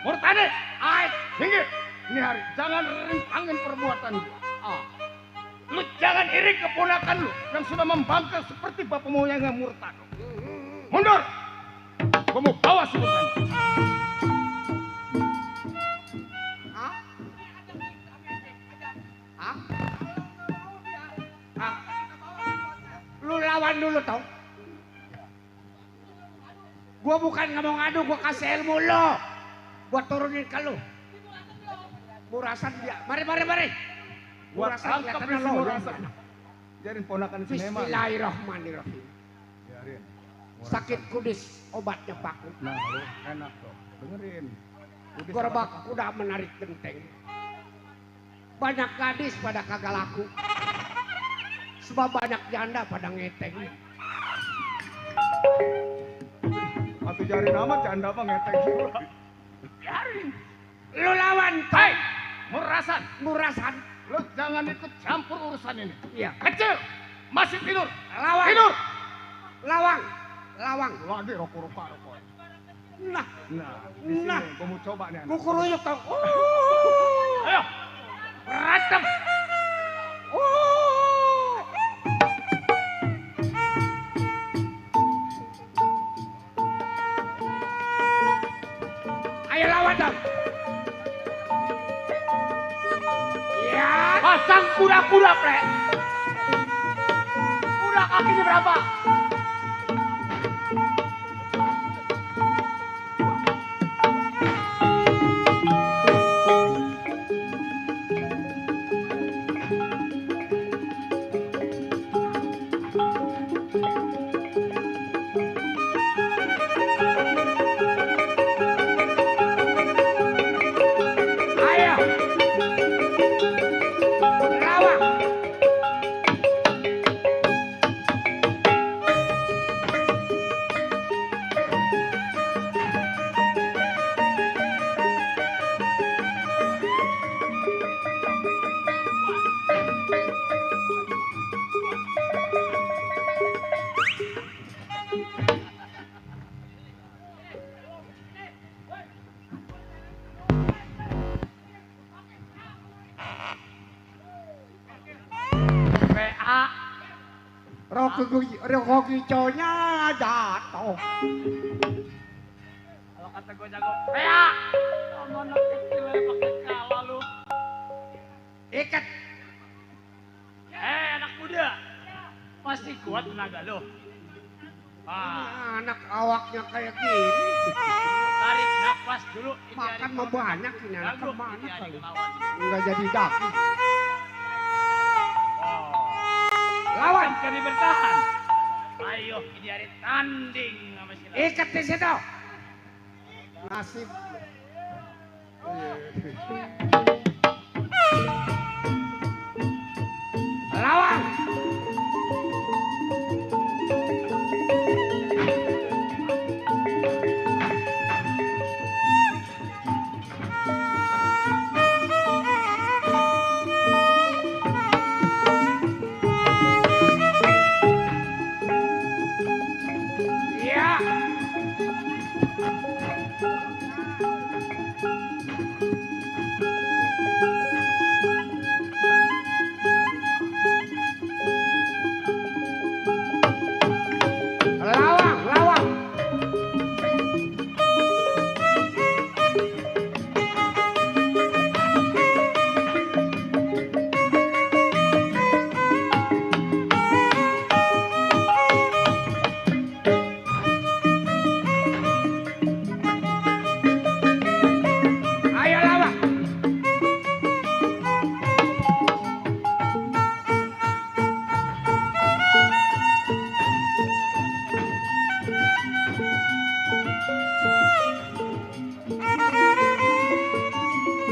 Murtani, ayo, minggir. Ini hari, jangan rintangin perbuatan gua. Lu jangan iri keponakan lu yang sudah membangkang seperti bapak moyangnya Murtado. Mundur. Gua mau bawa si Murtani. Lu lawan dulu tau. Gua bukan nggak mau ngadu, gua kasih ilmu lo. Gua turunin ke lu. Murasan dia. Mari. Gua Murasan tangkap kelihatannya si lo. Murasan. Jadi ponakan si Neman. Bismillahirrahmanirrahim. Biarin. Sakit kudis, obatnya paku. Nah, lu enak tuh. Dengerin. Kudis Gerobak kuda menarik genteng. Banyak gadis pada kagak laku. Sebab banyak janda pada ngeteng. Atau jari nama janda apa ngeteng juga. Biarin. Lu lawan, Hai. Murasan. Lu jangan ikut campur urusan ini. Iya. Kecil. Masih tidur. Lawan. Tidur. Lawang. Lagi rokok. Nah. Di sini gua mau coba nih. Kukuruyuk tau. Ayo. Berantem. Ayo lawan dong. Ya. Pasang kuda-kuda, Plek. Kuda kakinya berapa? Ayo. Lawan. PA. Rocky Conya jatuh. Kalau kata gue jago PA. Anak kecil aja pakai kalah lu. Ikat. Anak muda. Masih kuat tenaga lu. Anak awaknya kayak gini. Tarik nafas dulu. Makan mau banyak ini anak Jago, kemana ini hari kali. ngelawan. Enggak jadi daki. Lawan kami bertahan. Ayo ini hari tanding sama si lawan. Ikat di situ. Nasib. Lawang. Iya. Lawang, lawang. Ayo lawang.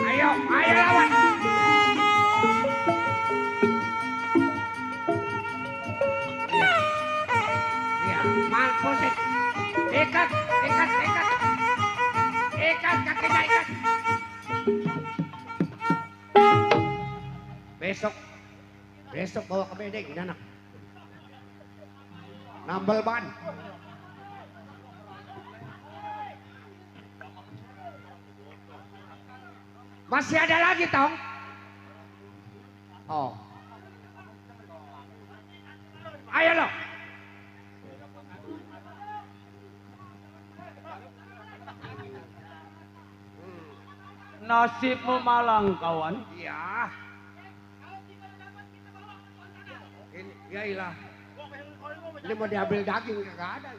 Ayo, ayo lawan. Iya. Iya, mampus deh. Ikat, ikat, ikat. Ikat kakinya ikat. Besok bawa ke bedeng ini anak. Nambal ban. Masih ada lagi, Tong? Oh. Ayo lo. Nasibmu malang kawan. Iya. Ini, ya ilah. Ini mau diambil daging kagak ada.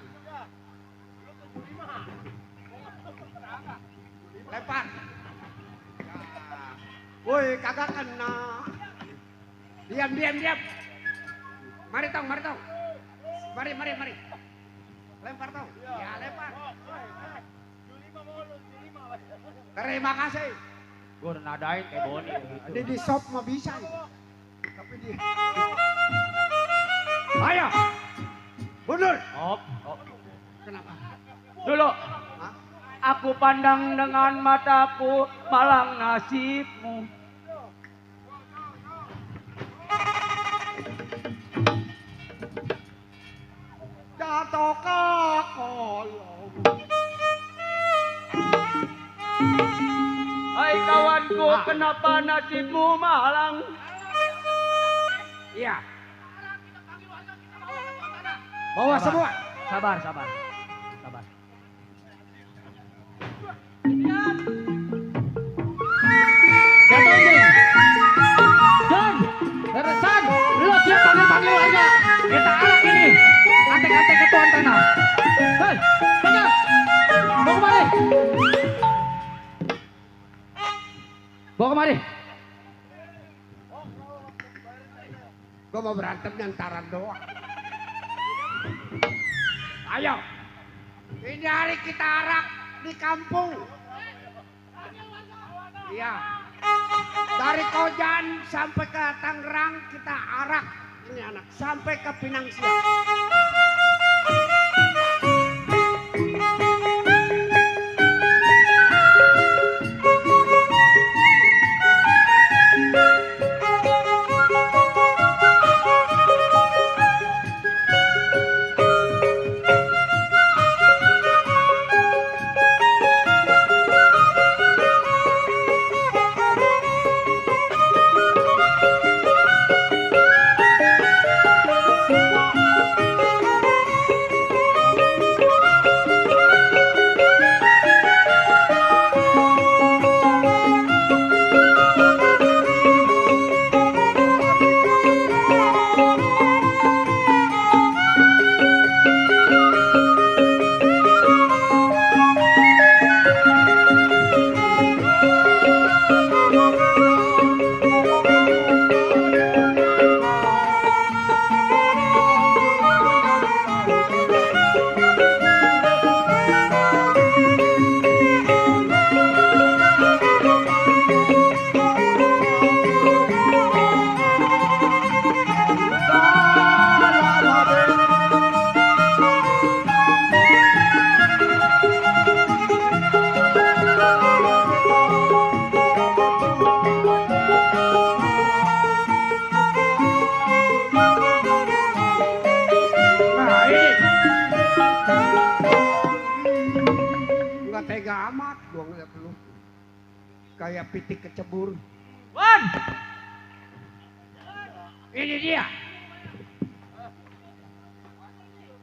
Lempar. Woi, kagak kena. Diam, diam, diam. Mari Tong, mari Tong. Mari, mari, mari. Lempar Tong. Ya, lempar. Terima kasih. Gue udah nadain kayak Boni. Ini di shop mah bisa ini. Tapi di... Ayo. Mundur. Op, op. Kenapa? Dulu. Aku pandang dengan mataku malang nasibmu. Jatuh ke kolong. Hai kawanku, kenapa nasibmu malang? Iya. Bawa semua. Sabar, sabar. Sabar. Jatuh John, San, lo siap panggil aja. Kita arak ini. Antek-antek ketuan tanah. Hei, pegang. Bawa kemari. Bawa kemari. Gue mau berantem nyantaran doang. Ayo. Ini hari kita arak di kampung. Iya. Dari Kojan sampai ke Tangerang kita arak. Ini anak. Sampai ke Pinang Siang. Kayak pitik kecebur. Wan! Ini dia.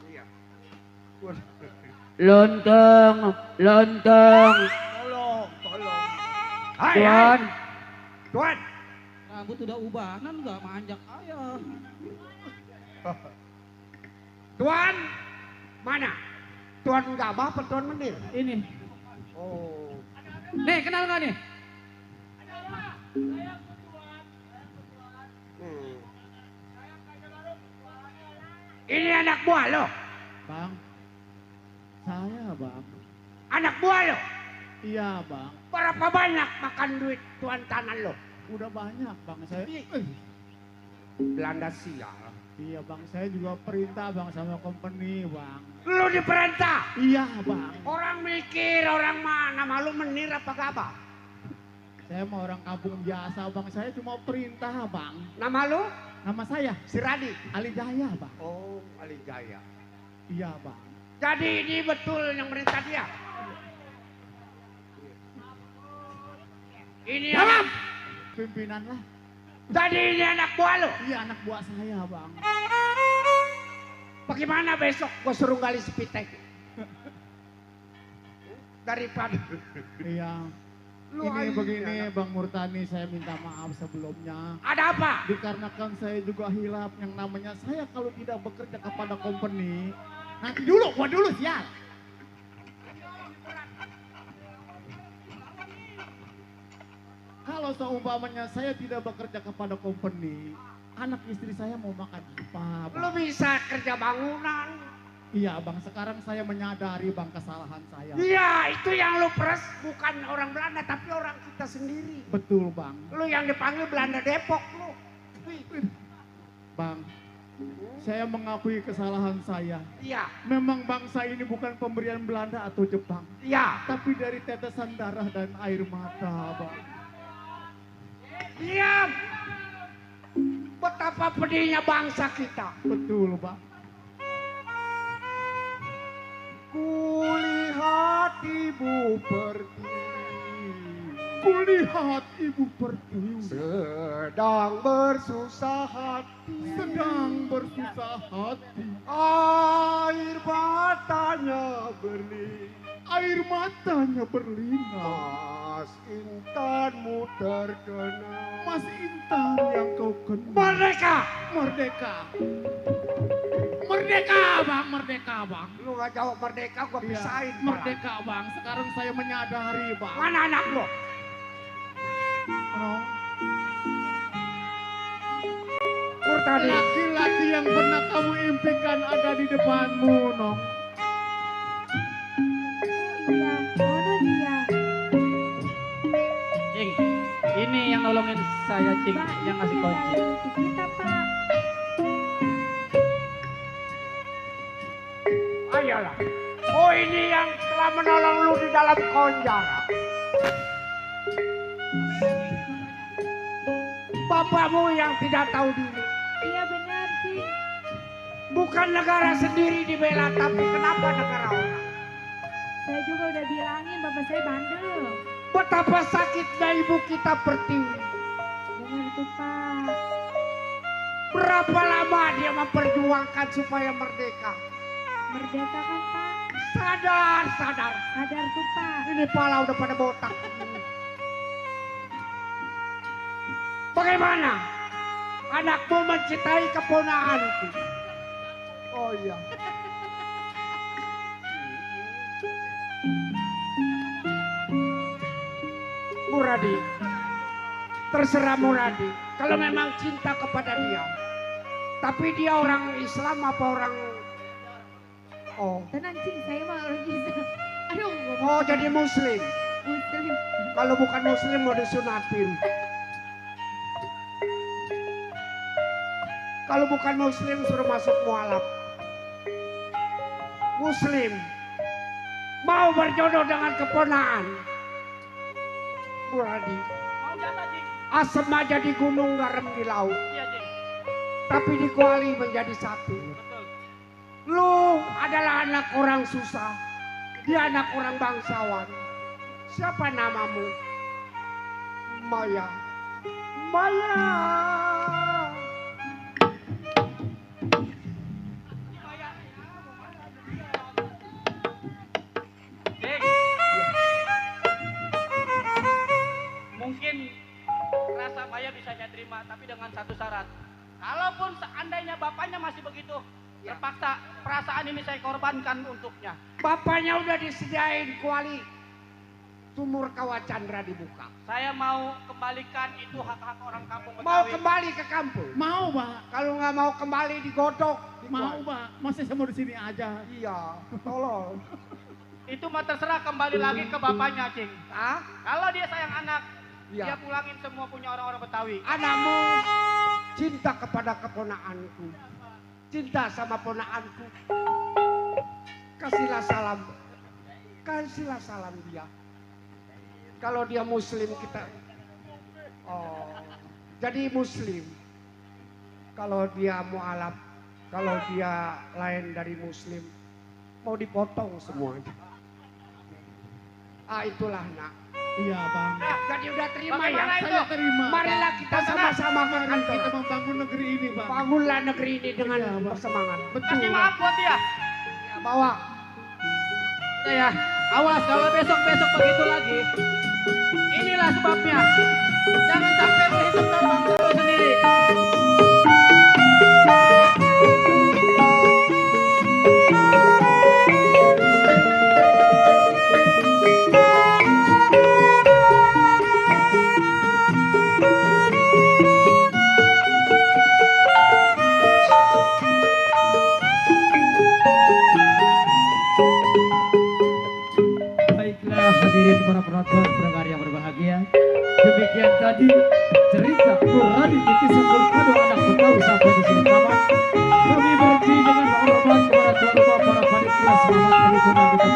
Iya. Lontong, lontong. Tolong. Tuan. Tuan. Rambut udah ubahan nggak manjak ayah. Tuan. Mana? Tuan Gabah apa Tuan Menir? Ini. Oh. Nih, kenal nggak nih? Ini anak buah lo. Bang, saya bang. Anak buah lo. Iya bang. Berapa banyak makan duit tuan tanah lo? Udah banyak bang saya. Belanda sial. Iya bang, saya juga perintah bang sama company bang. Lu diperintah? Iya bang. Orang mikir orang mana malu Menir apa Gabah? Saya mau orang kampung biasa bang, saya cuma perintah bang. Nama lu? Nama saya Si Radi. Ali Jaya bang. Oh, Ali Jaya. Iya bang. Jadi ini betul yang merintah dia. Ini anak Pimpinan lah. Jadi ini anak buah lo? Iya anak buah saya bang. Bagaimana besok gua suruh gali sepitek? Daripada Iya. Lu Ini aja. begini Bang Murtani, saya minta maaf sebelumnya. Ada apa? Dikarenakan saya juga hilaf yang namanya saya kalau tidak bekerja kepada company. Nanti dulu, gua dulu siap. Kalau seumpamanya saya tidak bekerja kepada company, anak istri saya mau makan apa? Bang? Lu bisa kerja bangunan. Iya bang, sekarang saya menyadari bang kesalahan saya. Iya, itu yang lu peres bukan orang Belanda tapi orang kita sendiri. Betul bang. Lu yang dipanggil Belanda Depok lu. Bang, saya mengakui kesalahan saya. Iya. Memang bangsa ini bukan pemberian Belanda atau Jepang. Iya. Tapi dari tetesan darah dan air mata bang. Diam. Betapa pedihnya bangsa kita. Betul bang. Kulihat ibu pergi. Kulihat ibu pergi. Sedang bersusah hati. Sedang bersusah hati. Air matanya berlin. Air matanya berlinang. Mas intanmu terkenal. Mas Intan yang kau kenal. Merdeka. Merdeka. Merdeka bang, merdeka bang. Lu gak jawab merdeka, gua Iya, pisahin. merdeka bang. Sekarang saya menyadari bang. Mana anak lu? Ano? Murtadi. Laki-laki yang pernah kamu impikan ada di depanmu, Nong. Iya, mana dia? Cing, ini yang nolongin saya Cing, Pak, yang ngasih kunci. itu kita Pak. Ayolah. Oh ini yang telah menolong lu di dalam konjara. Bapakmu yang tidak tahu diri. Iya benar sih. Bukan negara sendiri dibela, tapi kenapa negara orang? Saya juga udah bilangin bapak saya bandel. Betapa sakitnya ibu kita Pertiwi. Benar tuh Pak. Berapa lama dia memperjuangkan supaya merdeka? Merdeka kan Pak? Sadar, sadar. Sadar tuh Pak. Ini pala udah pada botak. Bagaimana? Anakmu mencintai keponakanku. Oh iya. Muradi, terserah Muradi. Kalau memang cinta kepada dia, tapi dia orang Islam apa orang? Oh, Tenang Cing, saya mah orang Islam. Aduh, oh jadi Muslim. Muslim. Kalau bukan Muslim mau disunatin. Kalau bukan Muslim suruh masuk mualaf. Muslim mau berjodoh dengan keponaan. Muradi, Mau jatah Cing? asam aja di gunung, garam di laut. Iya Cing. Tapi dikuali menjadi satu. Betul. Lu adalah anak orang susah. Dia anak orang bangsawan. Siapa namamu? Maya. Maya. Ding. Mungkin rasa Maya bisa saya terima, tapi dengan satu syarat. Kalaupun seandainya bapaknya masih begitu, terpaksa perasaan ini saya korbankan untuknya. Bapaknya udah disediain kuali. Sumur Kawah Chandra dibuka. Saya mau kembalikan itu hak-hak orang kampung Betawi. Mau kembali ke kampung? Mau, Pak. Kalau nggak mau kembali digodok. Mau, Pak. Masa saya mau di sini aja? Iya, tolong. Itu mah terserah kembali lagi ke bapaknya, Cing. Hah? Kalau dia sayang anak, Iya. dia pulangin semua punya orang-orang Betawi. Anakmu cinta kepada keponakanku. Cinta sama ponakanku. Kasihlah salam. Kasihlah salam dia. Kalau dia muslim kita. Oh, jadi muslim. Kalau dia mualaf, kalau dia lain dari muslim, mau dipotong semuanya. Ah, itulah nak. Iya, Bang. Jadi udah terima ya? Bagaimana itu? Saya terima. Marilah kita sama-sama ke Mari kantor. kita membangun negeri ini, Bang. Bangunlah negeri ini dengan Iya, Bang. bersemangat. Kasih maaf buat dia. Ya, bawa. Udah ya, awas kalau besok-besok begitu lagi. Inilah sebabnya. Jangan sampai lu hidup dalam bangsa lu sendiri. Baiklah hadirin para penonton pendengar yang berbahagia. Demikian tadi cerita Nurani Titi Sembul Ado anak Betawi sampai di sini tamat. Kami berhenti dengan hormat kepada tuan rumah para panitia selamat hari